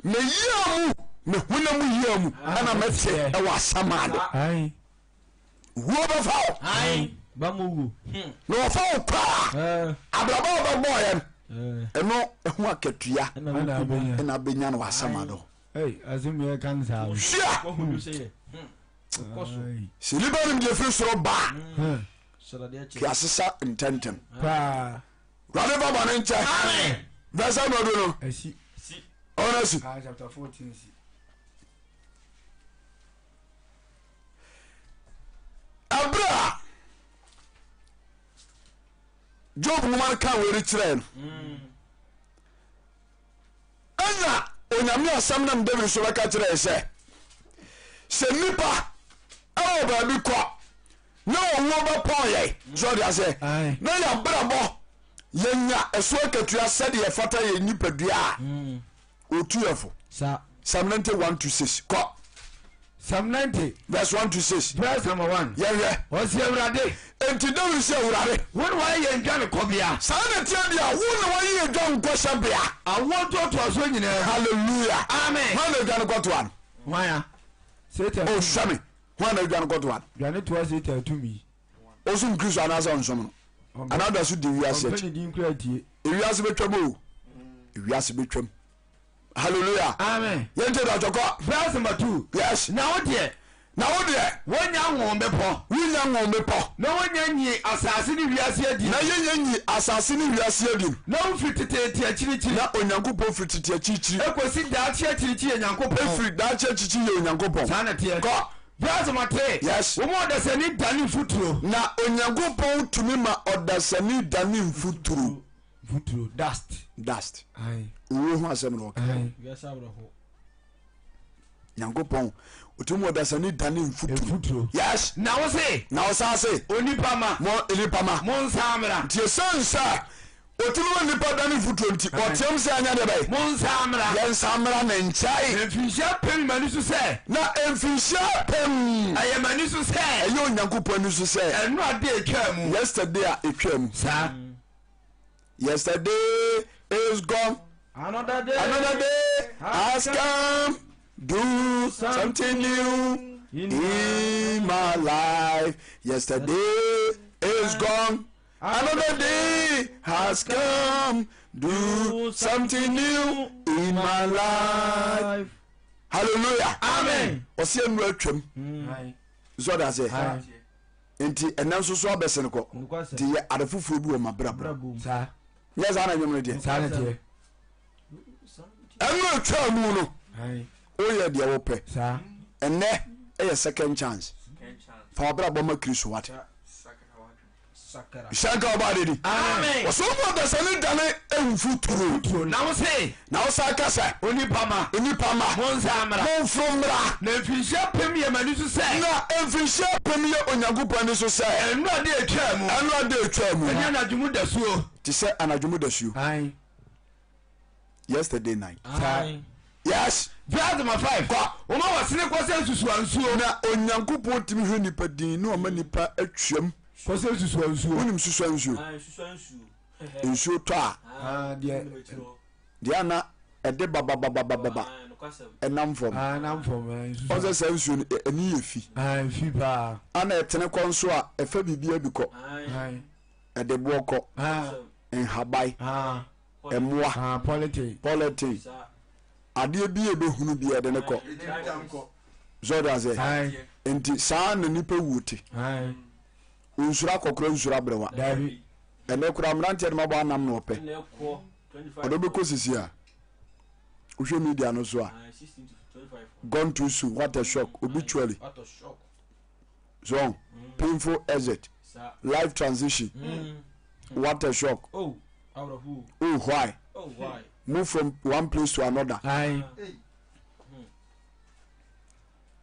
me yia mu me honam yia mu ɛna mɛte ɛwɔ asamado. Wuo bɛfa wo. Na wɔfa wo kɔ a abrabɔ a wɔbɛbɔɔyɛ no ɛno ɛho akatua ɛna abɛnya no wɔ asamado. Hwia sɛ nipa nim deɛ firi soro ba a keasesa ntɛntɛm. Wurade fa bɔne nkyɛ. Verse na ɔdu no. Ɔno asi. Ɛberɛ a Job nwoma no ka wei no kyerɛɛ no ɛna onyame asɛm nam David so bɛka kyerɛɛ sɛ sɛ nnipa ɛwɔ baabi kɔ na owuo bɛpɔn yɛn so ɔde aseɛ na yɛabrabɔ yɛnya ɛso akatua sɛdeɛ ɛfata yɛn nipadua a mm. Otu yɛ fo. Sa. Psalm 90 1 to 6 kɔ. Psalm 90. Verse 1 to 6. Verse number 1. Yɛhwɛ. Ɔsi Awurade. Enti Dawid sɛ Awurade. Wo na wayɛ yɛn dwanekɔbea. Saa na ɛteɛ deɛ wo na wayɛ yɛn dwankɔhyɛbea. Awoɔ ntoatoasoɔ nyinaa. Hallelujah. Amen. Hwan na dwane kɔtoa no? Hwan a? Satan. O hwɛ me. Hwan na dwane kɔtoa no? Dwane toa Satan tumi. Ɔsom Kristo anaasɛ ɔnsom no? Anaa ɔda so di wiase akyi? Ɔmpɛ ne din koraa tie. Ewiase bɛtwam o. Ewiase bɛtwam. Hallelujah. Amen. Yɛn ti dɔtɔ kɔ. Verse number 2. Yes. Na wo deɛ. Na wo deɛ. Wonya nwoo mmepɔ. Wonya nwoo mmepɔ. Na wonya nyi asase ne wiase adi. Na yɛnya nyi asase ne wiase adi. Na wofiri teteete akyirikyiri. Na Onyankopɔn firi tete akyirikyiri. Ekosi daakye akyirikyiri yɛ Nyankopɔn. Efiri daakye akyirikyiri yɛ Onyankopɔn. Saa na ɛteɛ. Kɔ. Verse number 3. Yes. Wɔn ɔdasani dane mfuturo. Na Onyankopɔn tumi ma ɔdasani dane mfuturo. Mfuturo, dust. Dust. Aye. Owuo ho asɛm na ɔka. Aye. Wiase awerɛho. Nyankopɔn ɔtumi ma ɔdasani dane mfuturo. Mfuturo. Yes. Na wo se. Na wo san se. Onipa ma. Mo nipa ma. Mo nsan mmra. Nti ɛsiane sɛ ɔtumi ma nipa dane mfuturo nti ɔteam sɛ ɛnyɛ deɛ bɛyɛ. Mo nsan mmra. Yɛnsan mmra ne nkyɛn. Na mfinhyia pem m'ani so sɛ. Na mfinhyia pem. Ɛyɛ m'ani so sɛ. Ɛyɛ Onyankopɔn ani so sɛ. Ɛno ade a ɛtwaa mu. Yesterday a ɛtwaa mu. Saa. Yesterday is gone. Another day. Another day has come. Do something new in my life. Yesterday is gone. Another day has come. Do something new in my life. Hallelujah. Amen. Ɔsi enu atwam. Sọ da sɛ. Nti ɛnɛ nso so abɛsen kɔ. Nti yɛ ade foforɔ bi wɔ ma brabɔ. Nyɛ saa na nnwom no deɛ. Saa na teɛ. Ɛno atwa mu no. Woyɛ deɛ wopɛ. Ɛnɛ ɛyɛ second chance. Fa wabrabɔ ma Kristo wate. Hyɛ nka ɔba ade di. Wɔsɛ ɔmu ɔdasani dane mfuturo. Na wo se. Na wo san ka sɛ. Onipa ma. Onipa ma. Monsan mmra. Momforo mmra. Na mfinhyia pem yɛ m'ani so sɛ. Na mfinhyia pem yɛ Onyankopɔn ani so sɛ. Ɛno ade a etwaa mu. Ɛno ade a etwaa mu. Ɛne anadwo mu dasuo. Te sɛ anadwo mu dasuo. Ae. Yesterday night. Ae. Yes. Verse number 5. Kɔ. Wɔma wɔsene kɔ sɛ nsusuansuo. Na Onyankopɔn tumi hwɛ nipa din na ɔma nipa atwam. Kɔ sɛ nsusuansuo. Wonim susuansuo? Ae, susuansuo. Nsuo tɔ a. Ah, deɛ. Deɛ ana ɛde babababababa ɛnam fam. Ah, ɛnam fam. Ɔn sɛ saa nsuo no ani yɛ fi. Ah, fi paa. Ana ɛtene kɔ nso a ɛfa biribi abi kɔ. Ɛde boɔ kɔ. Nhaban. Mmoa. Polythene. Polythene. Adeɛ bi a ɛbɛhunu bi ɛde ne kɔ. So ɔde aseɛ. Nti saa na nipa wuo te. Onsuro akɔkora nsuro aberewa. Dabi. Ɛnɛ koraa mmeranteɛ no mabɔ anam na ɔpɛ. Ɔde wobɛkɔ sisi a wohwɛ media no so a gone too soon what a shock obituary so painful exit life transition what a shock oh why move from one place to another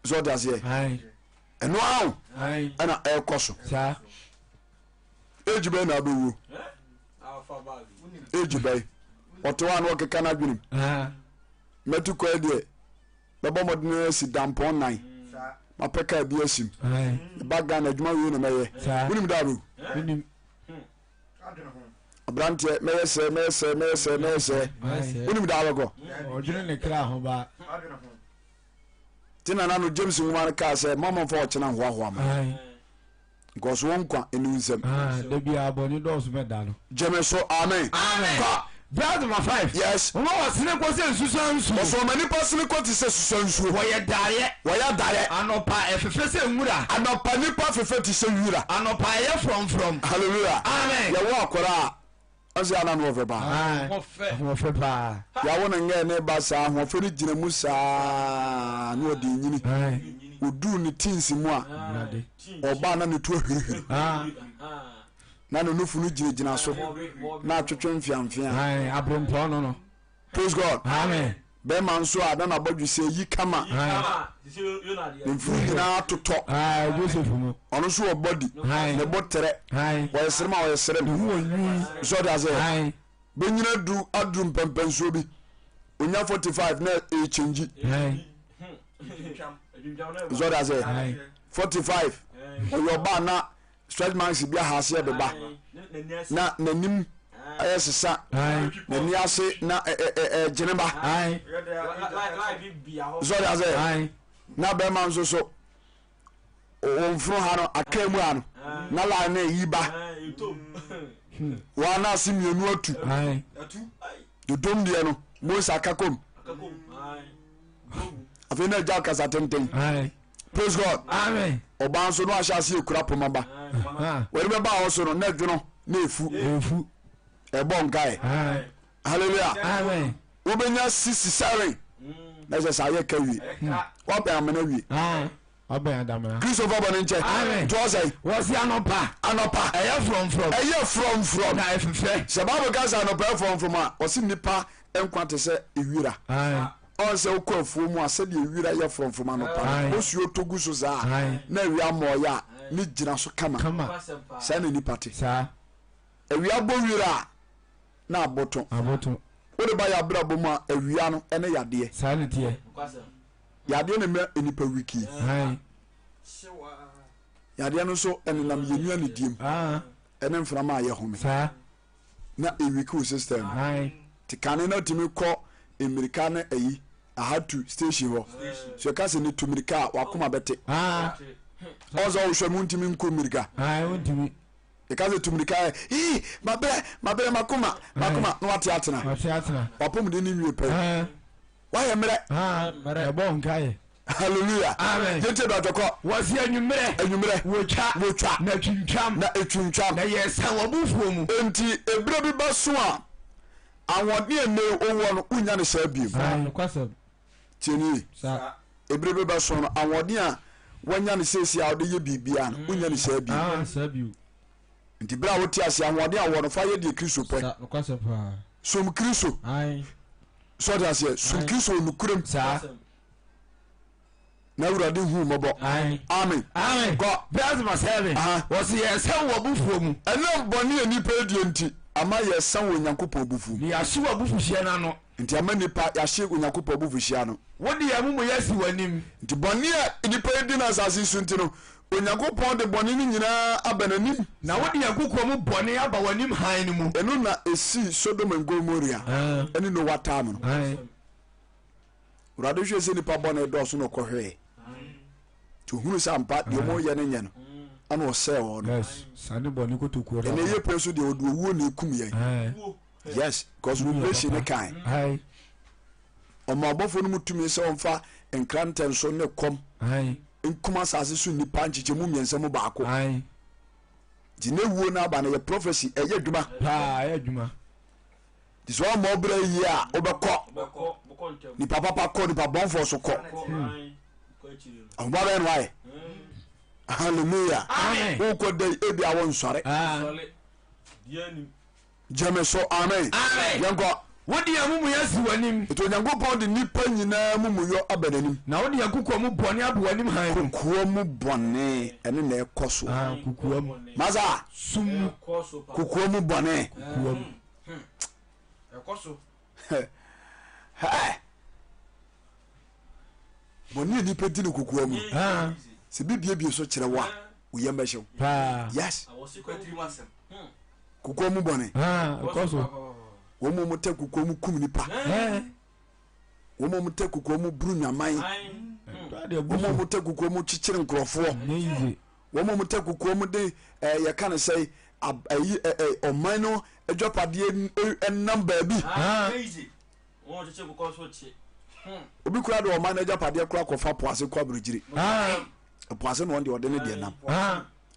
so ɔde aseɛ ɛno ara o ɛna ɛrekɔ so age bɛn na abɛwuo age bɛn. Ɔte hɔ a na ɔkeka n'adwenem. Mɛtu kwan deɛ, mɛbɔ mmɔden asi dampɔn nan. Mapɛ kaa bi asim. Meba Ghana adwuma wei na mɛyɛ. Wonim da bɛwu? Aberanteɛ mɛyɛ sɛ mɛyɛ sɛ mɛyɛ sɛ mɛyɛ sɛ. Wonim da bɛkɔ? Ɔdwene ne kra ho ba. Ti nana no James nwoma no kaa sɛ mama mfa ɔkyena nhoahoa mo. Because wo nkwa ɛni wo nsam. Ah, da biara bɔne dɔɔso bɛda no. Gyeme so amen. Amen. Kɔ. Verse number 5. Yes. Wɔma wɔsene kɔ sɛ nsusuaa nsuo. Wɔsɛ wɔma nnipa sene kɔ te sɛ susua nsuo. Wɔyɛ daeɛ. Wɔyɛ daeɛ. Anɔpa ɛfefɛ sɛ nwura. Anɔpa nnipa fefɛ te sɛ wira. Anɔpa ɛyɛ frɔmfrɔm. Hallelujah. Amen. Yɛwɔ akwadaa a, ɔsɛ ana no ɔfɛ paa. Ahoɔfɛ paa. Yɛawo no ngɛɛ ne ba saa, ahoɔfɛ no gyina mu saa na ɔde nyini. Ɔduu ne teens mu a, ɔbaa na ne to ahwirihwiri. Na ne nufu no gyinagyina so na atwetwe mfeamfea. Aberempɔn no no. Praise God. Amen. Bɛrima nso a na n'abɔdwesɛ yi kama. Ne mfunu nyinaa totɔ. Joseph mu. Ɔno nso wɔ body. Ne bo trɛ. Wɔyɛ serem a ɔyɛ serem. Ne ho wɔ nwi. So ɔde aseɛ. Bɛnyina duru aduru mpɛmpɛnsoɔ bi. Onya 45 na ɛkyɛngyi. So ɔde aseɛ. 45 ɔyɛ ɔbaa na stretch marks bi aha aseɛ beba na n'anim ayɛ sesa n'ani ase na ɛgyene ba sɔre ase na bɛrima nso so wɔn funu ha no aka mu ha no na line no eyi ba wɔn ase mmienu atu dodom deɛ no mose aka kom afei na agya kasa tenten. Praise God. Amen. Ɔbaa nso no ahyɛ ase ekura poma ba. Wɔde bɛba hɔ so no na dwono na efu. Efu. Ɛbɔ nkae. Hallelujah. Amen. Wobɛnya 67 na kyɛ sɛ ayɛ ka wie. Wabɛn amena wie. Wabɛn adamena. Christopher bɔ ne nkyɛn. Amen. Nti ɔsɛe. Wɔsi anɔpa. Anɔpa. Ɛyɛ frɔmfrɔm. Ɛyɛ frɔmfrɔm. Na ɛfefɛ. Sɛ Bible ka sɛ anɔpa yɛ frɔmfrɔm a, ɔsi nipa nkwa te sɛ ewira. Ɔn sɛ wokɔ afuo mu a sɛdeɛ wira yɛ frɔmfrɔm anɔpa no, bosuo tɔ gu so saa a, na awia mmɔɔyɛ a, ne gyina so kama. Saa na nipa te. Awia bɔ wira a, na aboto. Wode ba yɛ abrabɔ mu a, awia no ne yadeɛ. Yadeɛ na ɛma nipa wiki. Yadeɛ no nso ɛnenam yɛn nnuanedie mu ɛne mframa a yɛhome. na ewiki wo system no te kane na tumi kɔ mmirika ne ayi ahatu station hɔ so ɛka sɛ ne tu mmirika a wakoma bɛte ɔsɛ ɔwohwɛ mu ntumi nkɔ mmirika ɛka sɛ tu mmirika ɛ ii mabrɛ mabrɛ makoma makoma na wate atena wapɔmuden ne nwie pɛ wayɛ mmerɛ ɛbɔ nkaeɛ Hallelujah. Amen. Yɛntie bra twɛkɔ. Wɔsi anwummerɛ. Anwummerɛ. Wotwa. Wotwa. Na etwintwam. Na etwintwam. Na yɛsan w'abufuo mu. Enti ebere bi bɛso a ahoɔden a nnɛ owɔ no wonnya no saa bio. Saa, nokwasɛm. Tie no yie. Saa. Ebere bi bɛso no ahoɔden a wanya no seesei a wode yɛ biribiara no wonnya no saa bio. Wonnya no saa bio. Nti bere a wote ase ahoɔden a wowɔ no fa yɛ deɛ Kristo pɛ. Saa, nokwasɛm paa. Som Kristo. Ae. So ɔte aseɛ? Som Ae. Kristo wɔ nokorɛm. Saa. Na Awurade hu mmɔbɔ. Ae. Amen. Amen. Kɔ. Verse number 7. Aha. Wɔsi yɛsan w'abufuo mu. Ɛnam bɔne a nnipa adie nti, ama yɛsan wɔ Onyankopɔn abufuo mu. Na yɛahye w'abufuhyeɛ no ano. Nti ama nnipa yɛahye Onyankopɔn abufuhyeɛ ano. Wode yɛn amumuyɛ asi w'anim. Nti bɔne a nnipa redi no asase yi so nti no, Onyankopɔn de bɔne no nyinaa aba n'anim. Na wode yɛn kokoa mu bɔne aba w'anim hann no mu. Ɛno na ɛsii Sodom and Gomoria ne Noa time no. Awurade hwɛɛ sɛ nnipa bɔne dɔɔso na ɔkɔhwɛɛ. Nti ohunu sɛ ampa deɛ wɔyɛ no nyɛ no, ɛna ɔsɛe wɔn no. Ɛna ɛyɛ pɛ nso deɛ ɔde owuo na ɛkum yɛn. Yes, because Revelation ne kan. Ɔma ɔbɔfoɔ no mu tumi sɛ ɔmfa nkrantɛ nso ne kɔm nkum asase so nnipa nkyekyɛmu mmiɛnsa mu baako. Nti ne wuo no aba no yɛ prophecy, ɛyɛ adwuma. Paa, ɛyɛ adwuma. Nti sɛ ɔmmɔ ɔbrɛ yie a wobɛkɔ. Nipa papa kɔ, nipa bɔnfoɔ so kɔ. Ahoboa bɛyɛ no ayɛ. Hallelujah. Wokɔ da yi ebi a wonsɔre. Gyeme so amen. Yɛnkɔ. Wode yɛn amumuyɛ asi w'anim. Nti Onyankopɔn de nnipa nyinaa amumuyɔ aba n'anim. Na wode yɛn kokoa mu bɔne aba w'anim hann mu. Kokoa mu bɔne, ɛno na ɛkɔ so. Ah, kokoa mu. Masa. Sum mu. Kokoa mu bɔne. Kokoa mu. Ɛkɔ so. Hɛ! Bɔne a nipa di no kokoa mu. Sɛ bi biebie so kyerɛ wo a, wo yam bɛhyew. Yes. Kokoa mu bɔne. Wɔn mu wɔn tɛ kokoa mu kum nipa. Wɔn mu wɔn tɛ kokoa mu buru nwaman. Wɔn mu wɔn tɛ kokoa mu kyekyere nkurɔfoɔ. Wɔn a wɔtɛ kokoa mu de ɛɛ yɛka no sɛ ayi ɛɛ ɔman no adwapadeɛ nam baabi. Obi kura de ɔman no adwapadeɛ kura kɔfa po ase kɔ aburokyiri. Po ase na wɔn deɛ ɔde ne deɛ nam.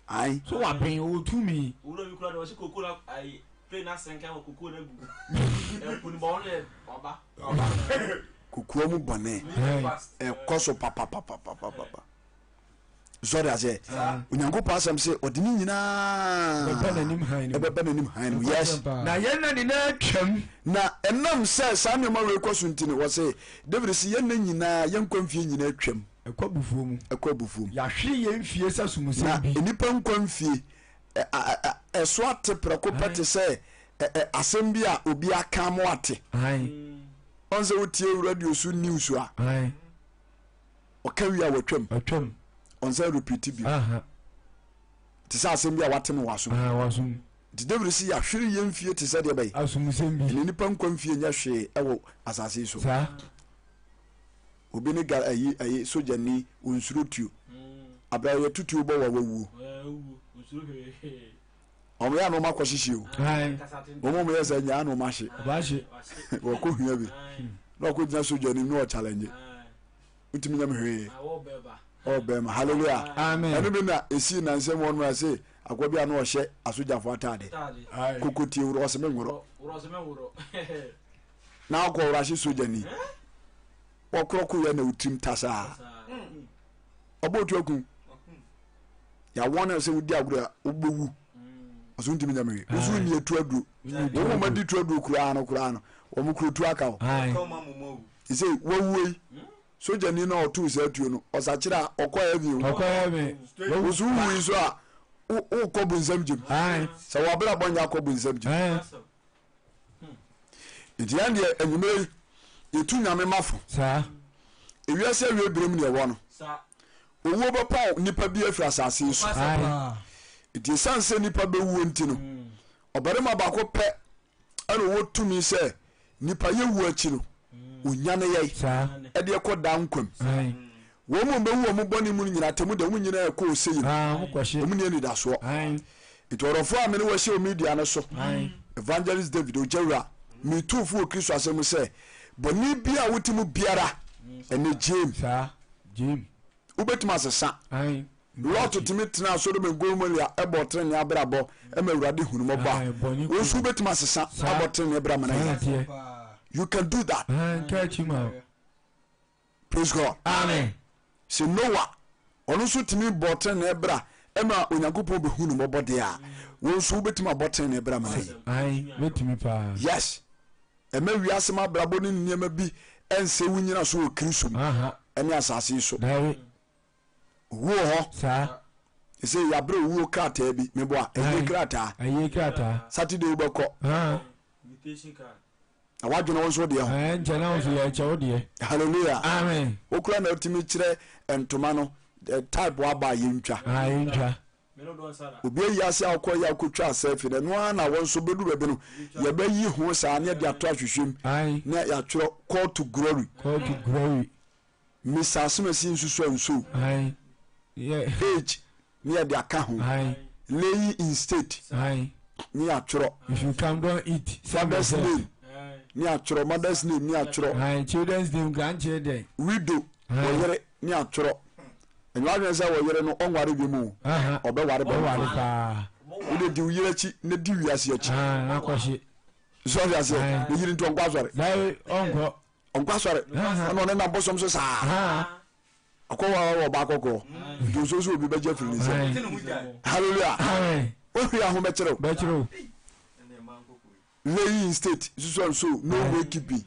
Ayi. So waben ɔwɔ tumi. Owura bi kura de ɔsi koko na ayi plane na asɛnkan wɔ koko na gu. Ɛpo ni bɔ wɔn yɛ waba. Kokoa mu bɔne ɛkɔ so papapapapapa. Sɔre aseɛ. Onyankopɔn asɛm se ɔde ne nyinaa Bɛba n'anim hann no mu. ɛbɛba n'anim hann no mu. Yes. Na yɛn nna nyinaa twam. Na ɛnam sɛ saa nneɛma wei kɔ so nti no, wɔse, David se, yɛn nna nyinaa, yɛn nkwa mfie nyinaa twam. Ɛkɔ abufuo mu. Ɛkɔ abufuo mu. Yɛahwere yɛn mfie sɛ Na somusɛm bi. nnipa nkwa mfie, ɛ, a, ɛ, ɛso ate prɛko pɛ te sɛ ɛ, ɛ, asɛm bi a obi aka ama wate. Ae. Ɔn sɛ wotie radio so news a. Ae. Ɔka wie a watwam. Watwam. Ɔnsan repeat bio. Te sɛ asɛm bi a wate no wɔ asom. W'asom. Nti David si yɛahwere yɛn mfie te sɛ deɛ bɛyɛ. Asomsɛm bi. Ɛna nipa nkwa mfie nyɛ hwee ɛwɔ asase yi so. Saa. Obi ne ga ayi ayi sogyani onsuro tuo. Abira yɛ tutuo bɔ wa wawuo. Wɔn yɛ anoma kɔ hyehye o. Wɔn mu yɛ sɛ nyaa anoma hye. Wɔkɔ hwia bi. Na ɔkɔ gyina sogya nim na ɔchallenge. Wotumi nyam hwee. Ɔwɔ bɛrima. Hallelujah. Amen. Ɛno bi na esi nansɛm wɔn mu ase akɔ bi a na ɔhyɛ asogyafo ataade. Kokotie wurɔ ɔsɛ me nworɔ. Na akɔ wura hye sogyani. Wɔkorɔ ko yɛ na otirim tasaa. Ɔbɔ otu aku. Yɛawɔn no sɛ wodi agorɔ a wobɛwu. Ɔso ntumi nyɛ mehwɛ. Woso nni atu aduro. Wɔn mu adi tu aduro koraa no koraa no wɔn kuro tu aka o. Sɛ wawuo yi sogyani no a ɔtoo saa tuo no ɔsakyerɛ a ɔkɔ heaven o. Ɔkɔ heaven. Woso wuwu yi so a wokɔ bonsam gyem. Sɛ wɔabrabɔ nyɛ akɔ bonsam gyem. Nti yɛn deɛ anwummerɛ yi yɛtu nyame mafo. Saa. Ewiase awie berɛ mu ne ɛwɔ no. Owuo bɛpaw nnipa bi afiri asase yi so. Nti ɛsiane sɛ nnipa bɛwuo nti no, ɔbarima baako pɛ ɛna ɔwɔ tumi sɛ nnipa yɛwuo akyi no, ɔnyane yɛn ɛde ɛkɔ daa nkwa mu. Wɔn mu bɛwu wɔn bɔne mu no nyinaa atemmu da, wɔn nyinaa ɛkɔ ɔsɛeɛ mu, wɔn nni anidasoɔ. Nti ɔdɔfoɔ a me ne wo ahyia wɔ media no so, Evangelist David Ogyawura, metu fo wɔ Kristo asɛm mu sɛ, bɔne biara a wote mu biara, ɛnɛ gyeem. Wobɛtumi asesa. Lot tumi tenaa Sodom and Gomorrah bɔɔ tenenee abrabɔ ma Awurade hunu mmɔbɔ a, wo nso wobɛtumi asesa abɔ tenenee bra ma no ayɛ. You can do that. Praise God. Amen. Sɛ Noah, ɔno nso tumi bɔ tenenee bra ma Onyankopɔn bɛhu no mmɔbɔ deɛ a, wo nso wobɛtumi abɔ tenenee bra ma no ayi. Ae, mɛtumi paa. Yes. Ɛma wiase ma abrabɔ ne nneɛma bi ɛnsɛ wo nyina so wɔ Kristo mu ɛne asase yi so. Dabi. Owuo wɔ hɔ. Saa. Ɛsɛ yɛabrɛ owuo krataa bi, meboa, ɛyie krataa. Ɛyie krataa. Saturday wobɛkɔ. Na wadwene wo nso deɛ ho. Ɛɛ nkyɛ na wo nso yɛkyɛ wo deɛ. Hallelujah. Amen. Wo kura na wotumi kyerɛ ntoma no type waba a yɛntwa. Ah yɛntwa. Obi ayi ase a wokɔ yɛ akɔtwa selfie no ɛno ara na wɔn nso bɛdu baabi no yɛbɛyi ho saa ne yɛde ato ahwehwɛ mu na yɛatwerɛ call to glory. Call to glory. Mr. Asomasi nsusu a nsuo. Aye. Yeah. Age ne yɛde aka ho. Aye. Laying in state. Aye. Ne yɛatwerɛ. If you come don't eat. Father's name ne yɛatwerɛ. Mother's name ne yɛatwerɛ. Aye. Children's name grandchildren. Widow wɔyere ne yɛatwerɛ. Ɛnyɛ wadwene sɛ wɔyere no ɔnware bi mu. Ɔbɛware bɛware paa. Wode di wo yere akyi na di wiase akyi. Akɔhye. Sɛ ɔde aseɛ ne yere nti ɔnkɔ asɔre. Ɔnkɔ. Ɔnkɔ asɔre ɛna ɔne nam bosom so saa ɔkɔ wɔ wɔ ɔbaa kɔkɔɔ nti nso so obi bɛgye afiri ne nsam hallelujah wohwɛ aho bɛkyerɛw bɛkyerɛw laying state nso nso no way keeping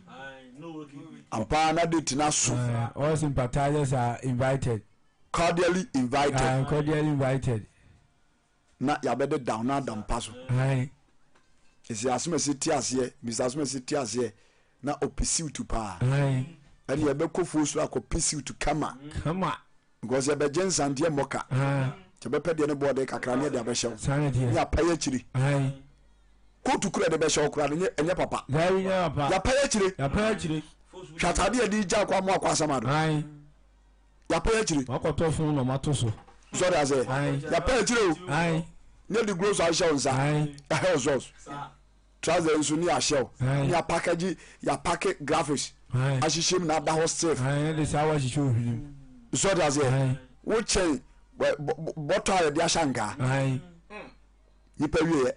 ampa na de tena so all sympathizers are invited cordially invited uh, cordially invited na yɛabɛdedaw no ada mpa so. Ɛsɛ asomasi te aseɛ, Mr. Asomasi te aseɛ. Na ɔpɛ siwtu paa. Ɛne yɛbɛkɔ fuo soro akɔpɛ siwtu kama. Kama. Because yɛbɛgye nsa nti yɛmmɔ ka. Nti yɛbɛpɛ deɛ ne boɔ den kakra ne yɛde abɛhyɛ wo. Ne apae akyiri. Kootu kura de bɛhyɛ wo koraa no ɛnyɛ papa. Yɛapae akyire. Yɛapae akyire. Hwɛ ataade yɛde gya akɔ amoa akɔ asam ado. Yɛapae akyire. Wakɔtɔ fon na ɔmato so. Sɔre ase. Yɛapae akyire o. Ne de gloves ahyɛ wo nsa. Ɛhɛ ɔsɔs. Trouser nso ne yɛahyɛ wo. Ne yɛapakagye yɛapake graphics ahyehyɛ mu na ada hɔ stiff. Ɛde saa wahyehyɛ ohwinim. Sɔre ase. Wokyɛn bɔtɔ a yɛde ahyɛ ankaa. Nipa wieɛ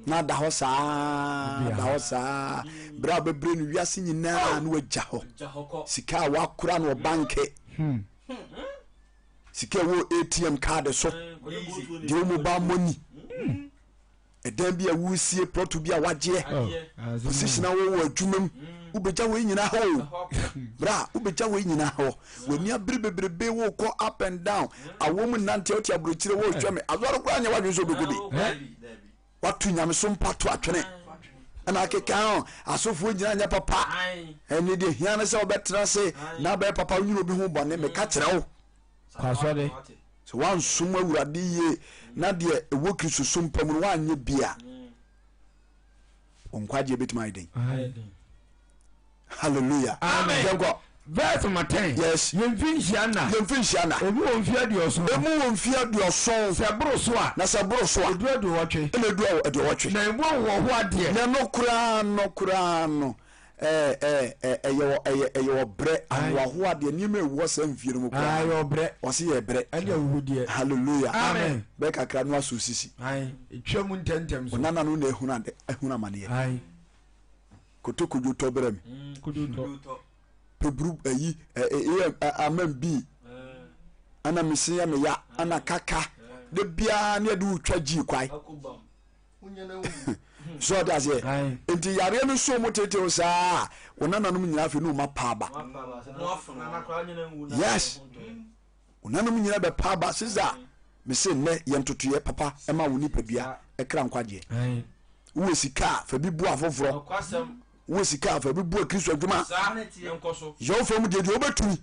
na ada hɔ saa da hɔ saa berɛ a wobɛbrɛ no wiase nyinaa na wagya hɔ sika a wakora no ɔbanke hmm. sika ɛwɔ atm card so deɛ wo mobile money hmm. ɛdan bi a wosie plɔto bi a wagyeɛ oh, position a wɔwɔ adwuma mu wobɛgya wei nyinaa hɔ o bra wobɛgya wei nyinaa hɔ w'ani abere bebrebe wokɔ up and down awɔ mu nante wote aburokyire wohwɛ me asɔre koraa nyɛ w'adwene sɛ wobɛkɔ bi wato nyameso mpa to atwene ɛna akeka ho asɔfoɔ nyinaa nyɛ papa ɛne deɛ hia no sɛ wobɛtena ase na bɛyɛ papa wonyina obi ho bɔne meka kyerɛ wo sɛ woansom awurade yie na deɛ ɛwɔ kristosom pa mu no woanyɛ bi a wo nkwagyeɛ bɛtumi ayɛ den hallelujah amen yɛnkɔ verse number 10 yes yɛn mfe nhyia nna yɛn mfe nhyia nna emu wɔ mfe aduɔson emu wɔ mfe aduɔson sɛ ɛboro so a na sɛ ɛboro so a edu aduɔwɔtwe ɛna edu aduɔwɔtwe na emu ahohoahoa deɛ na ɛno koraa no koraa no ɛɛ ɛɛ ɛyɛ ɛyɛ ɛyɛ ɔbrɛ ahohoahoa deɛ nneɛma ɛwɔ saa mfie no mu koraa ɛyɛ ɔbrɛ ɔsi yɛ brɛ ɛne ahuhudeɛ hallelujah amen bɛɛ kakra no aso sisi etwa mu ntɛntɛm so ɔnana no na ehunu ade ehunu amaneɛ koto kodwo tɔ brɛ mi peburu ayi ɛɛ amam bi ɛna mesi yɛ me ya ɛna kaka de biara ne yɛde wotwa gyi kwae so ɔde aseɛ nti yareɛ no so mu tetew saa wɔn nananom nyinaa afei ne wɔn apa aba yes wɔn nananom nyinaa bɛ pa aba sisa mese nnɛ yɛ ntotoyɛ papa ɛma wo nipadua ɛkra nkwagyeɛ wowɔ sika a fa bi bu afoforɔ wowɔ sika a fa bi bu akristo adwuma yɛ wo fam deɛ deɛ wobɛtumi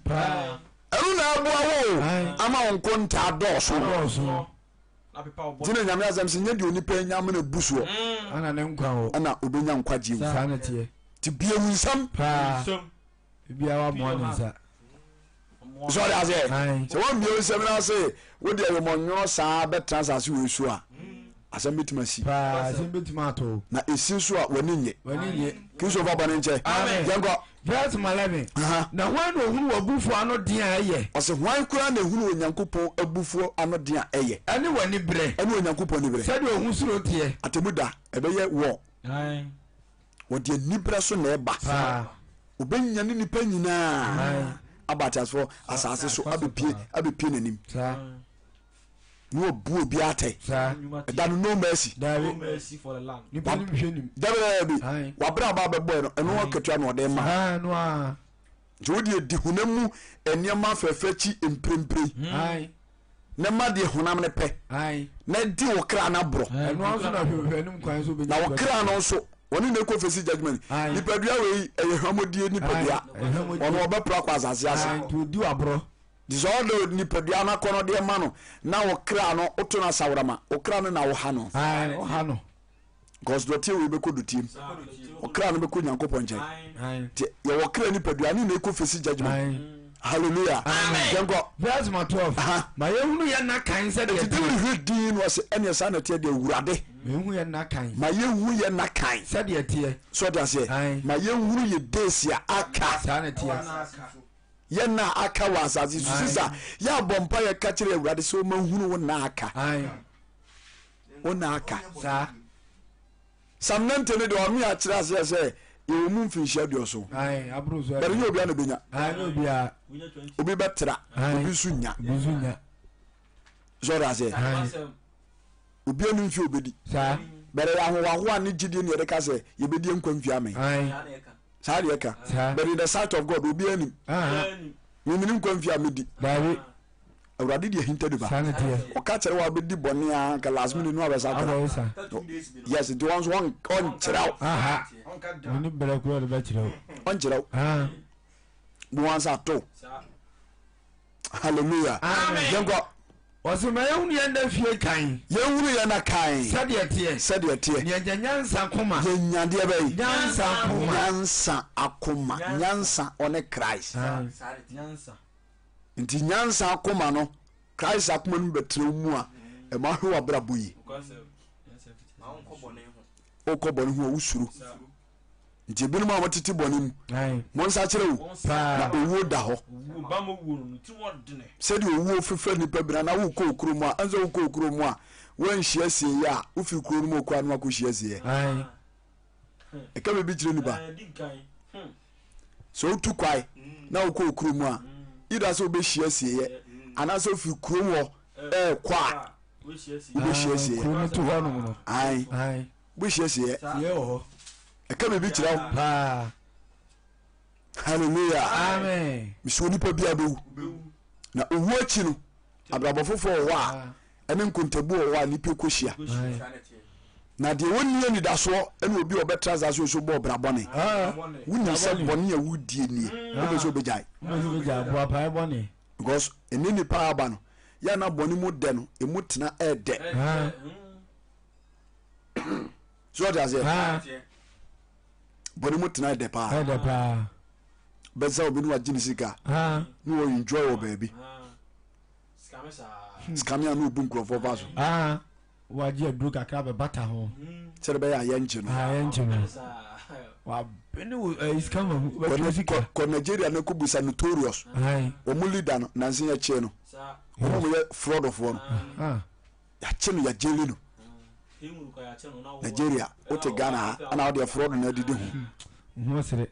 ɛno na aboa wo ama wo nkontaa dɔɔso Nti na Nyame asɛm se nyɛ deɛ onipa anya amena bu soɔ Ana ne nkwa wɔ. ɛna obɛnya nkwagyeɛ mu. Saa na ɛteɛ. Nti bue wo nsam. Paa. Obiara wamoa ne nsa. So ɔde aseɛ? Ae. Sɛ woammue wo nsam na ase wo deɛ yomɔnwono saa bɛtena asase wei so a, asɛm bɛtumi asi. Paa, asɛm bɛtumi ato wo. Na ɛsi nso a, w'ani nnye. W'ani nnye. Kristo fa bɔne nkyɛ. Amen. Yɛnkɔ. Verse 11. Aha. Na hwan na ohunu w'abufuo ano den a ɛyɛ? Ɔse hwan koraa na ehunu Onyankopɔn abufuo ano den a ɛyɛ? Ɛne w'aniberɛ. Ɛne Onyankopɔn aniberɛ. Sɛdeɛ ohu soro teɛ. Atemmu da, ɛbɛyɛ wɔ. Wɔde aniberɛ so na ɛba. Paa. Ɔbɛnyane nnipa nyinaa Ae. aba ateasefoɔ asase so abɛpie abɛpie n'anim. Saa. Na wabu obi atɛn. Saa. Ɛda no no mercy. Daabi. No mercy for the land. Nipa nim hwɛ nim. Dabi dabi. Ae. Wabere aba abɛbɔɛ no ɛno akatua na ɔde ma. Saa no a. Nti wo deɛ di honam mu nneɛma fɛfɛ akyi mprempren. Ae. Na ma deɛ honam no pɛ. Ae. Na di wo kra no aborɔ. Ɛno ara nso na hwehwɛ anim kwan so bɛnya. Na wo kra no nso wɔne na ɛkɔ fesi judgment. Ae. Nipadua wei ɛyɛ hwammɔdie nipadua. Ae, ɛhwammɔdie. Ɔno ɔbɛpra akɔ asase ase. Ae, nti ɔdi w'aborɔ. Nti sɛ ɔde nipadua no akɔnnɔdeɛ ma no na wo kra no woto no asaworama, wo kra no na woha no. Ae, woha no. Because dɔteɛ wei bɛkɔ dɔteɛ mu, ɔkra no bɛkɔ Nyankopɔn nkyɛn. Ae. Nti yɛwɔ kra nipadua ne na ɛkɔ fesi judgment. Ae. Hallelujah. Amen. Yɛnkɔ. Verse number 12. Aha. Ma yɛhunu yɛn nna kan sɛdeɛ Nti David ɛteɛ. hwɛ din no ɔse ɛneɛ saa na ɛteɛ deɛ Awurade. Ma yɛhu yɛn nna kan. Ma yɛnhu yɛn nna kan. Sɛdeɛ ɛteɛ. So ɔte aseɛ? Ae. Ma yɛnhunu yɛ days a aka. Saa na ɛteɛ. Yɛ nna a aka wɔ asase so. Sisa, yɛ abɔ mpa yɛ ka kyerɛ Awurade sɛ ɔma nhunu wo nna aka. Wo nna aka. Saa. Psalm 90 no deɛ ɔme akyerɛ aseɛ sɛ yɛwɔ mu mfinhyia aduɔson. But nyɛ obiara na obenya. Obi bɛtra, obi nso nya. Obi nso nya. Sɔre aseɛ. Obi ani mfe obedi. Saa. But ɛyɛ ahohoahoa ne gyidie ne yɛde ka sɛ yɛbɛdi nkwa mfie amen. Saa deɛ ɛka. But in the sight of God obiara nim. Mimini nkwa mfie a medi. Daabi. Awurade de ahinta nipa. Ɔka kyerɛ wo a wobɛdi bɔne a nka last minute no abɛsakra. Yes, nti wɔn nso ɔnkyerɛ wo. Ɔnkyerɛ wo. Mo wɔn nsa ato. Hallelujah. Yɛnkɔ. Ɔsɛ ma yɛhunu yɛn nna fie kan. Yɛnhunu yɛn nna kan. Sɛdeɛ teɛ. Sɛdeɛ teɛ. Na yɛnya nyansa akoma. Yɛnya deɛ bɛyi. Nyansa akoma. Nyansa akoma. Nyansa ɔne Christ. Nti nyansa akoma no, Christ akoma no bɛtena wo mu a, ɛma hwɛ w'abrabɔ yi. Wokɔ bɔne ho a wosuro. Nti ebinom a wɔtete bɔne mu, mo nsa kyerɛ o, na owuo da hɔ. Sɛdeɛ owuo fefa nnipa bi na wokɔ okuro mu a, ɛnsɛ wokɔ okuro mu a, woanhyia sieeɛ a, wofiri kuro no mu okɔ a na wakɔhyia sieeɛ. Ɛka biribi kyerɛ nipa. Sɛ wotu kwae na wokɔ okuro mu a, either sɛ wobɛhyia sieeɛ anaasɛ wofiri kurom hɔ ɛrekɔ a wobɛhyia sieeɛ. Kuro no to hɔ nom no. Ae. Wobɛhyia sieeɛ. Ɛka biribi kyerɛ wo. Paa. Hallelujah. Amen. Mesɛ onipa biara bɛwu. Na owuo akyi no, abrabɔ foforɔ wɔ hɔ a ɛne nkontabu wɔ hɔ a nnipa kɔhyia. Na deɛ wɔnni anidasoɔ ɛne obi a ɔbɛtra asase so bɔ ɔbra bɔne. Wonim sɛ bɔne a wodie nie, wopɛ sɛ wobɛgyae. Because ɛne nipa aba no, yɛ na bɔne mu dɛ no, ɛmu tena ɛɛdɛ. So ɔte aseɛ? Bɔne mu tena ɛdɛ paa. Bɛsɛ obi ne wagye ne sika ne wɔ enjoy wɔ baabi. Sikame a na obu nkurɔfoɔ fa so. Ah, wagye aduro kakra bɛbata ho. Sɛde bɛyɛ a yɛnkye no. Ah, yɛnkye no. Wabene wo ɛyi sika ma mu. Bɛtwe sika. Kɔ Nigeria na kɔ busa notorious. Wɔn leader no nansi yɛ kye no. Wɔn a wɔyɛ fraudfoɔ no. Yɛakye no yɛagyeli no. Nigeria wote Ghana ha ɛna wode fraud na adidi ho. Ho sere.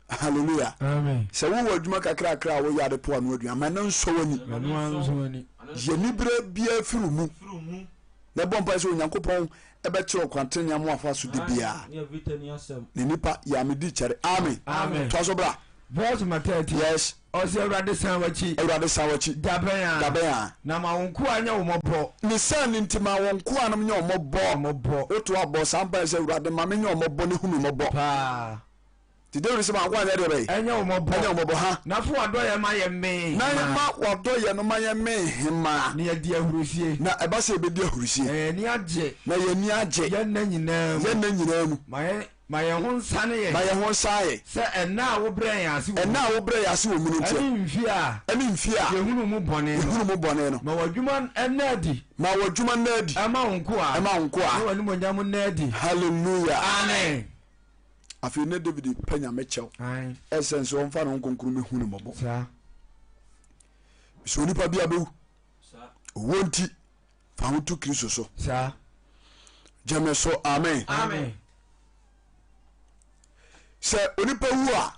Hallelujah. Amen. Sɛ wowɔ adwuma kakrakra a woyɛ ade po ano aduan ma ɛno nsɔ w'ani. Ɛno ara nsɔ w'ani. Yɛ niberɛ biara firi wo mu. Na bɔ mpae sɛ Onyankopɔn ɛbɛkyerɛ ɔkwan tenenee ama wafa so de biara. Ne nipa yɛ amedi kyɛre. Amen. Amen. Toa so bra. Verse number 30. Yes. Ɔsɛ Awurade san w'akyi. Awurade san w'akyi. Dabɛn a. Dabɛn a. Na ma wo nkoa nyɛ wo mmɔbɔ. Ne saa no nti ma wo nkoa nom nyɛ wo mmɔbɔ. Mmɔbɔ. Woto abɔ saa mpae sɛ Awurade ma menyɛ wo mmɔbɔ ne hu me mmɔbɔ. Paa. Nti Dawid se, M'akoa nyɛ deɛ bɛn? Ɛnyɛ wo mmɔbɔ. Ɛnyɛ wo mmɔbɔ, ha. Na fa w'adɔeɛ ma yɛn mmee Na hemaa. ma w'adɔeɛ no ma yɛn mmee hemaa. Na yɛadi ahurisie. Na ɛba sɛ yɛbɛdi ahurisie. Na yɛn ani agye. Na yɛn ani agye. Yɛn nna nyinaa mu. Yɛn nna nyinaa mu. Ma yɛn, ma yɛn ho nsane yɛn. Ma yɛn ho nsane yɛn. Sɛ ɛnna a wobrɛɛ yɛn ase wɔ mu. Ɛnna a wobrɛɛ yɛn ase wɔ mu no nti. Ɛne mfeɛ a. Ɛne mfeɛ a. Yɛhunuu mu bɔne no. Yɛhunuu mu bɔne no. Ma w'adwuma nna adi. Ma w'adwuma nna adi. Ɛma wo nkoa. Ɛma wo nkoa. Na w'animuonyam nna adi. Hallelujah. Amen. Afei na David pɛ Nyame kyɛw ɛsɛn sɛ ɔmfa ne ho kronkron bɛhu no mmɔbɔ. Sɛ onipa bi abɛwu owuo nti fa ho to Kristo so. Gyeme so amen. Amen. Sɛ onipa wu a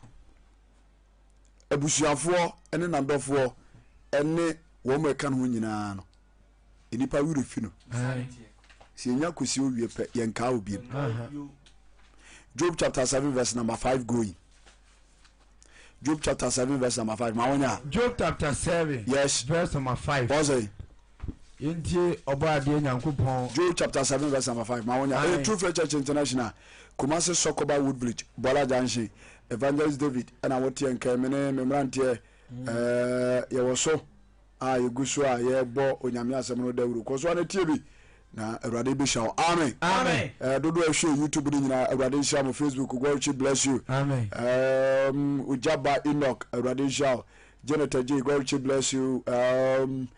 abusuafoɔ ne n'adɔfoɔ ne wɔn a ɛka ne ho nyinaa no nnipa werɛ fi no sɛ yɛnya kɔsi owie pɛ yɛnkaa wo biom Job chapter 7 verse number 5 going Job chapter 7 verse number 5 ma wonya Job chapter 7 yes verse number 5 wɔsɛ yɛntie ɔbɔ adeɛ Nyankopɔn Job chapter 7 verse number 5 ma wonya ɛyɛ True Faith Church International Kumasi Sokoba Wood Village Bɔla Junction Evangelist David ɛna woteɛ nkɛn me ne me mmeranteɛ ɛɛ yɛwɔ so a yɛgu so a yɛrebɔ Onyame asɛm no dawuro. Kɔ so ara na tie bi na Awurade bɛhyira wo. Amen. Amen. Eh, dodoɔ a ɛhwɛ YouTube no nyinaa Awurade nhyira mo. Facebook, God richly bless you. Amen. Um, Ojaba Enoch, Awurade nhyira wo. Janet Ajay, God richly bless you. Um,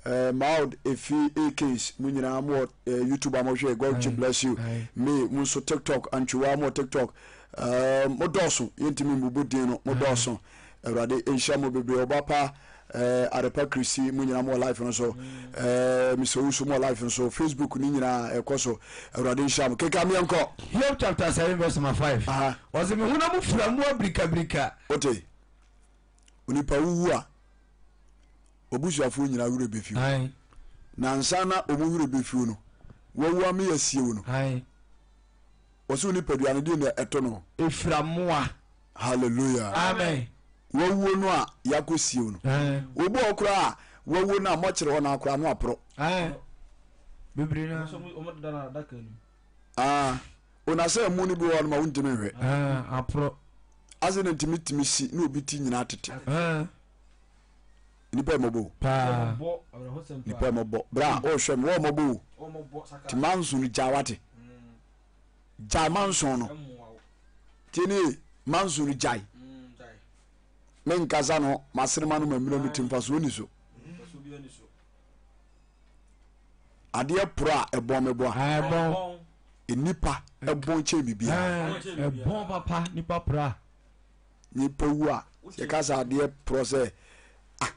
uh, Maud Efi Akins, mo nyinaa mo wɔ uh, YouTube a mohwɛ, God richly bless you. Me, mo nso TikTok, Antwiwa mo wɔ TikTok. Um, mo dɔɔso, yɛntumi mbubu din no, mo dɔɔso. Awurade nhyira mo bebree. Ɔba pa eh, Adepa Christy mo nyinaa mo wɔ life no so. Eh, Mr. Owusu mo wɔ life no so. Facebook ne nyinaa ɛkɔ so. Awurade nhyira mo. Keka meɛnkɔ. Hiob chapter 7 verse number 5. Aha. Ɔse me honam fura mu abirikabirika. Wote, onipa wuwu a, obusuafoɔ nyinaa werɛ bɛfiw. Ae. Na ansa na wɔn werɛ bɛfiw no, wawu ame asie wo no. Ae. Wɔse wo nipadua no deɛ na ɛto no. Efira mmoa. Hallelujah. Amen. Wawuo no a yɛakɔ sie wo no. Obi wɔ hɔ koraa a, Wawu no a mɔkyere hɔ no akora no aporɔ. Bebree na. Ah, ona sɛ ɛmu no bi wɔ hɔ no ma wontumi nhwɛ. Aporɔ. Ase na ntumi tumi si na obi ti nyinaa tete. Nipa ɛmɔbɔ o. Paa. Nipa ɛmɔbɔ. Bra ɔhwɛ mi wɔ ɔmɔbɔ o. Ti manso no gya wate. Gya manso no. Tie nie manso no gyae. Me nkasa no masene ma no ma mmerɛ no ti mfasoɔ ni so. Adeɛ porɔ a ɛbɔn me boa. Ɛbɔn. Nipa ɛbɔn kyɛn biribiara. Ɛbɔn papa nipa porɔ a. Nipa wu a yɛka sɛ adeɛ porɔ sɛ ah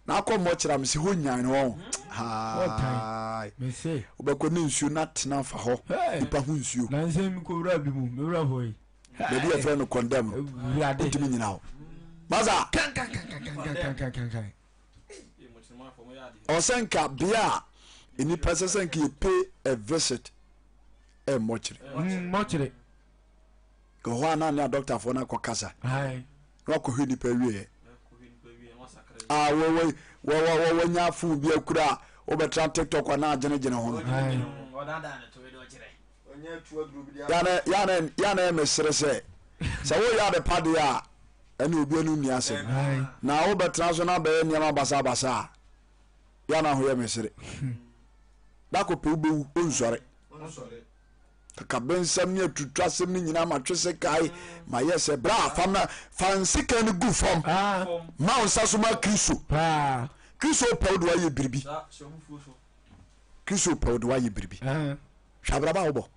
na akɔ mmɔkyerɛ me sɛ hɔ nyan no wɔn. Haai. Wobɛkɔ ne nsuo na tena fa hɔ. Nipa ho nsuo. Na nsɛm mi kɔ wura bi mu me wura hɔ yi. Baabi a yɛfrɛ no kɔndɛm no. Wotumi nyina hɔ. Masa. Kankankankankankankan. Ɔsɛ nka bea a nnipa sɛ sɛ nka yɛ pay a visit ɛ mmɔkyere. Mmɔkyere. Ka hɔ a na ne adɔktafoɔ no akɔ kasa. Na wakɔhwɛ nnipa awieɛ. A wɔwɔ wɔwɔ wɔnya phone bi akura a wobɛtra TikTok anaa agyenegyene ho no. Yana yɛ mesere sɛ sɛ woyɛ ade pa deɛ a ɛne obi ani nni asɛm na wobɛtena so na bɛyɛ nneɛma basabasa a yana ho yɛ mesere dako pɛ wobɛwu onsɔre kakabensɛm ne atutu asɛm no nyinaa matwe se kae mayɛ sɛ bra fam na fa nsika no gu fam ma wo nsa so ma Kristo. Kristo pɛ wo de wayɛ biribi. Kristo pɛ wo de wayɛ biribi. Hwɛ abrabɔ a wobɔ.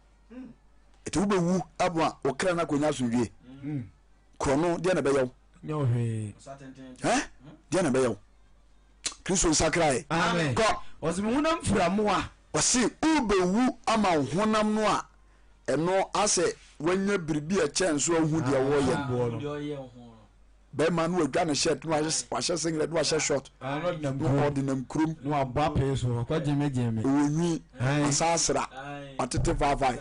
Ɛti wobɛwu ama wo kra no akɔnya asomdwie. Korɔ no deɛ na ɛbɛyɛ wo. Deɛ na ɛbɛyɛ wo. Kristo nsakrae. Kɔ. Ɔse me honam fira mmoa. Ɔse wobɛwu ama wo honam no a ɛno asɛ wanya biribi a ɛkyɛn so ahu deɛ wɔyɛ no. Bɛrima no wadwa ne shirt na wahyɛ singlet na wahyɛ short na ɔde nam kurom. Na wabɔ apee so ɔkɔ gyeme gyeme. Ɔwɔ nwi asa asra watete faafai.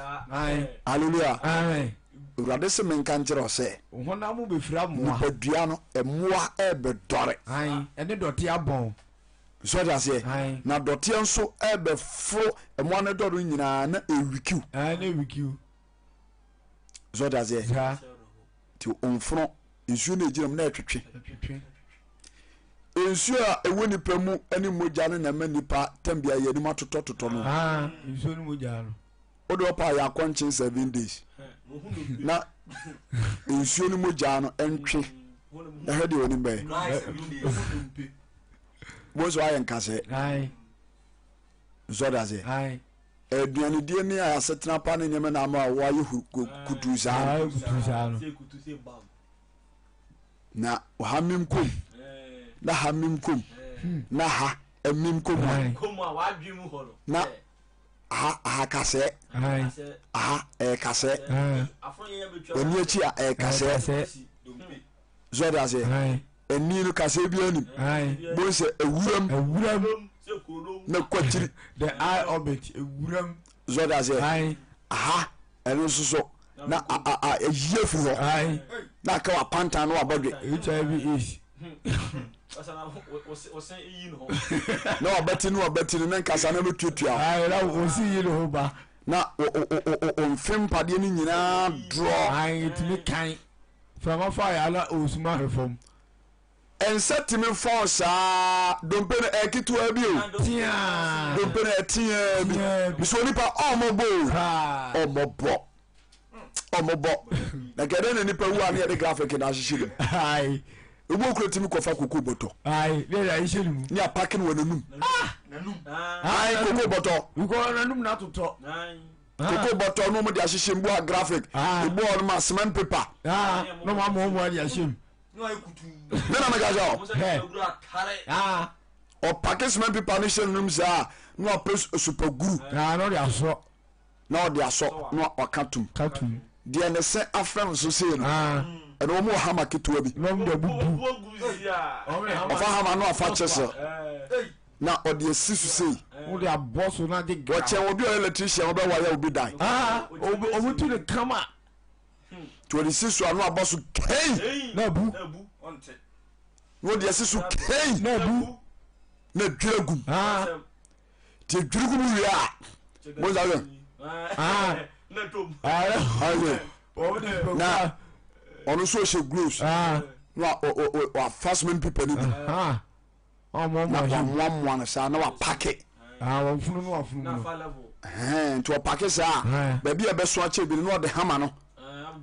Hallelujah. Awurade se menka nkyerɛ wo sɛ. Honam bɛfira mmoa. Nipadua no mmoa ɛrebɛdɔre. Ɛne dɔteɛ abɔn. So ɔte aseɛ? Na dɔteɛ nso ɛrebɛforo mmoa no dɔre nyinaa na ɛrewikiw. Na ɛwikiw. So ɔte aseɛ? Nti omfono nsuo no ɛgyina mu na ɛtwetwe. Nsuo a ɛwɔ nipa mu ne mogya no na ɛma nipa tambia yɛ anim atotɔtotɔ no. Ah, nsuo no mogya no. Wode ɔpa yɛ akɔnkyen 7 days na nsuo no mogya no ntwe na hwɛ deɛ onim bɛyɛ. Wo nso ayɛ nkasɛɛ. Nso ɔde aseɛ. Aduanedie ne asetena pa ne nneɛma na ama wɔayɛ kutuu saa no. Na ha mim kom na ha mim kom na ha mim kom a na ha ha kasɛɛ aha ɛyɛ kasɛɛ w'ani akyi a ɛyɛ kasɛɛ so ɔde aseɛ ani no kasɛɛ bi anim bon sɛ ewuram ewuram na kwakyiri the eye orbit ewuram so ɔde aseɛ aha ɛno nso so na ayi afiri hɔ na aka w'apantan na wabɔdwe hiv aids na wabati no wabati no na nkasa na bɛtuatua na ɔsi yi ne ho ba na ɔmfe mpadeɛ no nyinaa dorɔ ɛtumi kan frama fa yɛ ala ɔsuma ahwɛ fam Nsa tumi fɔn saa. Dompe no ɛyɛ ketewa bi o. Teaa. Dompe no ɛyɛ teaa bi. Teaa bi. Nso onipa ɔmmɔbɔ o. Paa. Ɔmmɔbɔ. Ɔmmɔbɔ. Na kɛdɛ na nipa wu a ne yɛde graphic na ahyehyɛ ne mu. Ayi. Ebi okura tumi kɔfa koko bɔtɔ. Ayi ne yɛde ahyehyɛ ne mu. Ne apake no wɔ n'anum. Ah! Ayi koko bɔtɔ. Because n'anum na atotɔ. Koko bɔtɔ no wɔn de ahyehyɛ mu bu a graphic. Ah. Ebu a wɔn ma cement paper. Ah, na wɔn ama wɔn de ahyɛ mu. Me na meka kyerɛ wo. Hɛ. Ɔpake cement paper no hyɛ n'anum saa na wapɛ super guru. Na ɔde asɔ. Na ɔde asɔ na waka tum. Ka tum. Deɛ ne se afɛm so sei no. Ɛna wɔn wɔ hama ketewa bi. Na wɔn de abubu. Ɔfa hama na wafa chisel. Na ɔde asi so sei. Wɔde abɔ so na de gra. Wɔkyɛn obi a ɔyɛ electrician wɔbɛ wayɛ obi dan. Wɔn tu ne kama. Nti wɔde si so a na wabɔ so kei. Na abu. Na wɔde asi so kei. Na abu. Na dwira gum. Nti dwiri gu mu wie a mo nsa sɛ na ɔno nso ɔhyɛ gloves na wafa cement paper no bi na wamoamoa no saa na wapake nti ɔpake saa baabi a ɛbɛso akyɛ bi no na ɔde hama no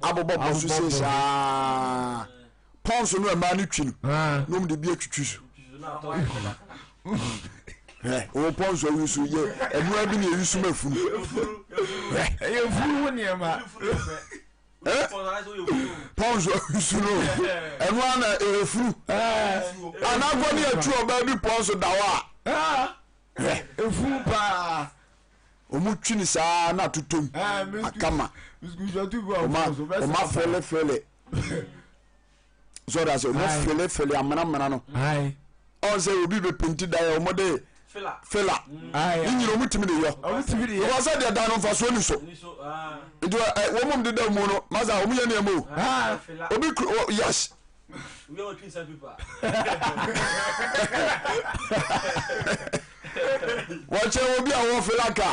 abobɔ bɔ so sei saa pɔnso no ɛmaa no twi no na ɔmo de bi atwitwi so hwɛ wɔn pɔnso ayi so yɛ ɛnua bi na eyi so ma funu hwɛ ɛyɛ funu ho nneɛma pɔnso ayi so no ɛnua na ɛyɛ funu anakɔ ne atu ɔbaa bi pɔnso da hɔ a hwɛ efunu paa. Ɔmo twi no saa na atotom akama ɔma felefele so ɔda sɛ ɔmo felefele amenamena no ɔn sɛ obi bɛ penti dan a ɔmo de fila ne nyina ɔmo tumi de yɔ because sɛ deɛ dan no nfasoɔ ni so nti wɔn mu deda mu no masa ɔmo yɛ nneɛma o obi kuro yes. Wɔkyerɛ obi a ɔwɔ fila ka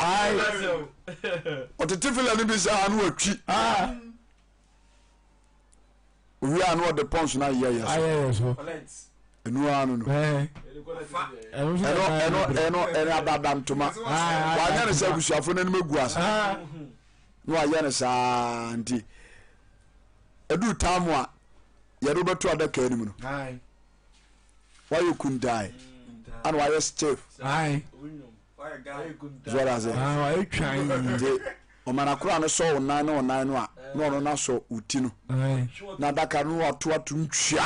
ɔtete fila no bi saa na watwi owie a na ɔde pɔnso no ayeyɛ yɛ so ɛnu ara no no ɛno ɛno ɛno ɛno adada ntoma wanyɛ no sɛ abusuafo no anim agu ase na wayɛ no saa nti ɛduru taamu a yɛde wobɛto adaka anim no wayɛ kuntae ana wayɛ stiff zɔra ase nti ɔmana koro a no sɔ wo nan ne wo nan no a na ɔno no asɔ wo ti no na adaka no wato ato ntwia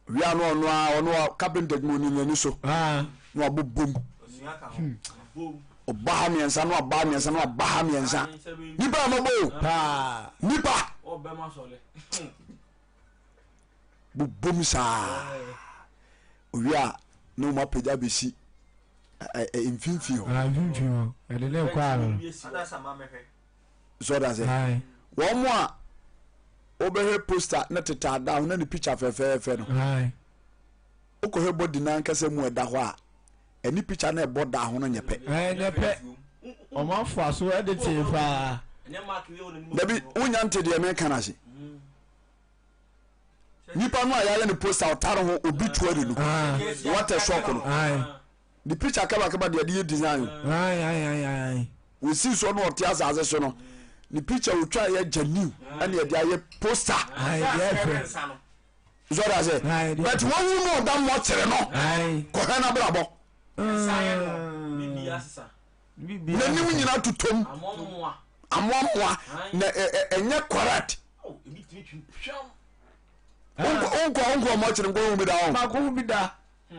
wia no ɔno a ɔno a carpenter adwuma onim n'ani so na wabobom ɔba ha mmiɛnsa na waba ha mmiɛnsa na waba ha mmiɛnsa nipa a mɔbɔ o nipa bobom saa owie a na wɔn apagya bɛsi mfimfini hɔ. Mfimfini hɔ ɛde ne kɔ ano. So ɔda sɛ wɔn a wobɛhwɛ poster ne tete ada ho na ne picture fɛfɛɛfɛ no wokɔhwɛ body no ankasa mu ɛda hɔ a ɛne picture no ɛbɔ da ho no nyɛ pɛ. Ɛnyɛ pɛ wɔn afoa so ɛde tee paa. Dabi wonya nte deɛ meka no ase nipa no a yɛayɛ no poster ɔtare ho obituary no what a shock no. Ne picture kamakama deɛ de yɛ design o. Wɔsi so no ɔte asase so no ne picture otwa yɛ gya new ɛna yɛde ayɛ poster. Sɔrɔ ase but wɔn wu no ɔda mmɔkyere no kɔhɛ n'abrabɔ. N'anim nyinaa tutom amoamoa na ɛnyɛ correct. Wonkɔ wonkɔ mmɔkyere nkɔ hu bi da hɔ. Mako hu bi da.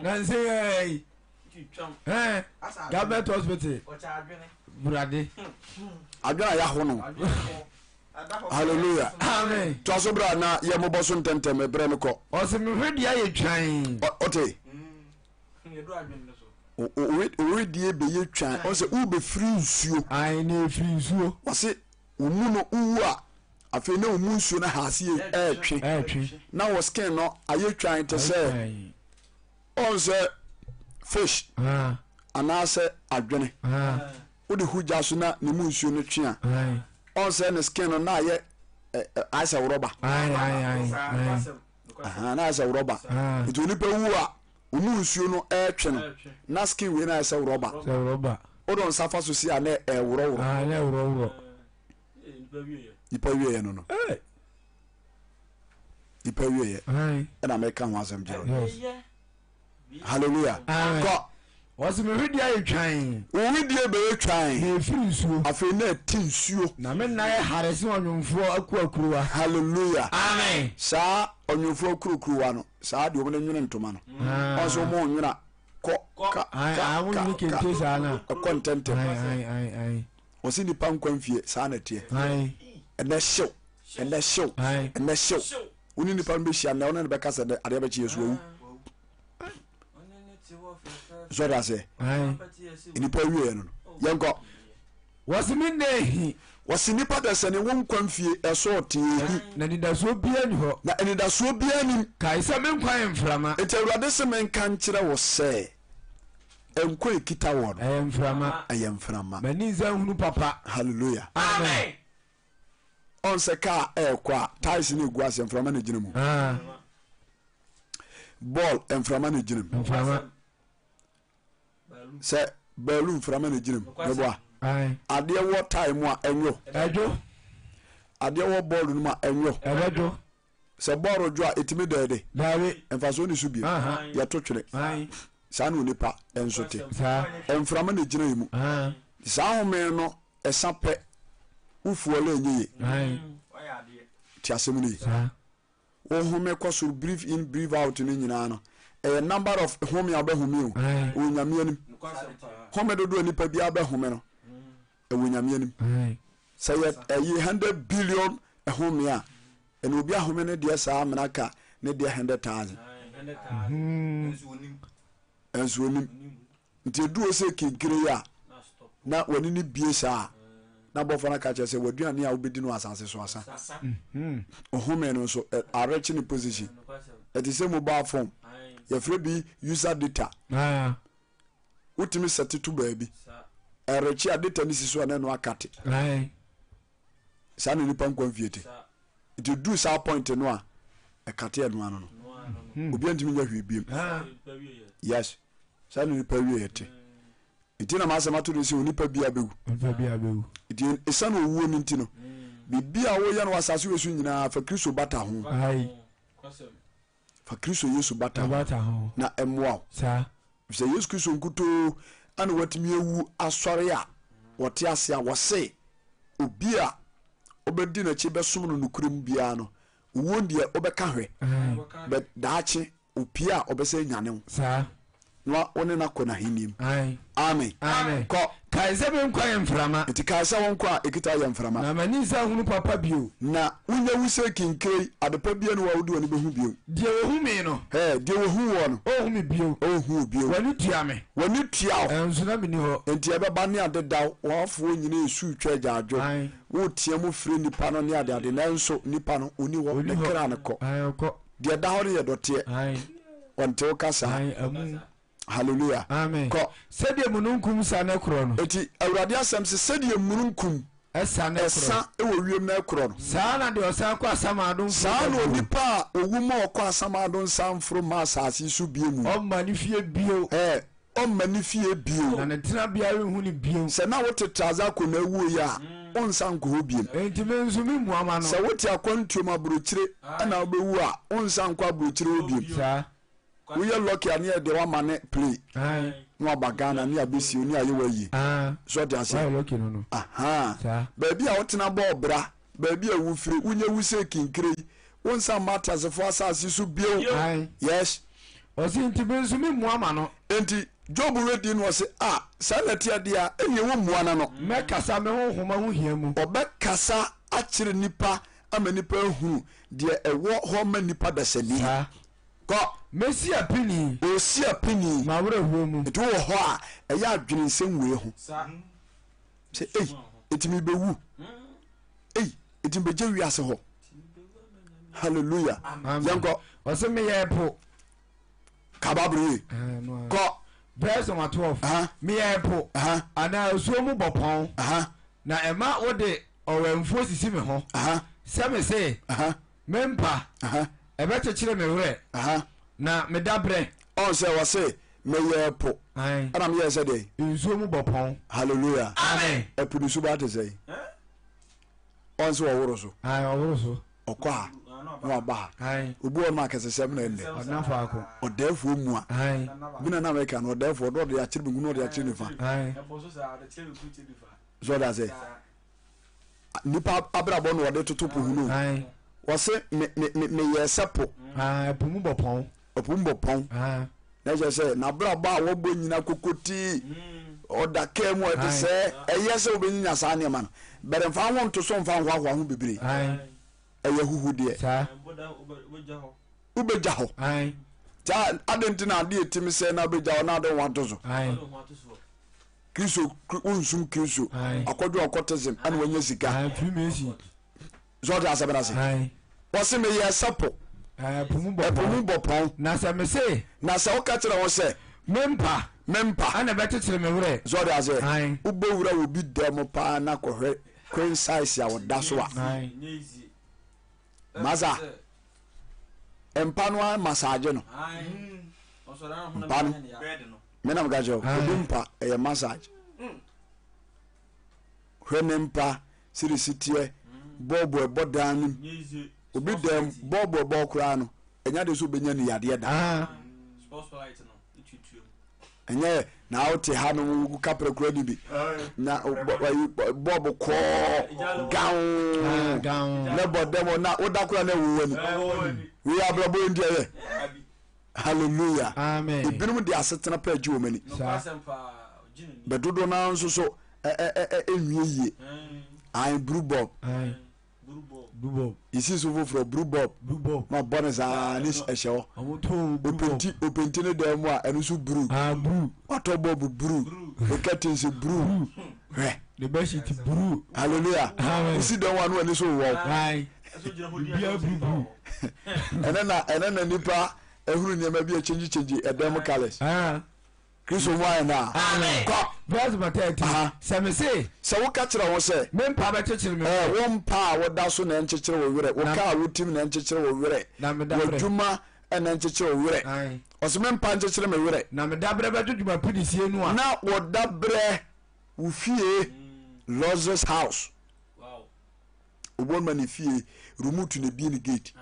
Nansa yi ara yi ɛn government hospital wurade. Adwene a yɛaho no. Hallelujah. Amen. Toa so bra na yɛ mobɔ so ntɛntɛm ɛbrɛ no kɔ. Ɔsɛ me hwedeɛ ayɛ twan. Ɔte. Owedeɛ bɛyɛ twan. Ɔsɛ wobɛfiri nsuo. Ayi na efiri nsuo. Ɔsɛ wo mu no wowu a afei na wo mu nsuo no haase yɛ ɛɛtwe. Ɛɛtwe. Na wɔ skin no ayɛ twan te sɛ. Ɔn sɛ fish anaasɛ adwene wode hu gya so na ne mu nsuo no twe a ɔn sɛ ne skin no na ayɛ ayɛ sɛ rɔba na ayɛ sɛ rɔba nti onipa wu a ɔmu nsuo no ɛretwe no na skin wei na ayɛ sɛ rɔba wode nsa fa so si a na ɛworɔworɔ nipa wieɛ no no nipa wieɛ ɛna mɛka ho asɛm kyerɛ hallelujah kɔ wɔsi mi wedeɛ ayɛ twan wo wedeɛ bɛyɛ twan na efiri nsuo afei na ɛte nsuo na me nna yɛ hare sɛ ɔnwomfoɔ akuakuruwa hallelujah amen saa ɔnwomfoɔ akuakuruwa no saa deɛ wɔn de nwene ntoma no wɔn nso wɔn nwena kɔ ka ka ka ka ɛkɔ ntɛntɛm Ɔse nipa nkwa mfie saa na ɛteɛ. Ɛnɛ hyew, ɛnɛ hyew, ɛnɛ hyew. Wo ne nipa no bɛhyia nnɛ, wo ne no bɛka sɛ dɛ adeɛ bɛkye yɛ so wawu. So ɔde aseɛ. Nipa wieɛ no no. Yɛnkɔ. Wɔse me nna ahi. Wɔse nnipa dasani wo nkwa mfie ɛso ɔte ahi. Na anidasoɔ biara nni hɔ. Na anidasoɔ biara nnim. Kae sɛ me nkwa yɛ mframa. Enti Awurade se menka nkyerɛ wo sɛ, nkwa a ɛkita woɔ no. Ɛyɛ mframa. Ɛyɛ mframa. M'ani nsa nhunu papa. Hallelujah. Amen. Ɔn sɛ kaa ɛɛkɔ a, tyres no egu aseɛ, mframa na ɛgyina mu. Bɔɔl, mframa na ɛgyina mu. Mframa. Sɛ baalu mframa na ɛgyina mu. Meboa. Adeɛ wɔ tae mu a ɛnwo. Ɛdwo. Adeɛ wɔ bɔɔl no mu a ɛnwo. Ɛbɛdwo. Sɛ bɔɔl dwo a ɛtumi dɛɛde. Daabi. Mfasoɔ ni so bio. Yɛto twene. Saa na onipa nso te. Mframa na ɛgyina yɛ mu. Saa home no ɛsa pɛ wofuɔle ɛnyɛ ye. Te asɛm no ye. Wo home kɔ soro breathe in breathe out no nyinaa no ɛyɛ number of home a wobɛhome o ɛwɔ Nyame anim. Home dodoɔ a nipa biara bɛhome no ɛwɔ Nyame anim. Sɛ yɛ ɛyi 100 billion home a ɛna obi ahome ne deɛ saa amena ka ne deɛ 100,000. Ɛnso onim. Nti edu hɔ sɛ kinkire yi a, na w'ani no bue saa a, na abɔfoɔ no aka kyerɛ sɛ w'aduane a wobɛdi no wɔ asase so asa. Ɔhome no nso, arekye ne position. Ɛte sɛ mobile phone. Yɛfrɛ bi user data. Wotumi sɛte to baabi. Ɛrekye a data no si so a na ɛno akate. Saa na nipa nkwa mfie te. Nti eduru saa point no a, ɛkate ɛno ano no. Obiara ntumi nyɛ hwee biem. Yes. Saa na nipa awieɛ te. Nti na m'asɛm ato din sɛ onipa biara bɛwu. Onipa biara bɛwu. Nti ɛsiane owuo no nti no, biribi a woyɛ no wɔ asase wei so nyinaa fa Kristo bata ho. Fa Kristo Yesu bata ho na ɛmmoa wo. Efisɛ Yesu Kristo nkutoo na watumi awu asɔre a wɔte ase a wɔse obi a ɔbɛdi n'akyi bɛsom no nokorɛ mu biara no, owuo deɛ wobɛka hwɛ, but daakye Opie a, ɔbɛsan anyane wo. Saa. Na wo ne no akɔ n'ahenni mu. Ae. Amen. Amen. Kɔ. Kae sɛ me nkwa yɛ mframa. Enti kae sɛ wo nkwa a ɛkita wo yɛ mframa. Na m'ani nsa nhunu papa bio. Na wonya wu sɛ kinkire, adepa biara nni hɔ a wode w'ani bɛhu bio. Deɛ wɔhu me no. Hɛ, deɛ wɔhu woɔ no. Ɔnhu me bio. Ɔnhu wo bio. W'ani tua me. W'ani tua wo. Nso na menni hɔ. Enti ɛbɛba ne adedaw, w'afoɔ nyinaa resu retwa agyaadwo. Ae. Woretea mu frɛ nnipa no ne adeade, nanso nnipa no, ɔnni hɔ, Ɔnni ne hɔ. kra no kɔ. Ae, ɔkɔ. Deɛ ɛda hɔ no yɛ dɔteɛ. Ɔnte wo kasa. Hallelujah. Amen. Kɔ. Sɛdeɛ mununkum sa ne korɔ no. Eti Awurade asɛm se sɛdeɛ mununkum. Ɛsa ne korɔ. Ɛsa wɔ wiem na ɛkorɔ no. Saa na deɛ ɔsan kɔ asamando mforo Saa na onipa a owu ma ɔkɔ asamando nsan mforo mma asase so bio mu. Ɔmma ne fie bio. Ɛɛ, ɔmma ne fie bio. Na ne tenabea renhu no bio. Sɛ na wote Trazaco na awuo yi a, wonsan nkɔ hɔ bio. Enti me nso meremmua m'ano. Sɛ wote akwantuom aburokyire na wobɛwu a, wonsan nkɔ aburokyire hɔ bio. Saa. Woyɛ lucky a ne yɛde wo amane play na waba Ghana ne abɛsie wo ne ayɛ wo ayie. So ɔte aseɛ? Woayɛ lucky no no. Ahaa. Saa. Baabi a wotena bɔɔ bra, baabi a wofire, wonya wu sɛ kinkire yi, wonsan mma ateasefoɔ asase so bio. Ae. Yes. Ɔse, Enti me nso memmua m'ano. Enti Job redi no ɔse, Ah, saa na ɛteɛ deɛ a, ɛnneɛ wommua n'ano. Mɛkasa me honhom ahohia mu. Ɔbɛkasa akyerɛ nnipa ama nnipa ahunu deɛ ɛwɔ hɔ ma nnipa dasani. Saa. Kɔ. Mɛsi apini. Ɔresi apini. M'awerɛhoɔ mu. Enti wowɔ hɔ a, ɛyɛ a dwene nsɛm wei ho. Sɛ, Ei, enti merebɛwu. Ei, enti mebɛgya wiase hɔ. Hallelujah. Amen. Yɛnkɔ. Ɔse meyɛ po. Ka Bible yie. Kɔ. Verse number 12. Meyɛ po. Anaa osuo mu bɔpɔn. Na ɛma wode ɔwɛmfoɔ sisi me ho. Sɛ me se, me mpa, ɛbɛkyekyere me werɛ. Na me dabrɛ. Ɔn sɛ wɔse meyɛɛ po. Ɛna meyɛɛ sɛ deɛ. Nsuo mu bɔpɔn. Hallelujah. Amen. Ɛpo ne suba te sɛn? Ɔn sɛ ɔworo so. Ae, ɔworo so. Ɔkɔ ha na waba ha. Ae. Obi wɔ hɔ nom akɛsesɛm na ɛnnɛ. Ɔnna faako. Ɔdɛɛfoɔ mua. Ae. Bi na na meka no, ɔdɛɛfoɔ, ɔde ɔde akyere benkum na ɔde akyere nifa. Ae. So ɔde ase. Nipa abrabɔ na ɔde toto po ho no. Ae. Wɔse me me me meyɛɛ sɛ po. Ae, ɛpo mu bɔ pɔn. Ɔpo mu bɔ pɔn. Na kyerɛ sɛ n'abrabɔ a wɔbɔ nyina kokotii, ɔda kaa mu a ɛte sɛ ɛyɛ sɛ wobɛnyinya saa nneɛma no. But mfa ho nto so mfa nhoahoa ho bebree. Ɛyɛ ahuhudeɛ. Wobɛgya hɔ. Nti adɛn nti na adeɛ ɛtumi sɛe na wobɛgya hɔ na wode wo ho ato so? Kristo wonsum Kristo. Akɔdwo occultism ɛna wanya sika. So ɔte asɛm no ase? Wɔse meyɛɛ sɛ po. Ɛpo mu bɔ pɔn. Na sɛ mese. Na sɛ woka kyerɛ ho sɛ. Mempa. Mempa. Ɛna ɛbɛkyekyere me werɛ. So ɔte aseɛ? Wobɔ wura wɔ bi dan mu paa na kɔhwɛ queen size a ɔda so a. Masa. Mpa no ara massage no. Mpa no. Me na meka kyerɛ wo. Obi mpa ɛyɛ massage. Hwɛ ne mpa sɛde si teɛ bɔɔbo ɛbɔ dan no mu. Obi dan mu bɔɔbo ɛbɔ koraa no ɛnya de sɛ obɛnya ne yadeɛ da. Ɛnyɛ na wote ha no wo kaprɛ kura ni bi na bɔɔbo kɔɔ gaon na bɔ dɛm na woda kora na ɛwɔ wani. Wei abrabɔ yi nti ɛyɛ. Hallelujah. Amen. Ebinom de asetena pɛ agye wɔn ani. Bɛ dodoɔ no ara nso so ɛnwie yie. Ae buru bɔb. Yɛsi so foforɔ buru bɔb. Na ɔbɔ no saa ne ɛhyɛ hɔ. Openti openti ne dan mu a ɛno nso buru. Watɔ bɔb buru. Ne curtains buru. Hwɛ. Ne bɛhyit buru. Hallelujah. Wosi dan mu a no ani so wɔ. Biribiara buru buru. Ɛnɛ na ɛnɛ na nipa ehunu nneɛma bi a kyɛngyi kyɛngyi ɛdan mu colours. Kristo mu ayɛ naa. Kɔ. Verse number 13. Sɛ me se. Sɛ woka kyerɛ ho sɛ. Me mpa bɛkyekyere me werɛ. Wo mpa a woda so na ɛnkyekyere wo werɛ. Wo kaa a wotim na ɛnkyekyere wo werɛ. Na me dabrɛ. W'adwuma na ɛnkyekyere wo werɛ. Ɔsɛ me mpa nkyekyere me werɛ. Na me dabrɛ bɛdwodwo m'apinisie no a. Na wo dabrɛ wo fie luxurious house. Obi ma ne fie remote na ebie ne gate.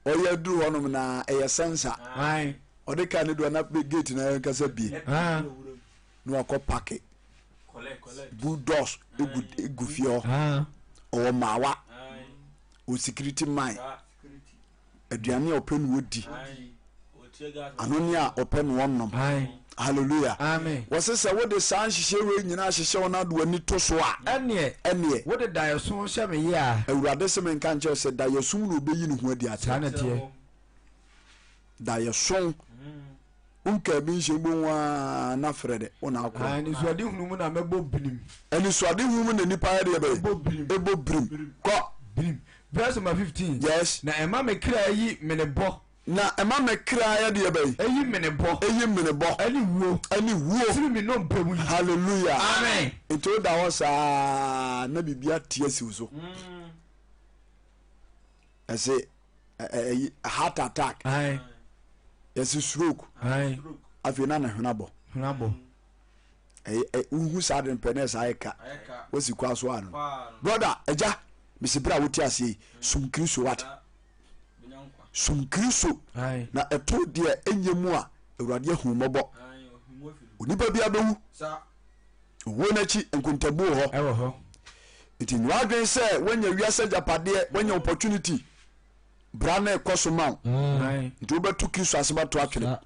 Ɔyɛ aduru hɔnom na ɛyɛ sɛnsa. Ɔde kaa ne do na gate na ankasa bie. Na wakɔ pake. Bulldogs egu egu fie hɔ. Ɔwɔ maawa. Ɔwɔ security man. Aduane a ɔpɛ no ɔdi. Anonne a ɔpɛ no ɔnom. Hallelujah. Amen. Wɔse sɛ wode saa nhyehyɛe wei nyinaa hyehyɛ wo na de w'ani to so a, Ɛnneɛ, ɛnneɛ. wode daeɛso hyɛ me yea. Awurade se menka nkyerɛ wo sɛ daeɛso mu na ɔbɛyi ne ho adi akyerɛ Saa na ɛteɛ. Daeɛso. Wonkaa bi nhyɛ mu bohu ara na frɛ dɛ wo na akɔ. Anisoadehunu mu na mɛbɔ birim. Anisoadehunu mu na nipa yɛ deɛ bɛyɛ. Ɛbɔ birim. Ɛbɔ birim. Kɔ. Birim. Verse number 15. Yes. Na ɛma me kra yi menebɔ. Na ɛma me kra yɛ deɛ bɛyɛ. Eyi menebɔ. Eyi menebɔ. Ɛne wuo. Ɛne wuo. Firi me nnompe mu yi. Hallelujah. Amen. Nti woda hɔ saa na biribi ate asi wo so. Ɛse ɛyi heart attack. Yɛse stroke. Afei na ne hwene abɔ. Hwene abɔ. Ɛyɛ wohu saa de mpɛ na ɛsaa yɛ ka. Wosi kwa so ano. Brother, agya, mesi bere a wote aseɛ yi, som Kristo wate. Som Kristo na ɛto deɛ ɛnyɛ mu a Awurade ahu mmɔbɔ. Onipa bi abɛwu. Owuo no akyi nkontabuo wɔ hɔ. Nti nyɛ w'adwene sɛ woanya wiase agyapadeɛ, woanya opportunity. Bra na ɛkɔ so ma wo. Nti wobɛto Kristo asɛm ato atwene.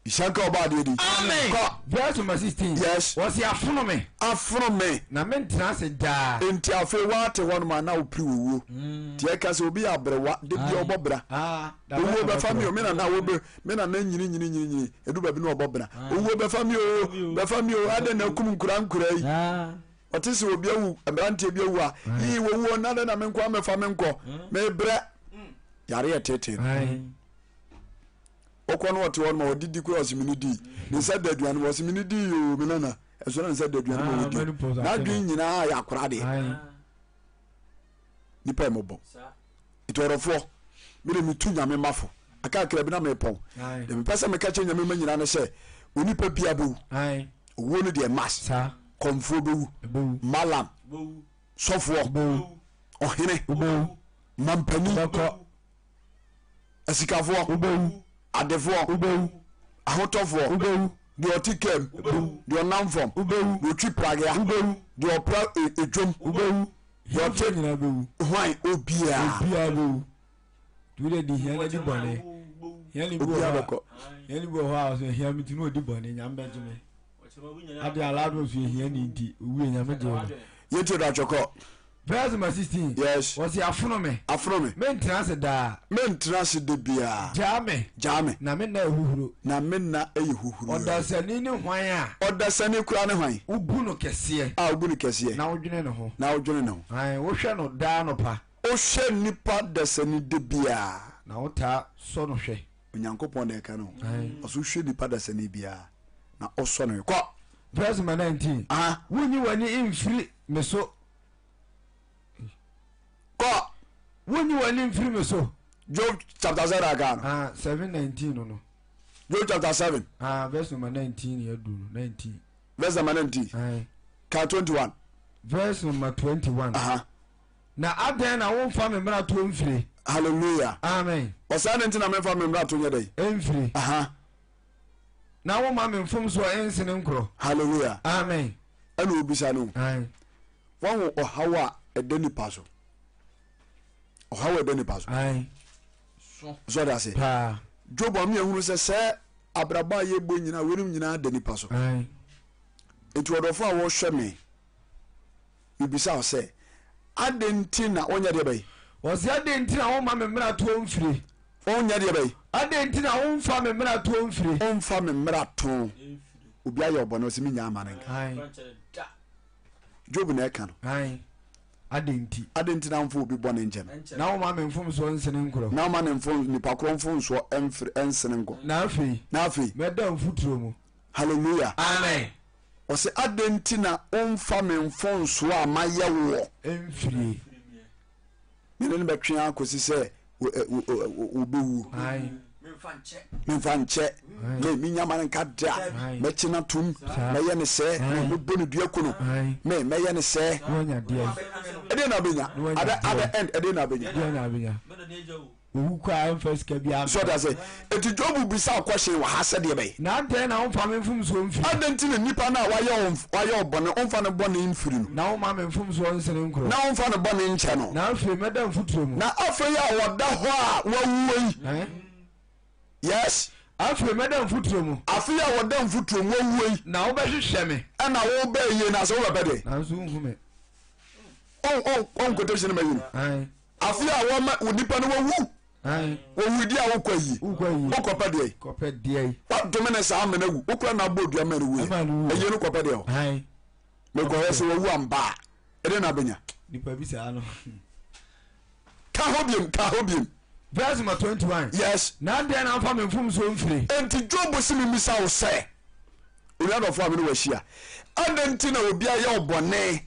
Nhyira nka ɔbɔ adeɛ di. Amen. Kɔ. Verse number 16. Yes. Wɔsi afono me. Afono me. Na me ntena ase daa. Nti afei woate hɔ nom a na wopiri owuo. Nti ɛka sɛ obi yɛ aberewa de bia ɔbɔ bra. Owuo bɛfa mi o me nana wo be me nana nyini nyini nyini nyini edu baabi na ɔbɔ bra. Owuo bɛfa mi o bɛfa mi o adɛn na akum nkura nkura yi. Ɔte sɛ obi awu mmeranteɛ bi awu a yii wɔwuo na adɛn na me nko amɛfa me nkɔ mebrɛ yareɛ tete no. Ɔkɔ no ɔte hɔ no ma ɔde di koraa ɔse mene dii ne nsa da aduane mu ɔse mene dii yoo me nana ɛso na ne nsa da aduane mu ɔdi n'adwene nyinaa yɛ akora deɛ nipa ɛmɔbɔ nti ɔdɔfoɔ mede metu nyame mafo akakra bi na mepɔn deɛ mepɛ sɛ meka kyerɛ nyame ma nyinaa ne sɛ onipa bia bɛwu owuo no deɛ mas kɔmfoɔ bɛwu malam sɔfoɔ ɔhene mampanin Asikafoɔ. Wobɛwu. Adefoɔ. Wobɛwu. Ahotɔfoɔ. Wobɛwu. Deɛ ɔte kaa mu. Wobɛwu. Deɛ ɔnam fam. Wobɛwu. Deɛ ɔtwi pragea. Wobɛwu. Deɛ ɔpra edwom. Wobɛwu. Deɛ ɔte. Nyinaa bɛwu. Hwan obiara. Obiara bɛwu. Nti wode di hia na di bɔne. Hia ni bi wɔ Obiara hɔ a. bɛkɔ. Hia ni bi wɔ hɔ a ɔsɛ hia mi ti na ɔdi bɔne nyame bɛgye me. Ade alaado nso yɛ hia ni nti owu yɛ nyame gye no. Yɛtie do atwɛkɔ. Verse number 16. Yes. Wɔsi afono me. Afono me. Mentena ase daa. Mentena ase da biara. Gyaa me. Gyaa me. Na me nna yɛ huhuro. Na me nna yɛ huhuro. Ɔdasani ne hwan a. Ɔdasani koraa ne hwan. Wobu no kɛseɛ. A wobu no kɛseɛ. Na wodwene ne ho. Na wodwene ne ho. Ae, wohwɛ no daa anɔpa. Wohwɛ nipa dasani da biara. Na wotaa sɔ no hwɛ. Onyankopɔn na ɛka no. Ɔso wohwɛ nipa dasani biara na ɔsɔ no hwɛ. Kɔ. Verse number 19. Aha. Wonyi w'ani mfiri me so. Kɔ. Wonyi w'ani mfiri me so. Job chapter 7 aka no. Ah, 7:19 no no. Job chapter 7. Ah, verse number 19 yɛ du no, 19. Verse number 19. Aye. Ka 21. Verse number 21. Aha. Na adɛn na womfa me mmaratoɔ mfire? Hallelujah. Amen. Ɔsaa ne nti na memfa me mmarato nyɛ dɛn? Mfire. Aha. Na womma me mfomsoɔ nsene nkorɔ. Hallelujah. Amen. Ɛna obisa no. Aye. Wahu ɔhaw a ɛda nipa so. Ɔhaw a ɛda nipa so. Aye. So ɔde ase. Paa. Job ɔmo yɛn hunu sɛ sɛ abrabɔ a yɛbɔ nyinaa weinom nyinaa da nipa so. Aye. Nti ɔdɔfo a wɔhwɛ me mebisa wo sɛ adɛn nti na wonyɛ deɛ bɛyi? Ɔse adɛn nti na womma me mmaratoɔ mfire? Wonyɛ deɛ bɛyi? Adɛn nti na womfa me mmaratoɔ mfire? Womfa me mmarato. Obi ayɛ ɔbɔne ɔse menya ama no nka. Ae. Job na ɛka no. Ae. Adɛn nti? Adɛn nti na womfa obi bɔne nkyɛ no? Na woma me mfomsoɔ nsene nkorɔ. Na woma ne mfom nipa korɔ mfomsoɔ mfiri nsene nkɔ. Na afei. Na afei. Mɛda mfuturo mu. Hallelujah. Amen. Ɔse adɛn nti na womfa me mfomsoɔ a mayɛ woɔ. Mfirie. Me ne no bɛtwe ara kɔsi sɛ wɔbɛwuo. Memfa nkyɛ. Me menya ma no nka da. Mɛkye no atom. Mɛyɛ no sɛɛ. Me mɛbɔ no dua ku no. Me mɛyɛ no sɛɛ. Ɛdeɛ na wobɛnya. At the, at the end, ɛdeɛ na wobɛnya. Owu kɔ a ɛmfa sika biara So ɔte ase? Enti Job bisaa question wɔ ha sɛdeɛ bɛyɛ. Na adɛn na womfa me mfomsoɔ mfiri? Adɛn nti na nipa no a wayɛ wo wayɛ wo bɔne womfa ne bɔne mfiri no? Na womma me mfomsoɔ nsene nkorɔ? Na womfa ne bɔne nkyɛ no? Na afei mɛda mfuturo mu. Na afei a ɔda hɔ a wawuo yi. Eh? Yes. Afei mɛda mfuturo mu. Afei a ɔda mfuturo mu wawuo yi. Na wobɛhwehwɛ me. Ɛna wobɛyie no asɛ wobɛpɛ deɛ? Nanso wonhu me. Ɔn ɔn ɔn quotation no mayi no. Ae. Afe a wɔma onipa no wawu. Wɔwu di a wokɔ ayie. Wokɔpɛ deɛ. Kɔpɛ deɛ. Wadome ne saa amena wu. Wokura na abɔ dua ma no wuiɛ. Ayie no kɔpɛ deɛ hɔ. Mekɔhwɛ sɛ wawu amba a, ɛdeɛ na abɛnya. Nipa bi saa no. Ka hɔ biem, ka hɔ biem. Verse number 21. Yes. Na adɛn na amfa me mfomsoɔ mfiri? Enti Job se memmisa wo sɛ, onua dɔfo a me ne wo ahyia, adɛn nti na obi ayɛ wo bɔne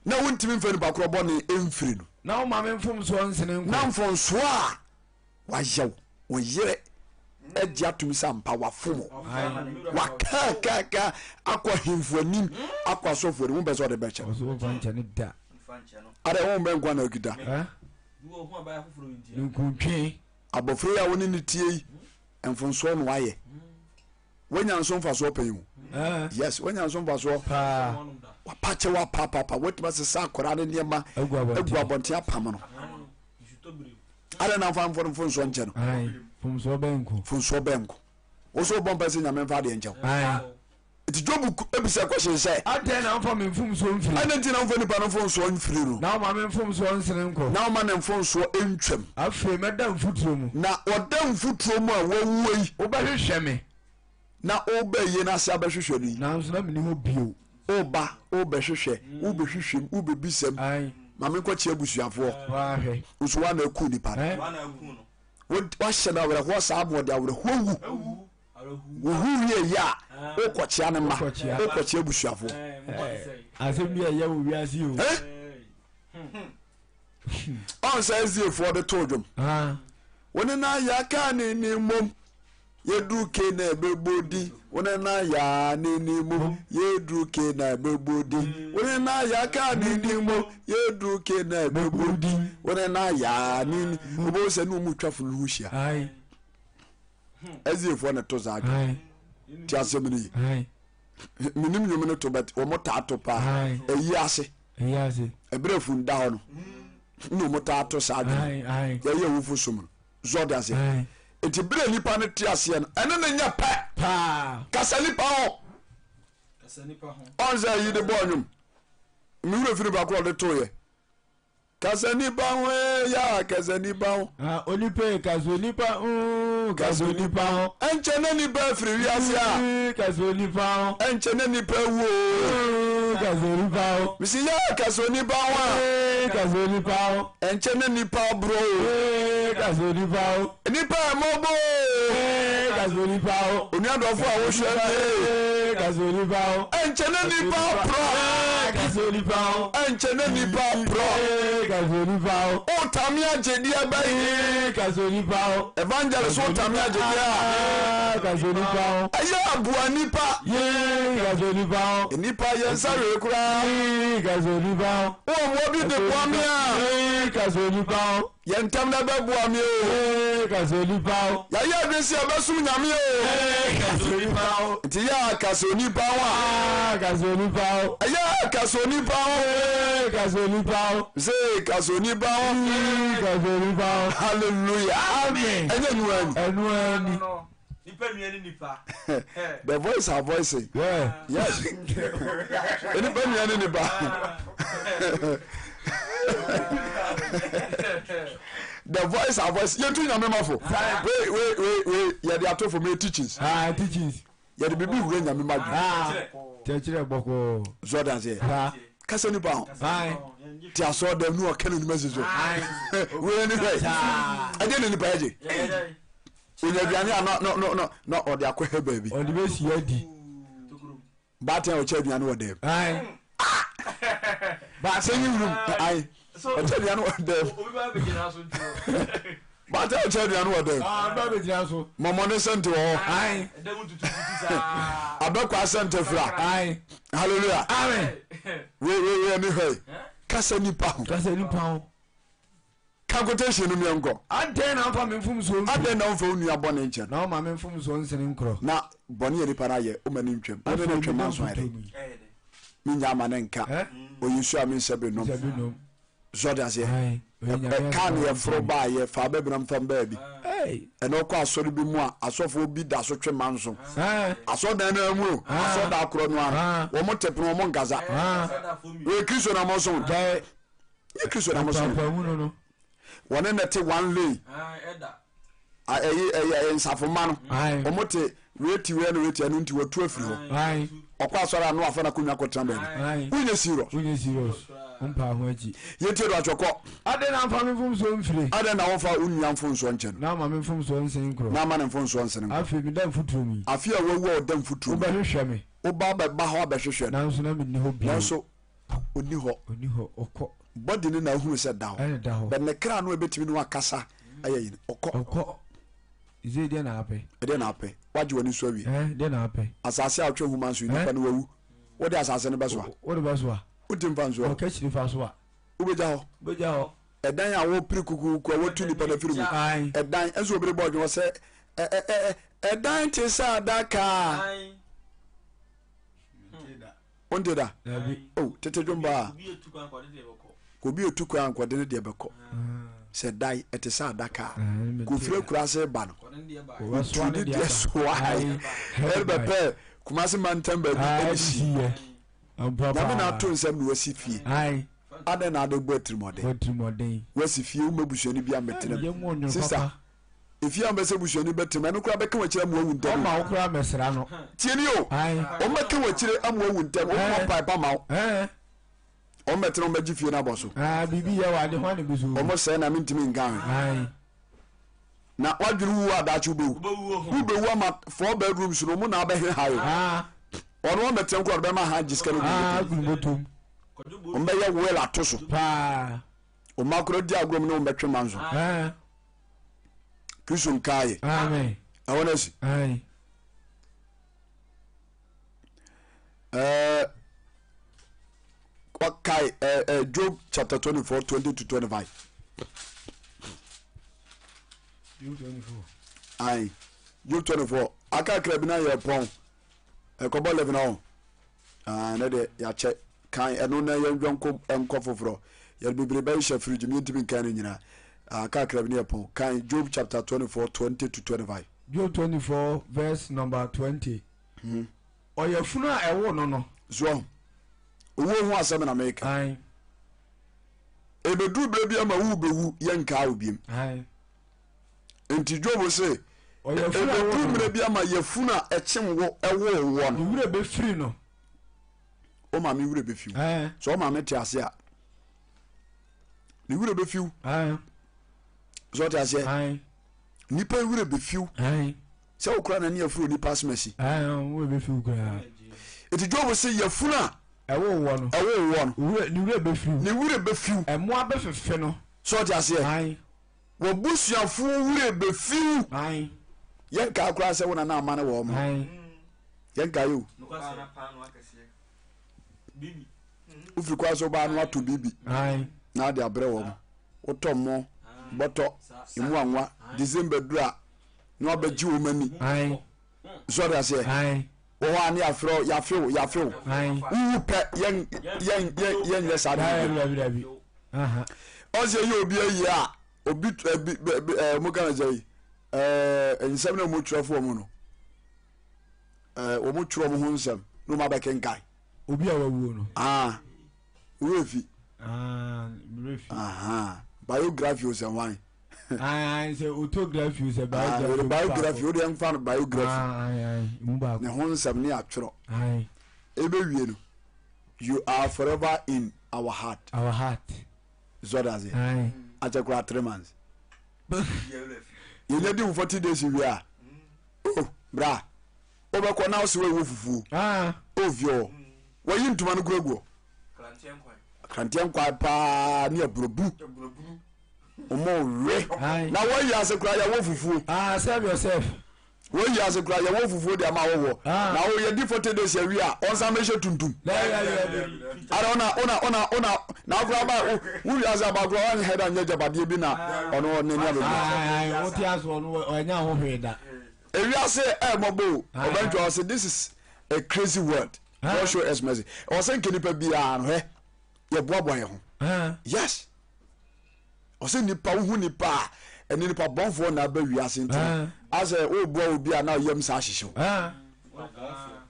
na wontumi mfa nipa korɔ bɔne mfiri no. Na woma me mfomsoɔ nsene nkɔ. Na mfomsoɔ a wayɛ wo, wo yere agye atom sɛ ampa wafom wo. Wakaakaakaa akɔ ahemfo anim, akɔ asɔfo anim, wompɛ sɛ ɔde bɛkyɛ no. Ɔso womfa nkyɛ no da. Adɛ wo bɛ nkwa na akita. Ninkuntwe. Abɔfra yi a wo ne ne tie yi, mfomsoɔ na wayɛ. Wanya nso mfasoɔ pɛn o. Yes, wanya nso mfasoɔ. Wapa kyɛ wapapapa, watumi asesa akwadaa ne nneɛma agu abɔnten apam no. Adɛn na mfa mfo mfonsoɔ nkyɛ no? Mfonsoɔ bɛn nko? Mfonsoɔ bɛn nko? Wo so wobɔ mpa sɛ Nyame mfa adeɛ nkyɛ wo. Nti Job bisa question sɛ. Adɛn na womfa me mfomsoɔ mfiri? Adɛn nti na womfa nipa no mfomsoɔ mfiri no? Na woma me mfomsoɔ nsene nkɔ. Na woma ne mfomsoɔ ntwam. Afei mɛda mfuturo mu. Na ɔda mfuturo mu a wawuo yi. Wobɛhwehwɛ me. Na woba ayie no ase abɛhwehwɛ no yi. Nanso na menni hɔ bio. Woba, wobɛhwehwɛ, wobɛhwehwɛ mu, wobɛbisa mu. Ma menkɔkyea abusuafoɔ. Woahwɛ. Nso woa na aku nipa no. Woahyɛ no awerɛhoɔ saa ma ɔde awerɛhoɔ wu. Wohu wie yɛ a, wokɔkyea ne mma, wokɔkyea abusuafoɔ. Asɛm bi a ɛyɛ wɔ wiase o. Ɔn sɛ SDA foɔ de too dwom. Wo ne na yɛaka ne ne mmom yɛduru ke na ɛbɛbɔ din. Wo ne na yɛa ne ne mmom yɛduru ke na ɛbɛbɔ din. Wo ne na yɛaka ne ne mmom yɛduru ke na ɛbɛbɔ din. Wo ne na yɛa ne ne. Wobɛhu sɛ ne wɔn twa funu ho hyia. SDA foɔ na ɛto saa dwom. Ti asɛm no yi. Menim nnwom no to but wɔn taa to paa. Ɛyi ase. Ɛberɛ funu da hɔ no na wɔn taa to saa dwom. Yɛyɛ awufo som no. So ɔde aseɛ. Nti berɛ nipa no te aseɛ no ɛne no nyɛ pɛ. Kasa nipa ho. Ɔn sɛ yi de bɔɔ nnwom. Me werɛ firi baako a ɔde toeɛ. Kasa nipa ho ee ya kasa nipa ho. Ah, onipa ee kasa onipa oo kasa onipa ho. Ɛnkyɛ na nipa afiri wiase a. Ee kasa onipa ho. Ɛnkyɛ na nipa awu oo. Ee kasa onipa ho. Mesi ya kasa onipa ho a. Ee kasa onipa ho. Ɛnkyɛ na nipa aborɔ oo. Ee kasa onipa ho. Nipa ɛmɔbɔ oo. Ee kasa onipa ho. Onua dɔfo a wohwɛ me ee. Ee kasa onipa ho. Ɛnkyɛ na nipa aporɔ. Ee kasa onipa ho. Ɛnkyɛ na nipa aporɔ. Ee kasa onipa ho. Wotame agyedeɛ bɛyi. Ee kasa onipa ho. Evangelist wotame agyedeɛ a. Ee kasa onipa ho. Ɛyɛ aboa nipa. Yee kasa onipa ho. Nipa yɛn nsa wee koraa. Yee kasa onipa ho. Wowɔ mmoa bi de boa me a. Yee kasa onipa ho. Yɛ ntɛm na bɛboa me o. Ee kasa onipa o. Yɛayɛ adwene sɛ yɛbɛsom Nyame o. Ee kasa onipa o. Nti yɛ a kasa onipa ho a. Aa kasa onipa o. Ɛyɛ a kasa onipa ho. Ee kasa onipa o. Se kasa onipa ho. Ee kasa onipa o. Hallelujah. Amen. Ɛnyɛ ɛnu ani. Ɛnu ani. Nipa nua ne nipa. The voice are voicing. Yeah. Yes. Nipa nua ne nipa. The voice are voice. Yɛn tu nyame ma fo. Wei wei wei wei yɛde ato fo mi teachings. Ah teachings. Yɛde bibi wura nyame ma dwi. Ah kyerɛkyerɛ bɔkɔɔ. Zɔdan seɛ. Saa. Kasa nipa ho. Aye. Ti asɔ dɛm ni ɔkɛ no nipa si so. Wei ni hwɛ. Ɛdeɛ na nipa yɛ gye. Onya aduane a na na na na ɔde akɔ hɛ baabi. Ɔde bɛ si adi. Baatan a ɔkyɛ aduane wɔ dɛm. Ayi. Ah! Singing room ayi. Ɔkyɛ aduane wɔ dɛm. Baatan a ɔkyɛ aduane wɔ dɛm. Ah, ɔbɛ bɛ gyina so. Mɔmɔ ne sɛnte wɔ hɔ. Ayi. Abɛkɔ asɛnte fira. Ayi. Hallelujah. Amen. Wei wei wei ɛni hɔ yi. Kasa nipa ho. Kasa nipa ho. Ka quotation no meɛnkɔ. Adɛn na womfa me mfomsoɔ mfiri. Adɛn na womfa wo nua bɔne nkyɛ no. Na woma me mfomsoɔ nsene nkorɔ. Na bɔne a nipa no ayɛ, woma no ntwam. Wo ne no twe manso ayɛ dɛn? Mennya ama no nka. Ɔyi nsuo a mensɛ bi nom. So ɔde aseɛ? Ɛkaa ne yɛforo baayɛ fa bɛbena mfam baabi. Ɛna ɔkɔ asɔre bi mu a asɔfoɔ bi da so twe manso. Asɔdan no mu o, asɔda korɔ no ara. Wɔn te pono wɔn nkasa. Wɔyɛ Kristo na wɔsom no. Nye Kristo na mo som. Mpaapaemu no. Wɔne na te one lane. Ɛyi ɛyɛ nsafoma no. Wɔn te wei ti wei na wei ti ɛno nti wɔtu afiri hɔ. Ɔkɔ asɔre ano afa n'akonnwa akɔtena baabi. Wonyɛ serious. Wonyɛ serious. Mpa ho akyi. Yɛn tie do atwɛkɔ. Adɛn na nfa me mfomsoɔ mfire. Adɛn na wɔnfa wo nua mfomsoɔ nkyɛ no. Na ama me mfomsoɔ nsene nkorɔ. Na ama ne mfomsoɔ nsene nkorɔ. Afei meda mfuturo mu yi. Afei a wawu a ɔda mfuturo mu. Wobɛhwehwɛ me. Woba bɛba hɔ abɛhwehwɛ no. Nanso na menni hɔ bio. Nanso Ɔnni hɔ. Ɔnni hɔ, ɔkɔ. Body no na ahunu sɛ da hɔ. Ɛna da hɔ. But ne kra no a ɛbɛtumi ne wakasa ayɛ yi no, ɔkɔ. Ɔkɔ. Ɛsei deɛ na apɛ? Ɛdeɛ na apɛ? Wagye w'ani so awie. Ɛɛ, deɛ na apɛ? Asase a wotwe nhoma nso yi, nipa no wawu. Wode asase no bɛsoa? Wode bɛsoa? Wontumi mfa nsoa. Ɔka kyiri fa soa. Wobɛgya hɔ. Wobɛgya hɔ. Ɛdan a wɔpere kukuruku a wɔtu nipa no afiri mu. Ɛdan, ɛnso obi rebɔ adwene wɔ sɛ, ɛ ɛ ɛ ɛdan te sɛ adaka. Wonte da? Oh, tete dwom baa. Obi etu kwan nkɔde ne deɛ bɛkɔ. Sɛ dae ɛte sɛ adaka a. Kofiri akura ase ba no. Otu ne deɛ soa. Ɛde bɛpɛ Kumasi mantam baabi ɛde si. Nyame na ato nsɛm na wasi fie. Adɛn na ade bɔ atirimɔden? Wasi fie woma busuani bi ambɛtena mu. Sister. Efie a wɔbɛsɛ busuani bɛtena mu, ɛno koraa bɛka w'akyiri ama wawu ntɛm. Ɔma wo koraa mɛsra no. Tie ni o, wɔn bɛka w'akyiri ama wawu ntɛm, wɔn bɔ mpae pa ma wo. Wɔn bɛtena wɔn bɛgye fie no abɔ so. Biribi yɛ wɔ ade hɔ ne bi so. Wɔn sɛɛ na mentumi nka ho. Na wadwene wu a daakye wobɛwu. Wobɛwu ama four bedrooms no wɔn na abɛhe ha yi. Ɔno wɔn bɛtena koraa ɔbɛma ha gye sika no gu bɔtɔm. Wɔn bɛyɛ will ato so. Wɔn akora di agorɔ mu ne wɔn bɛtwe ma nso. Kristo nkaayɛ. Amen. Ɛwɔ no asi. Aye. Ɛɛ wakae ɛɛ ɛɛ Job chapter 24 20 to 25. Job 24. Aye. Job 24. Akakra bi na yɛ pɔn. Ɛkɔbɔ 11 ɔn. Ah, ɛnɛ deɛ yɛakyɛ kan ɛno na yɛndwa nkɔ nkɔ foforɔ. Yɛde bebree bɛhyehyɛ fridge mu yɛntumi nkan ne nyinaa. Ah, kakra bi ne yɛpɔn. Kan Job chapter 24, 20 to 25. Job 24 verse number 20. Hmm. Ɔyafunu a ɛwoo no no. So owuo ho asɛm na meka. Ae. Ɛbɛduru berɛ bi ama worebɛwu, yɛnkaa wo biom. Nti Job se, ɛbɛduru mmerɛ bi ama yafunu a ɛkyem wo ɛwoo woɔ no. Ne werɛ bɛfiri no. Wo maame werɛ bɛfi wo. Sɛ wo maame te ase a, ne werɛ bɛfi wo. Sɛ ɔte aseɛ, nipa werɛ bɛfi wo. Sɛ wokora n'ani afiri onipa asɛm asi. Nti Job se yafunu a Ɛwoo woɔ no. Ɛwoo woɔ no. Ne werɛ bɛfiri wo. Ne werɛ bɛfi wo. Mmoa bɛfefe no. So ɔte aseɛ? Aane. W'abusuafoɔ werɛ bɛfi wo. Aane. Yɛnkaa koraa sɛ wo na na amane wɔ wɔn. Aane. Yɛnkaa yɛ o. Wofiri kwan so baa no ato biribi. Aane. Na ade abrɛ wɔn. Wotɔ mmo, bɔtɔ, emu anwa, December duru a na wabɛgye wɔn ani. Aane. So ɔte aseɛ? Aane. Wɔ hɔ a ne yɛafrɛ wo, yɛafe wo, yɛafe wo. Wowu pɛ, yɛn yɛn yɛn yɛnyɛ saa de Dabi dabi dabi. Aha. Ɔsɛ yɛ obi ayie a obi ɛbi ɛbi ɛɛ wɔn ka na sɛ yi ɛɛ nsɛm na wɔn twerɛ fo wɔn no ɛɛ wɔn twerɛ wɔn ho nsɛm na wɔn abɛkenkan. Obi a wawuo no. Aa wura fi. Aa wura fi. Aha biography o sɛ hwan. Ayi sɛ autography sɛ biography. Biography o deɛ nfa no biography. Mu baako. Ne ho nsɛm ne atwerɛ. Ebe wie no you are forever in our heart. Our heart. Zɔdaze. Akyɛ koraa 3 months. Yɛnyɛ di wo 40 days wie a. Oh bra wobɛkɔ na wosɛ wɔwɔ fufuo. Oh viɔ wɔyi ntoma no kura guɔ. Kranteɛ nkwan paa ne aburobu. Ɔmo we. Na wɔyi ase koraa yɛwɔ fufuo. Ah, serve yourself. Wɔyi ase koraa yɛwɔ fufuo de ama wɔwɔ. Ah. Na wo yɛdi 40 days awie a ɔnsan bɛhyɛ tuntum. Ara ɔna ɔna ɔna ɔna na akora ba wo wo wiase aba akora wɔn hɛda nyɛ jabadeɛ bi na ɔno n'ani abɛbi. Ayi wote ase ɔno ɔnya ho hwee da. Ewiase ɛmɔbɔ o. Ɔbɛntwa ɔsɛ this is a crazy world. God show us mercy. Ɔsɛ nke nipa biara no hɛ yɛboaboa yɛn ho. Yes. Ɔsɛ nipa wohu nipa a ɛne nipa bɔnfoɔ na aba wiase nti no asɛ woboa obi a na ɔyam saa ahyehye wo.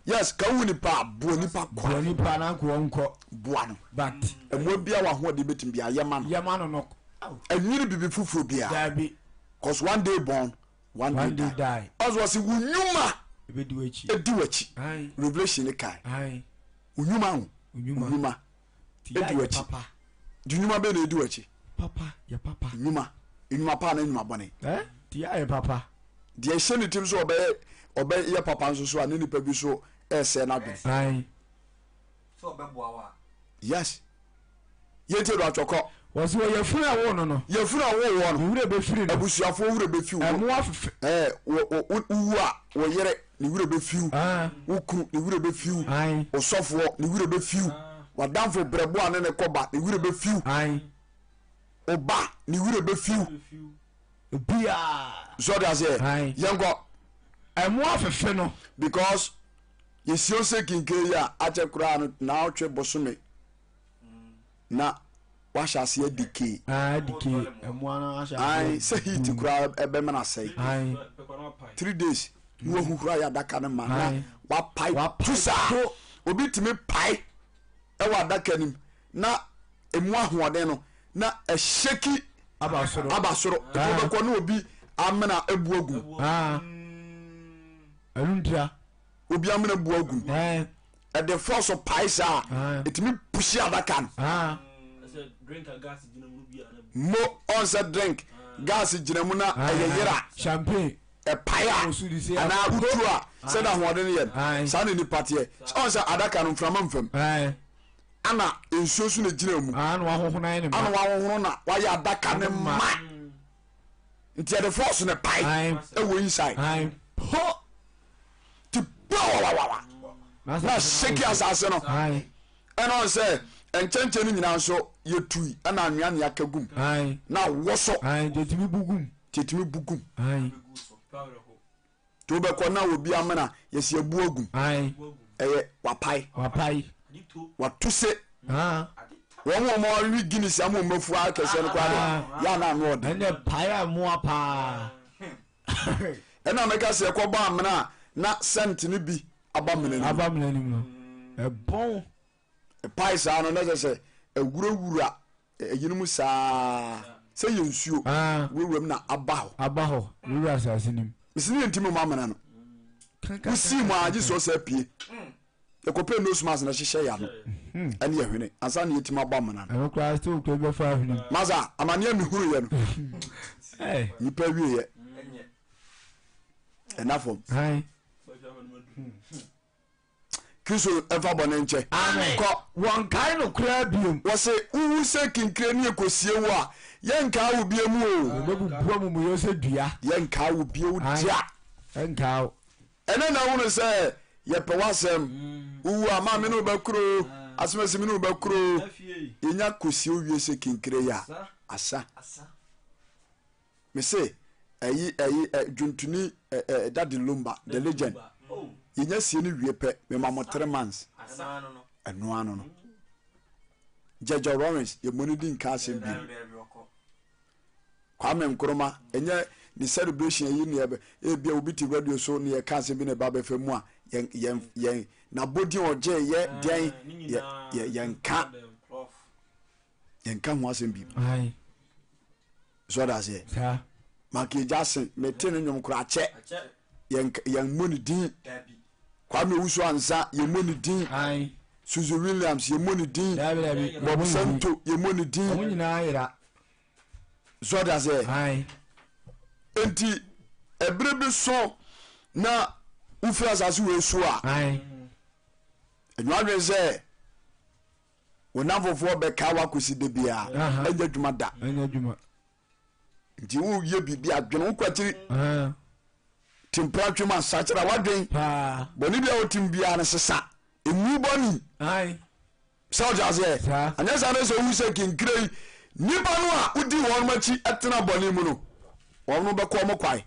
Yes, ka wohu nipa a boa nipa kwa. Boa nipa na nko ɔnkɔ. Boa no. But mmoa bia w'ahoɔden bɛtumi bia yɛ ma no. Yɛ ma no no. Ɛnwene bibi foforɔ bia. Dabi. Cause one day born, one day die. Ɔsɛ ɔsɛ wo nnwuma ɛbɛdi w'akyi. Ɛdi w'akyi. Revelation ne kae. Wo nnwuma ho. Wo nnwuma. Edi w'akyi. Nti nnwuma bɛn na edi w'akyi? Papa yɛ papa. Nnwuma. Nnwuma pa anaa nnwuma bɔne? Eh? Deɛ ayɛ papa. Deɛ ɛhyɛ ne tirim sɛ ɔbɛyɛ ɔbɛyɛ papa nso so a ne nipa bi so ɛresɛe n'adwene. Ae. Sɛ ɔbɛboa wo a. Yes. Yɛntie do atwɔkɔ. Wɔsi wɔ yafunu a ɛwoo no no. Yafunu a ɛwoo woɔ no. Ne werɛ bɛfiri no. Abusuafoɔ werɛ bɛfi wo. Ɛmmoa fefe. Ɛɛ wo wo wowu a wo yere ne werɛ bɛfi wo. Ah. Wo kunu ne werɛ bɛfi wo. Ae. Wo sɔfoɔ ne werɛ bɛfi wo. W'adamfo brɛboɔ a ne ne kɔ ba ne werɛ bɛfi wo. Ae. Wo ba ne werɛ bɛfi wo. Obiara. So ɔde aseɛ. Ae. Yɛnkɔ. Ɛmmoa fefe no. Because yɛsi ose kinkire yi a akyɛ koraa no naawɔtwe bosome. na wahyɛ aseɛ decay. Ah, decay. Ɛmoa no ahyɛ aseɛ. Ayi sɛ heat koraa ɛbɛma no asɛe. Ayi. 3 days na wahuhura yɛ adaka no ma na wapae tu saa. Obi tumi pae ɛwɔ adaka nim na emu ahoɔden no na ɛhyɛki aba soro. Aba soro. Ebi bɛkɔ na obi amena ebu agu. Ɛnu ntira. Obi amena bu agu. Ɛde force pae saa a ɛtumi pusi adaka no mo ɔn sɛ drink gas gyina mu na ɛyɛ yera champagne ɛpae a anaa wotu a sɛde ahoɔden no yɛ no saa na nipa teɛ ɔn sɛ adaka no mframa mfam ana nsuo so na gyina mu ana wahohono na wayɛ adaka no ma nti ɛde force no pae ɛwɔ inside po ti wawawawa na shake asase no ɛna ɔn sɛ nkyɛnkyɛn no nyinaa nso yɛtui ɛna anwea ne aka gum na woso tɛtumi bu gum tɛtumi bu gum nti wobɛkɔ na obi amena yɛsi abu agum ɛyɛ wapae wapae wato se wɔn wɔn awi guinness ama wɔn afu akɛseɛ no koraa de yɛ ana ano ɔde ɛnɛ pae a mmoa paa ɛna mɛka sɛ ɛkɔbɔ amena a na sɛnt no bi aba mena no aba mena no mu no ɛbɔn ɛpae saa no na kyɛ sɛ awurawura. Eyinom saa sɛ yɛ nsuo wurawura mu na aba hɔ. Aba hɔ wurawura asase no mu. Mesi ne yɛ ntumi mu amena no. Wosii mu a gye sɛ ɔsɛ pie. Yɛkɔpɛ nose mask na hyehyɛ yɛ ano ɛne yɛ hwene ansa na yɛtumi abɔ amena no. Ɛno koraa still kura bɛfa ahwene mu. Masa amaneɛ mehunu yɛ no. Nipa wie yɛ. Ɛna fam. Kristo mfa bɔne nkyɛ. Amen. Kɔ. Wɔnkae no koraa biom. Wɔse wowu sɛ kinkire ne yɛkɔsie wo a, yɛnkaa wo biom o. Wɔbɛbubu amumuyɔ sɛ dua. Yɛnkaa wo bio da. Ɛnkaa wo. Ɛnɛ na wohunu sɛ yɛpɛ w'asɛm. Wowu a, ma me ne wo bɛkoro o. Asɛm asi me ne wo bɛkoro o. Yɛnya kɔsie wo wie sɛ kinkire yi a, asa. Mese ɛyi ɛyi ɛ dwontoni ɛ ɛ Daddy Lumba the legend yɛnya sie no wie pɛ mema mo 3 months ɛno ano no Jẹjọ Lawrence yɛmmɔ no di nka asɛm bio Kwame Nkrumah ɛnyɛ ne celebration yi ne ɛbɛ ebia obi te radio so ne yɛka asɛm bi na ɛba bɛfɛ mu a yɛn yɛn yɛn n'abɔdin ɔgye yɛ dɛn yɛ yɛ yɛnka yɛnka ho asɛm bio so ɔda aseɛ Michael Jackson mete ne nnwom koraa kyɛ yɛn mmɔ ne din Kwame Owusu Ansa yɛn mmɔ ne din Suzy Williams yɛn mmɔ ne din Bob Santo yɛn mmɔ ne din so ɔda aseɛ nti ɛbere bi so na wofiri asase wei so a ɛnyɛ adwene sɛ Wo nnamfofoɔ bɛkaa wo akɔsi da biara. Ɛnyɛ adwuma da. Nti woyɛ biribi a dwene wo kɔ akyiri. Te mpratwe mu asakyera w'adwen. Bɔne bi a wotim biara no sesa. Ɛnwu bɔne. Sɛ wote aseɛ? Anyɛ saa na sɛ wohu sɛ kinkire yi nnipa no a wodi wɔn akyi tena bɔne mu no wɔn no bɛkɔ wɔn kwae.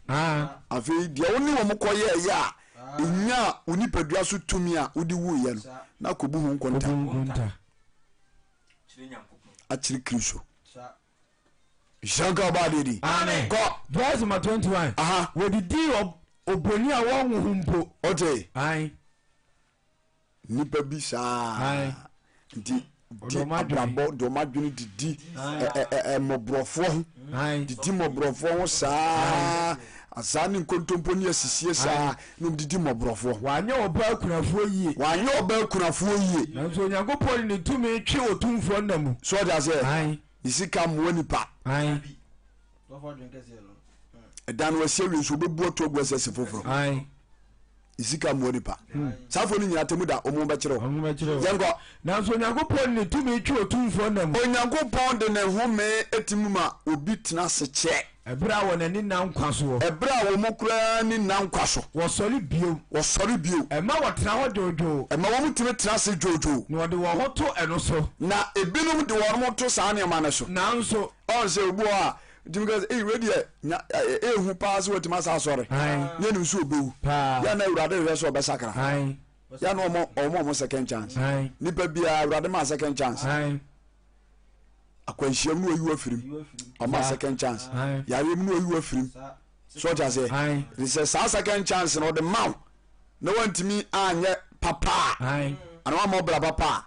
Afei deɛ wo ne wɔn kɔyɛɛyɛ a Nyaa wo nipadua so tumi a wode wuiɛ no, na kɔbu ho nkonta akyerɛ Kristo. Nhyira nka ɔbaa deɛ di. Amen. Kɔ. Verse number 21. Aha. Wɔdidii oboni a wɔnwo ho mpo. Ɔte. Ae. Nnipa bi saa nti di abrabɔ de wɔn adwene didi mmɔborɔfoɔ ho didi mmɔborɔfoɔ ho saa asaa ne nkontompo ne asisie saa na wɔn didi mmɔborɔfoɔ ho. Wanyɛ ɔbaa kunafoɔ yie. Wanyɛ ɔbaa kunafoɔ yie. Nanso Onyankopɔn de ne tumi twe otumfoɔ nna mu. So ɔde aseɛ ne sika mmoa nipa. Ɛdan no wasi awie nso obebu ato agu asase foforɔ. Sika mmoa nipa. Saa afɔ no nyinaa temu da wɔn bɛkyerɛ wo. Yɛnkɔ. Nanso Onyankopɔn de ne tumi twe otumfoɔ nna mu. Onyankopɔn de ne home tumi ma obi tena ase kyɛ. Ɛberɛ a wɔn ani nna nkwa soɔ. Ɛberɛ a wɔn koraa ani nna nkwa so. Wɔsɔre bio. Wɔsɔre bio. Ɛma wɔtena hɔ dwoodwoo. Ɛma wɔn tumi tena ase dwoodwoo. Na wɔde wɔn ho to ɛno so. Na ebinom de wɔn ho to saa nneɛma no so. Nanso. Ɔn sɛ obi wɔ hɔ a, Ntumi ka sɛ, Ei, wei deɛ, nya, ɛyɛ hu paa sɛ watumi asa asɔre. Ne yɛnim sɛ ɔbɛwu. Yɛ na Awurade hwehwɛ sɛ ɔbɛsakra. Yɛ na ɔmɔ, ɔmɔ ɔmo second chance. Nipa biara, Awurade ma second chance. Akwanhyia mu na wayi wo afirim. Ɔma second chance. Yareɛ mu na wayi wo afirim. So ɔte aseɛ? Nti sɛ saa second chance no ɔde ma wo na wantumi anyɛ papa a, anaa wamma ɔbra papa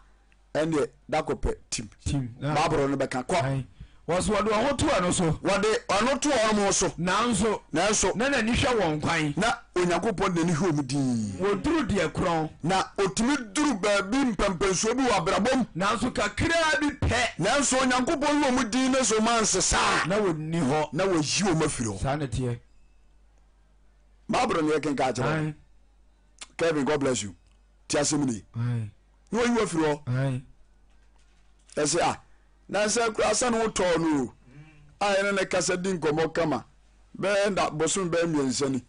a, ɛndeɛ da kɔ pɛ tim. Tim, na. Bible no bɛka, kɔ. Ae. Wɔse wɔde wɔn ho to ɛno so. Wɔde ɔno to wɔn ho so. Nanso. Nanso. Na n'ani hwɛ wɔn kwan. Na Onyankopɔn de n'ani hwɛ wɔn dinn. Wɔduru deɛ korɔn. Na wɔtumi duru baabi mpɛnpɛnsoɔ bi wɔ abrabɔ mu. Nanso kakraa bi pɛ. Nanso Onyankopɔn yi wɔn dinn na sɛ wɔn ansesa a. Na wɔnni hɔ. Na wɔayi wɔn afiri hɔ. Saa na ɛteɛ. Bible no yɛkenkan akyerɛ wo. Ae. Kevin, God bless you. Ti asɛm ni. Ae. Na wɔyi wo afiri hɔ. Ɛsɛ a nansɛ koraa sɛ ne wotɔɔ no o a ɛne ne kasa di nkɔmmɔ kama bɛyɛ nda bosom bɛyɛ mmiɛnsa ni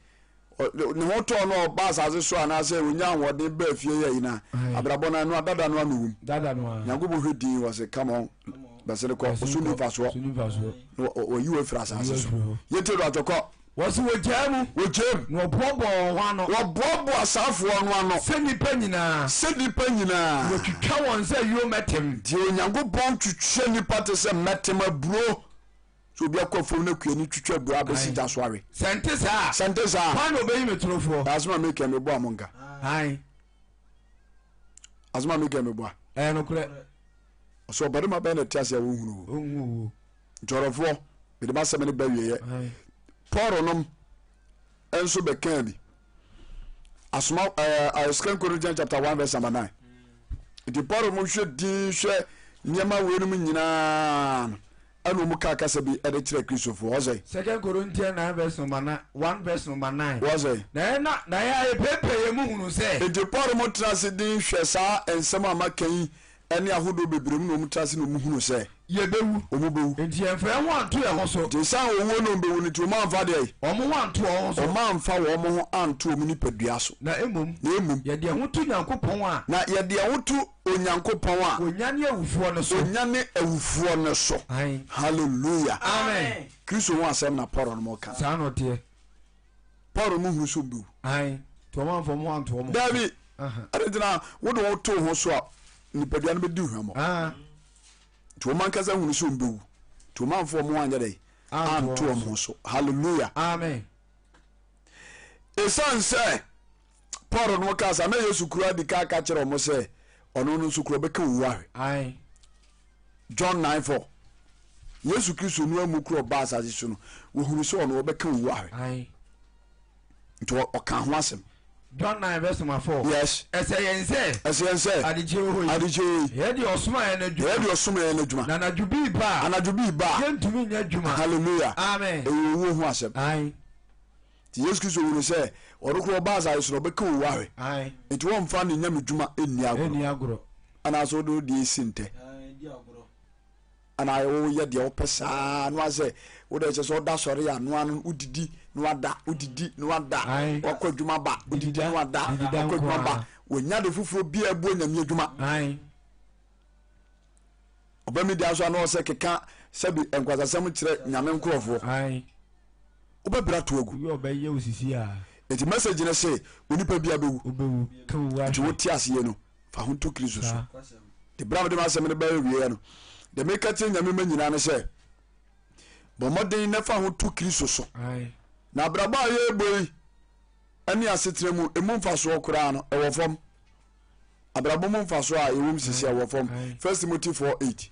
ne ho tɔɔ no ɔba asase so anaasɛ ɔnya ahoɔden baa fie yɛ yi na abrabɔ no ano adada no ano wom Nyankopɔn hwɛ din wɔ se come on bɛsene kɔ ɔso ni mfasoɔ na ɔyi wo afiri asase so yɛtie do atɔkɔ Wɔse wɔgyaa mu. Wɔgyaa mu. Na wɔboaboa wɔn ho ano. Wɔboaboa saa afoɔ no ano. Sɛ nnipa nyinaa. Sɛ nnipa nyinaa. Na wɔtwitwa wɔn sɛ ayuo mmɛtem. Deɛ Onyankopɔn twitwa nnipa te sɛ mmɛtem aburo. Sɛ obi akɔ afuom na kuani twitwa aburo abɛsi gya so awe. Sɛ nte saa a. Sɛ nte saa a. Hwan na ɔbɛyi me torofoɔ? Asɛm a meka yi meboa mo nka. Ae. Asɛm a meka yi meboa. Ɛyɛ nokorɛ. Ɔsɛ ɔbarima bɛn na ɛte ase a wɔnhunu owuo? Ɔnhu owuo. Nti ɔdɔfoɔ, mede m'asɛm no ba awieɛ. Ae. Paul nom nso bɛkaa bi. Asoma ɛɛ eh, Second Corinthians chapter 1 verse number 9. Nti Paul mo hwɛ din hwɛ nneɛma weinom nyinaa no ɛna wɔn kaa kasa bi ɛde kyerɛ Kristofoɔ. Ɔsɛ. Second Corinthians 9 verse number 9 1 verse number 9. Ɔsɛ. Na yɛn na na yɛn a yɛpɛɛpɛɛ yɛn mu hunu sɛ. Nti Paul mo tena ase din hwɛ saa nsɛm a maka yi ne ahodoɔ bebree mu na wɔn tra ase na wɔn hunu sɛ. Yɛbɛwu. Wɔn bɛwu. Enti yɛmfa yɛn ho anto yɛn ho so. Nti ɛsiane owuo na wɔn bɛwu no nti, wɔn amfa deɛ. Wɔn ho anto wɔn ho so. Wɔn amfa wɔn ho anto wɔn nipadua so. Na mmom. Na mmom. Yɛde yɛn ho to Nyankopɔn a. Na yɛde yɛn ho to Onyankopɔn a. Ɔnyane awufoɔ no so. Ɔnyane awufoɔ no so. Aane. Hallelujah. Amen. Kristo ho asɛm na Paul nom ka. Saa na ɔteɛ. Paul nom hunu sɛ ɔbɛwu. Aane, nti wɔn amfa wɔn ho anto wɔn ho so. Daabi. Adɛn nti na wode wo ho to wo ho so a, nipadua no bɛdi hwammɔ? Nti wɔn ankasa hunu sɛ wɔbɛwu. Nti wɔn amfa wɔn ho anyɛ dɛn? Anto wɔn ho so. Hallelujah. Amen. Ɛsiane sɛ Paul no kaa saa na Yesu kura di ka ka kyerɛ wɔn sɛ ɔno no nso kura ɔbɛka owu ahwɛ. John 9 4 Yesu Kristo no amu kura ɔba asase so no wɔhunu sɛ ɔno ɔbɛka owu ahwɛ. Nti ɔka ho asɛm. John 9 verse number 4. Yes. Ɛsɛ yɛn sɛ. Ɛsɛ yɛn sɛ. Adekyeɛ wɔ hɔ yi. Adekyeɛ wɔ yi. Yɛyɛ deɛ ɔsoma yɛn no adwuma. Yɛyɛ deɛ ɔsoma yɛn no adwuma. Na anadwo bi reba a. Anadwo bi reba a. Yɛntumi nyɛ adwuma. Hallelujah. Amen. Ɛyɛ owuo ho asɛm. Ae. Nti Yesu Kristo hunu sɛ ɔno koraa ɔba asase so no ɔbɛka owu ahwɛ. Ae. Nti wɔmfa ne nyame dwuma nni agorɔ. Nni agorɔ. Anaasɛ wode wo deɛ si ntɛ. Ana woyɛ deɛ wopɛ saa no asɛ wode kyɛ sɛ ɔda sɔre a noa no wodidi na wada wodidi na wada wakɔ adwuma ba wodidi na wada wakɔ adwuma ba wɔnya de foforɔ bi a ɛboa nyame adwuma ɔba mi deɛ so ano ɔsɛ keka sɛbi nkwasasɛm kyerɛ nyame nkurɔfoɔ wobɛbrɛ to agu nti message no se onipa bi abɛwu nti wote aseɛ no Fa ho to Kristo so. De berɛ a mede m'asɛm no bɛyɛ wieɛ no, deɛ meka kyerɛ Nyame ma nyinaa ne sɛ, bɔ mmɔden na fa ho to Kristo so. Na abrabɔ a yɛrebɔ yi ne asetena mu emu mfasoɔ koraa no, ɛwɔ fam. Abrabɔ mu mfasoɔ a yɛwɔ mu sisi ɛwɔ fam. First Timothy 4:8.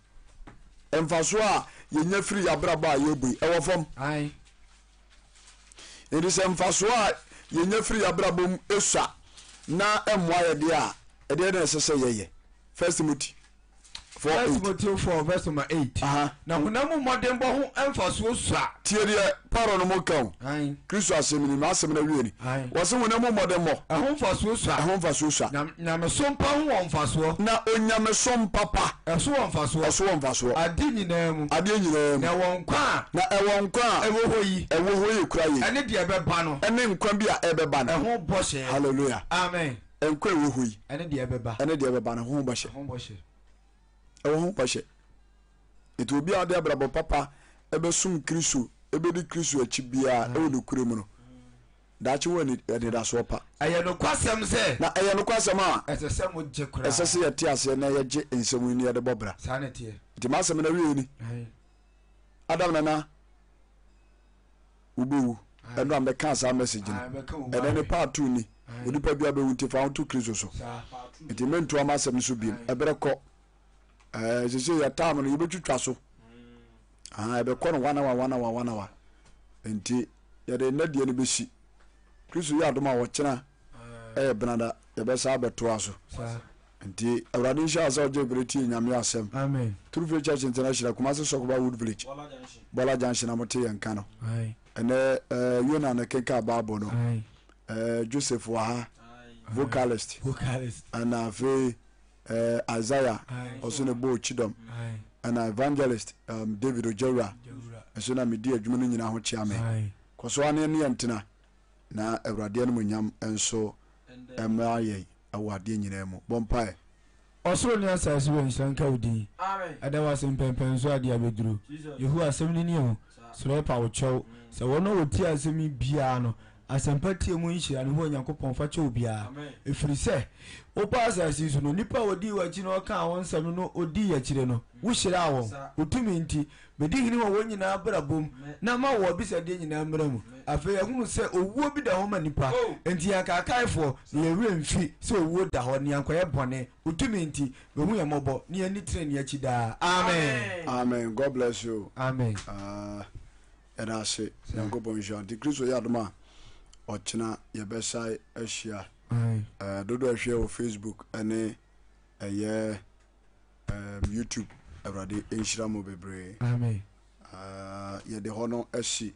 Mfasoɔ a yɛnya firi yɛabrabɔ a yɛrebɔ yi, ɛwɔ fam. Enti sɛ mfasoɔ a yɛnya firi yɛn abrabɔ mu sua na ɛmmoa yɛ deɛ a, ɛdeɛn na ɛsɛ sɛ yɛyɛ? First Timothy 4 First 8. Timothy 4 verse number 8. Aha. Na honam mu mmɔdenbɔ ho mfasoɔ sua. Tie deɛ Paulo no mo ka o. Ae. Kristo asɛm ni, m'asɛm no awie ni. Ae. Wɔse honam mu mmɔdenbɔ. Ɛho mfasoɔ sua. Ɛho mfasoɔ sua. Na nyamesom pa ho wɔ mfasoɔ. Na onyamesom papa. Ɛso wɔ mfasoɔ. Ɛso wɔ mfasoɔ. Ade nyinaa mu. Adeɛ nyinaa mu. Na ɛwɔ nkwa a. Na ɛwɔ nkwa a. Ɛwɔ hɔ yi. Ɛwɔ hɔ yi kura yei. Ɛne deɛ ɛbɛba no. Ɛne nkwa bi a ɛrebɛba no. Ɛho bɔhyɛ. Hallelujah. Amen. Nkwa a ɛwɔ hɔ yi. Ɛne deɛ ɛbɛba. Ɛne deɛ ɛbɛba no ho bɔhyɛ. Ɛho bɔhyɛ. Ɛwɔ ho bɔhyɛ. Nti obi a ɔde abrabɔ papa ɛbɛsom Kristo, ɛbɛdi Kristo akyi biara ɛwɔ nokorɛ mu no. Daakye wɔ anidasoɔ pa. Ɛyɛ nokwasɛm sɛ. Na ɛyɛ nokwasɛm a. Ɛsɛ sɛ mogye koraa. Ɛsɛ sɛ yɛte aseɛ na yɛgye nsɛm yi na yɛde bɔ bra. Saa na ɛteɛ. Nti m'asɛm no awieɛ ni. Adam nana wobɛwu. Ɛno a mɛkaa saa message no. Ɛnɛ ne part 2 ni. Onipa bi abɛwu nti fa ho to Kristo so. Nti mentoa m'asɛm no so biem. Ɛberɛ kɔ. Ɛɛ sese yɛ time no yɛbɛtwitwa so. Ah, ɛbɛkɔ no one hour, one hour, one hour. Nti yɛde nnɛ deɛ no bɛsi. Kristo yɛ adom a ɔkyena ɛyɛ benada yɛbɛsa abɛtoa so. Nti Awurade nhyira sɛ ɔgye bere tie Nyame asɛm. Amen. True Faith Church International, Kumasi Sɔkoba Wood Village, Bɔla Junction na mote yɛn nka no. Ɛnɛ eh, Yona na kenka Bible no. Eh, Joseph wɔ ha, vocalist. Vocalist. Ɛna afei eh, Isaiah ɔso ne bɔɔ kyidɔm ɛna evangelist um, David Ojawura nso na medi adwuma no nyinaa ho kyea me. Kɔ so ane ne yɛn ntena na Awurade animuonyam nso mmra yɛn wɔ adeɛ nyinaa mu. Bɔ mpaeɛ. Ɔsoro ne asase wura nhyira nka wo din. Ɛda wo ase mpɛnpɛnso a de abɛduru. Yehowa asɛm no ni o, srɛ pa wo kyɛw sɛ wɔn a wɔtie asɛm yi biara no. Asɛmpa tie mu nhyira no ho Onyankopɔn fa kyɛ obiara. Ɛfiri sɛ wobaa asase yi so no, nnipa a wɔdii w'akyi na wɔkaa wo nsɛm no wɔdii akyire no, wohyiraa wɔn. Wo tumi nti, bɛdi hene wɔ wɔn nyinaa abrabɔ mu na ma wɔn abisadeɛ nyinaa mmra mu. Afei yɛahunu sɛ owuo bi da hɔ ma nnipa, enti yɛn akaakaefoɔ, na yɛn werɛ mfi sɛ owuo da hɔ na yɛankɔyɛ bɔne. Wo tumi nti, bɛhu yɛn mmɔbɔ na yɛnni tenenee akyi daa. Amen. Amen God bless you. Amen. Ah, yɛda ase. Nyankopɔn nhyira. Nti Kristo yɛ adom a, ɔkyena yɛbɛsae ahyia. Eh, dodo ɛhwɛ wɔ Facebook ɛne ɛyɛ um, YouTube. Awurade nhyira mo bebree. Amen. Uh, yɛde hɔ no asi.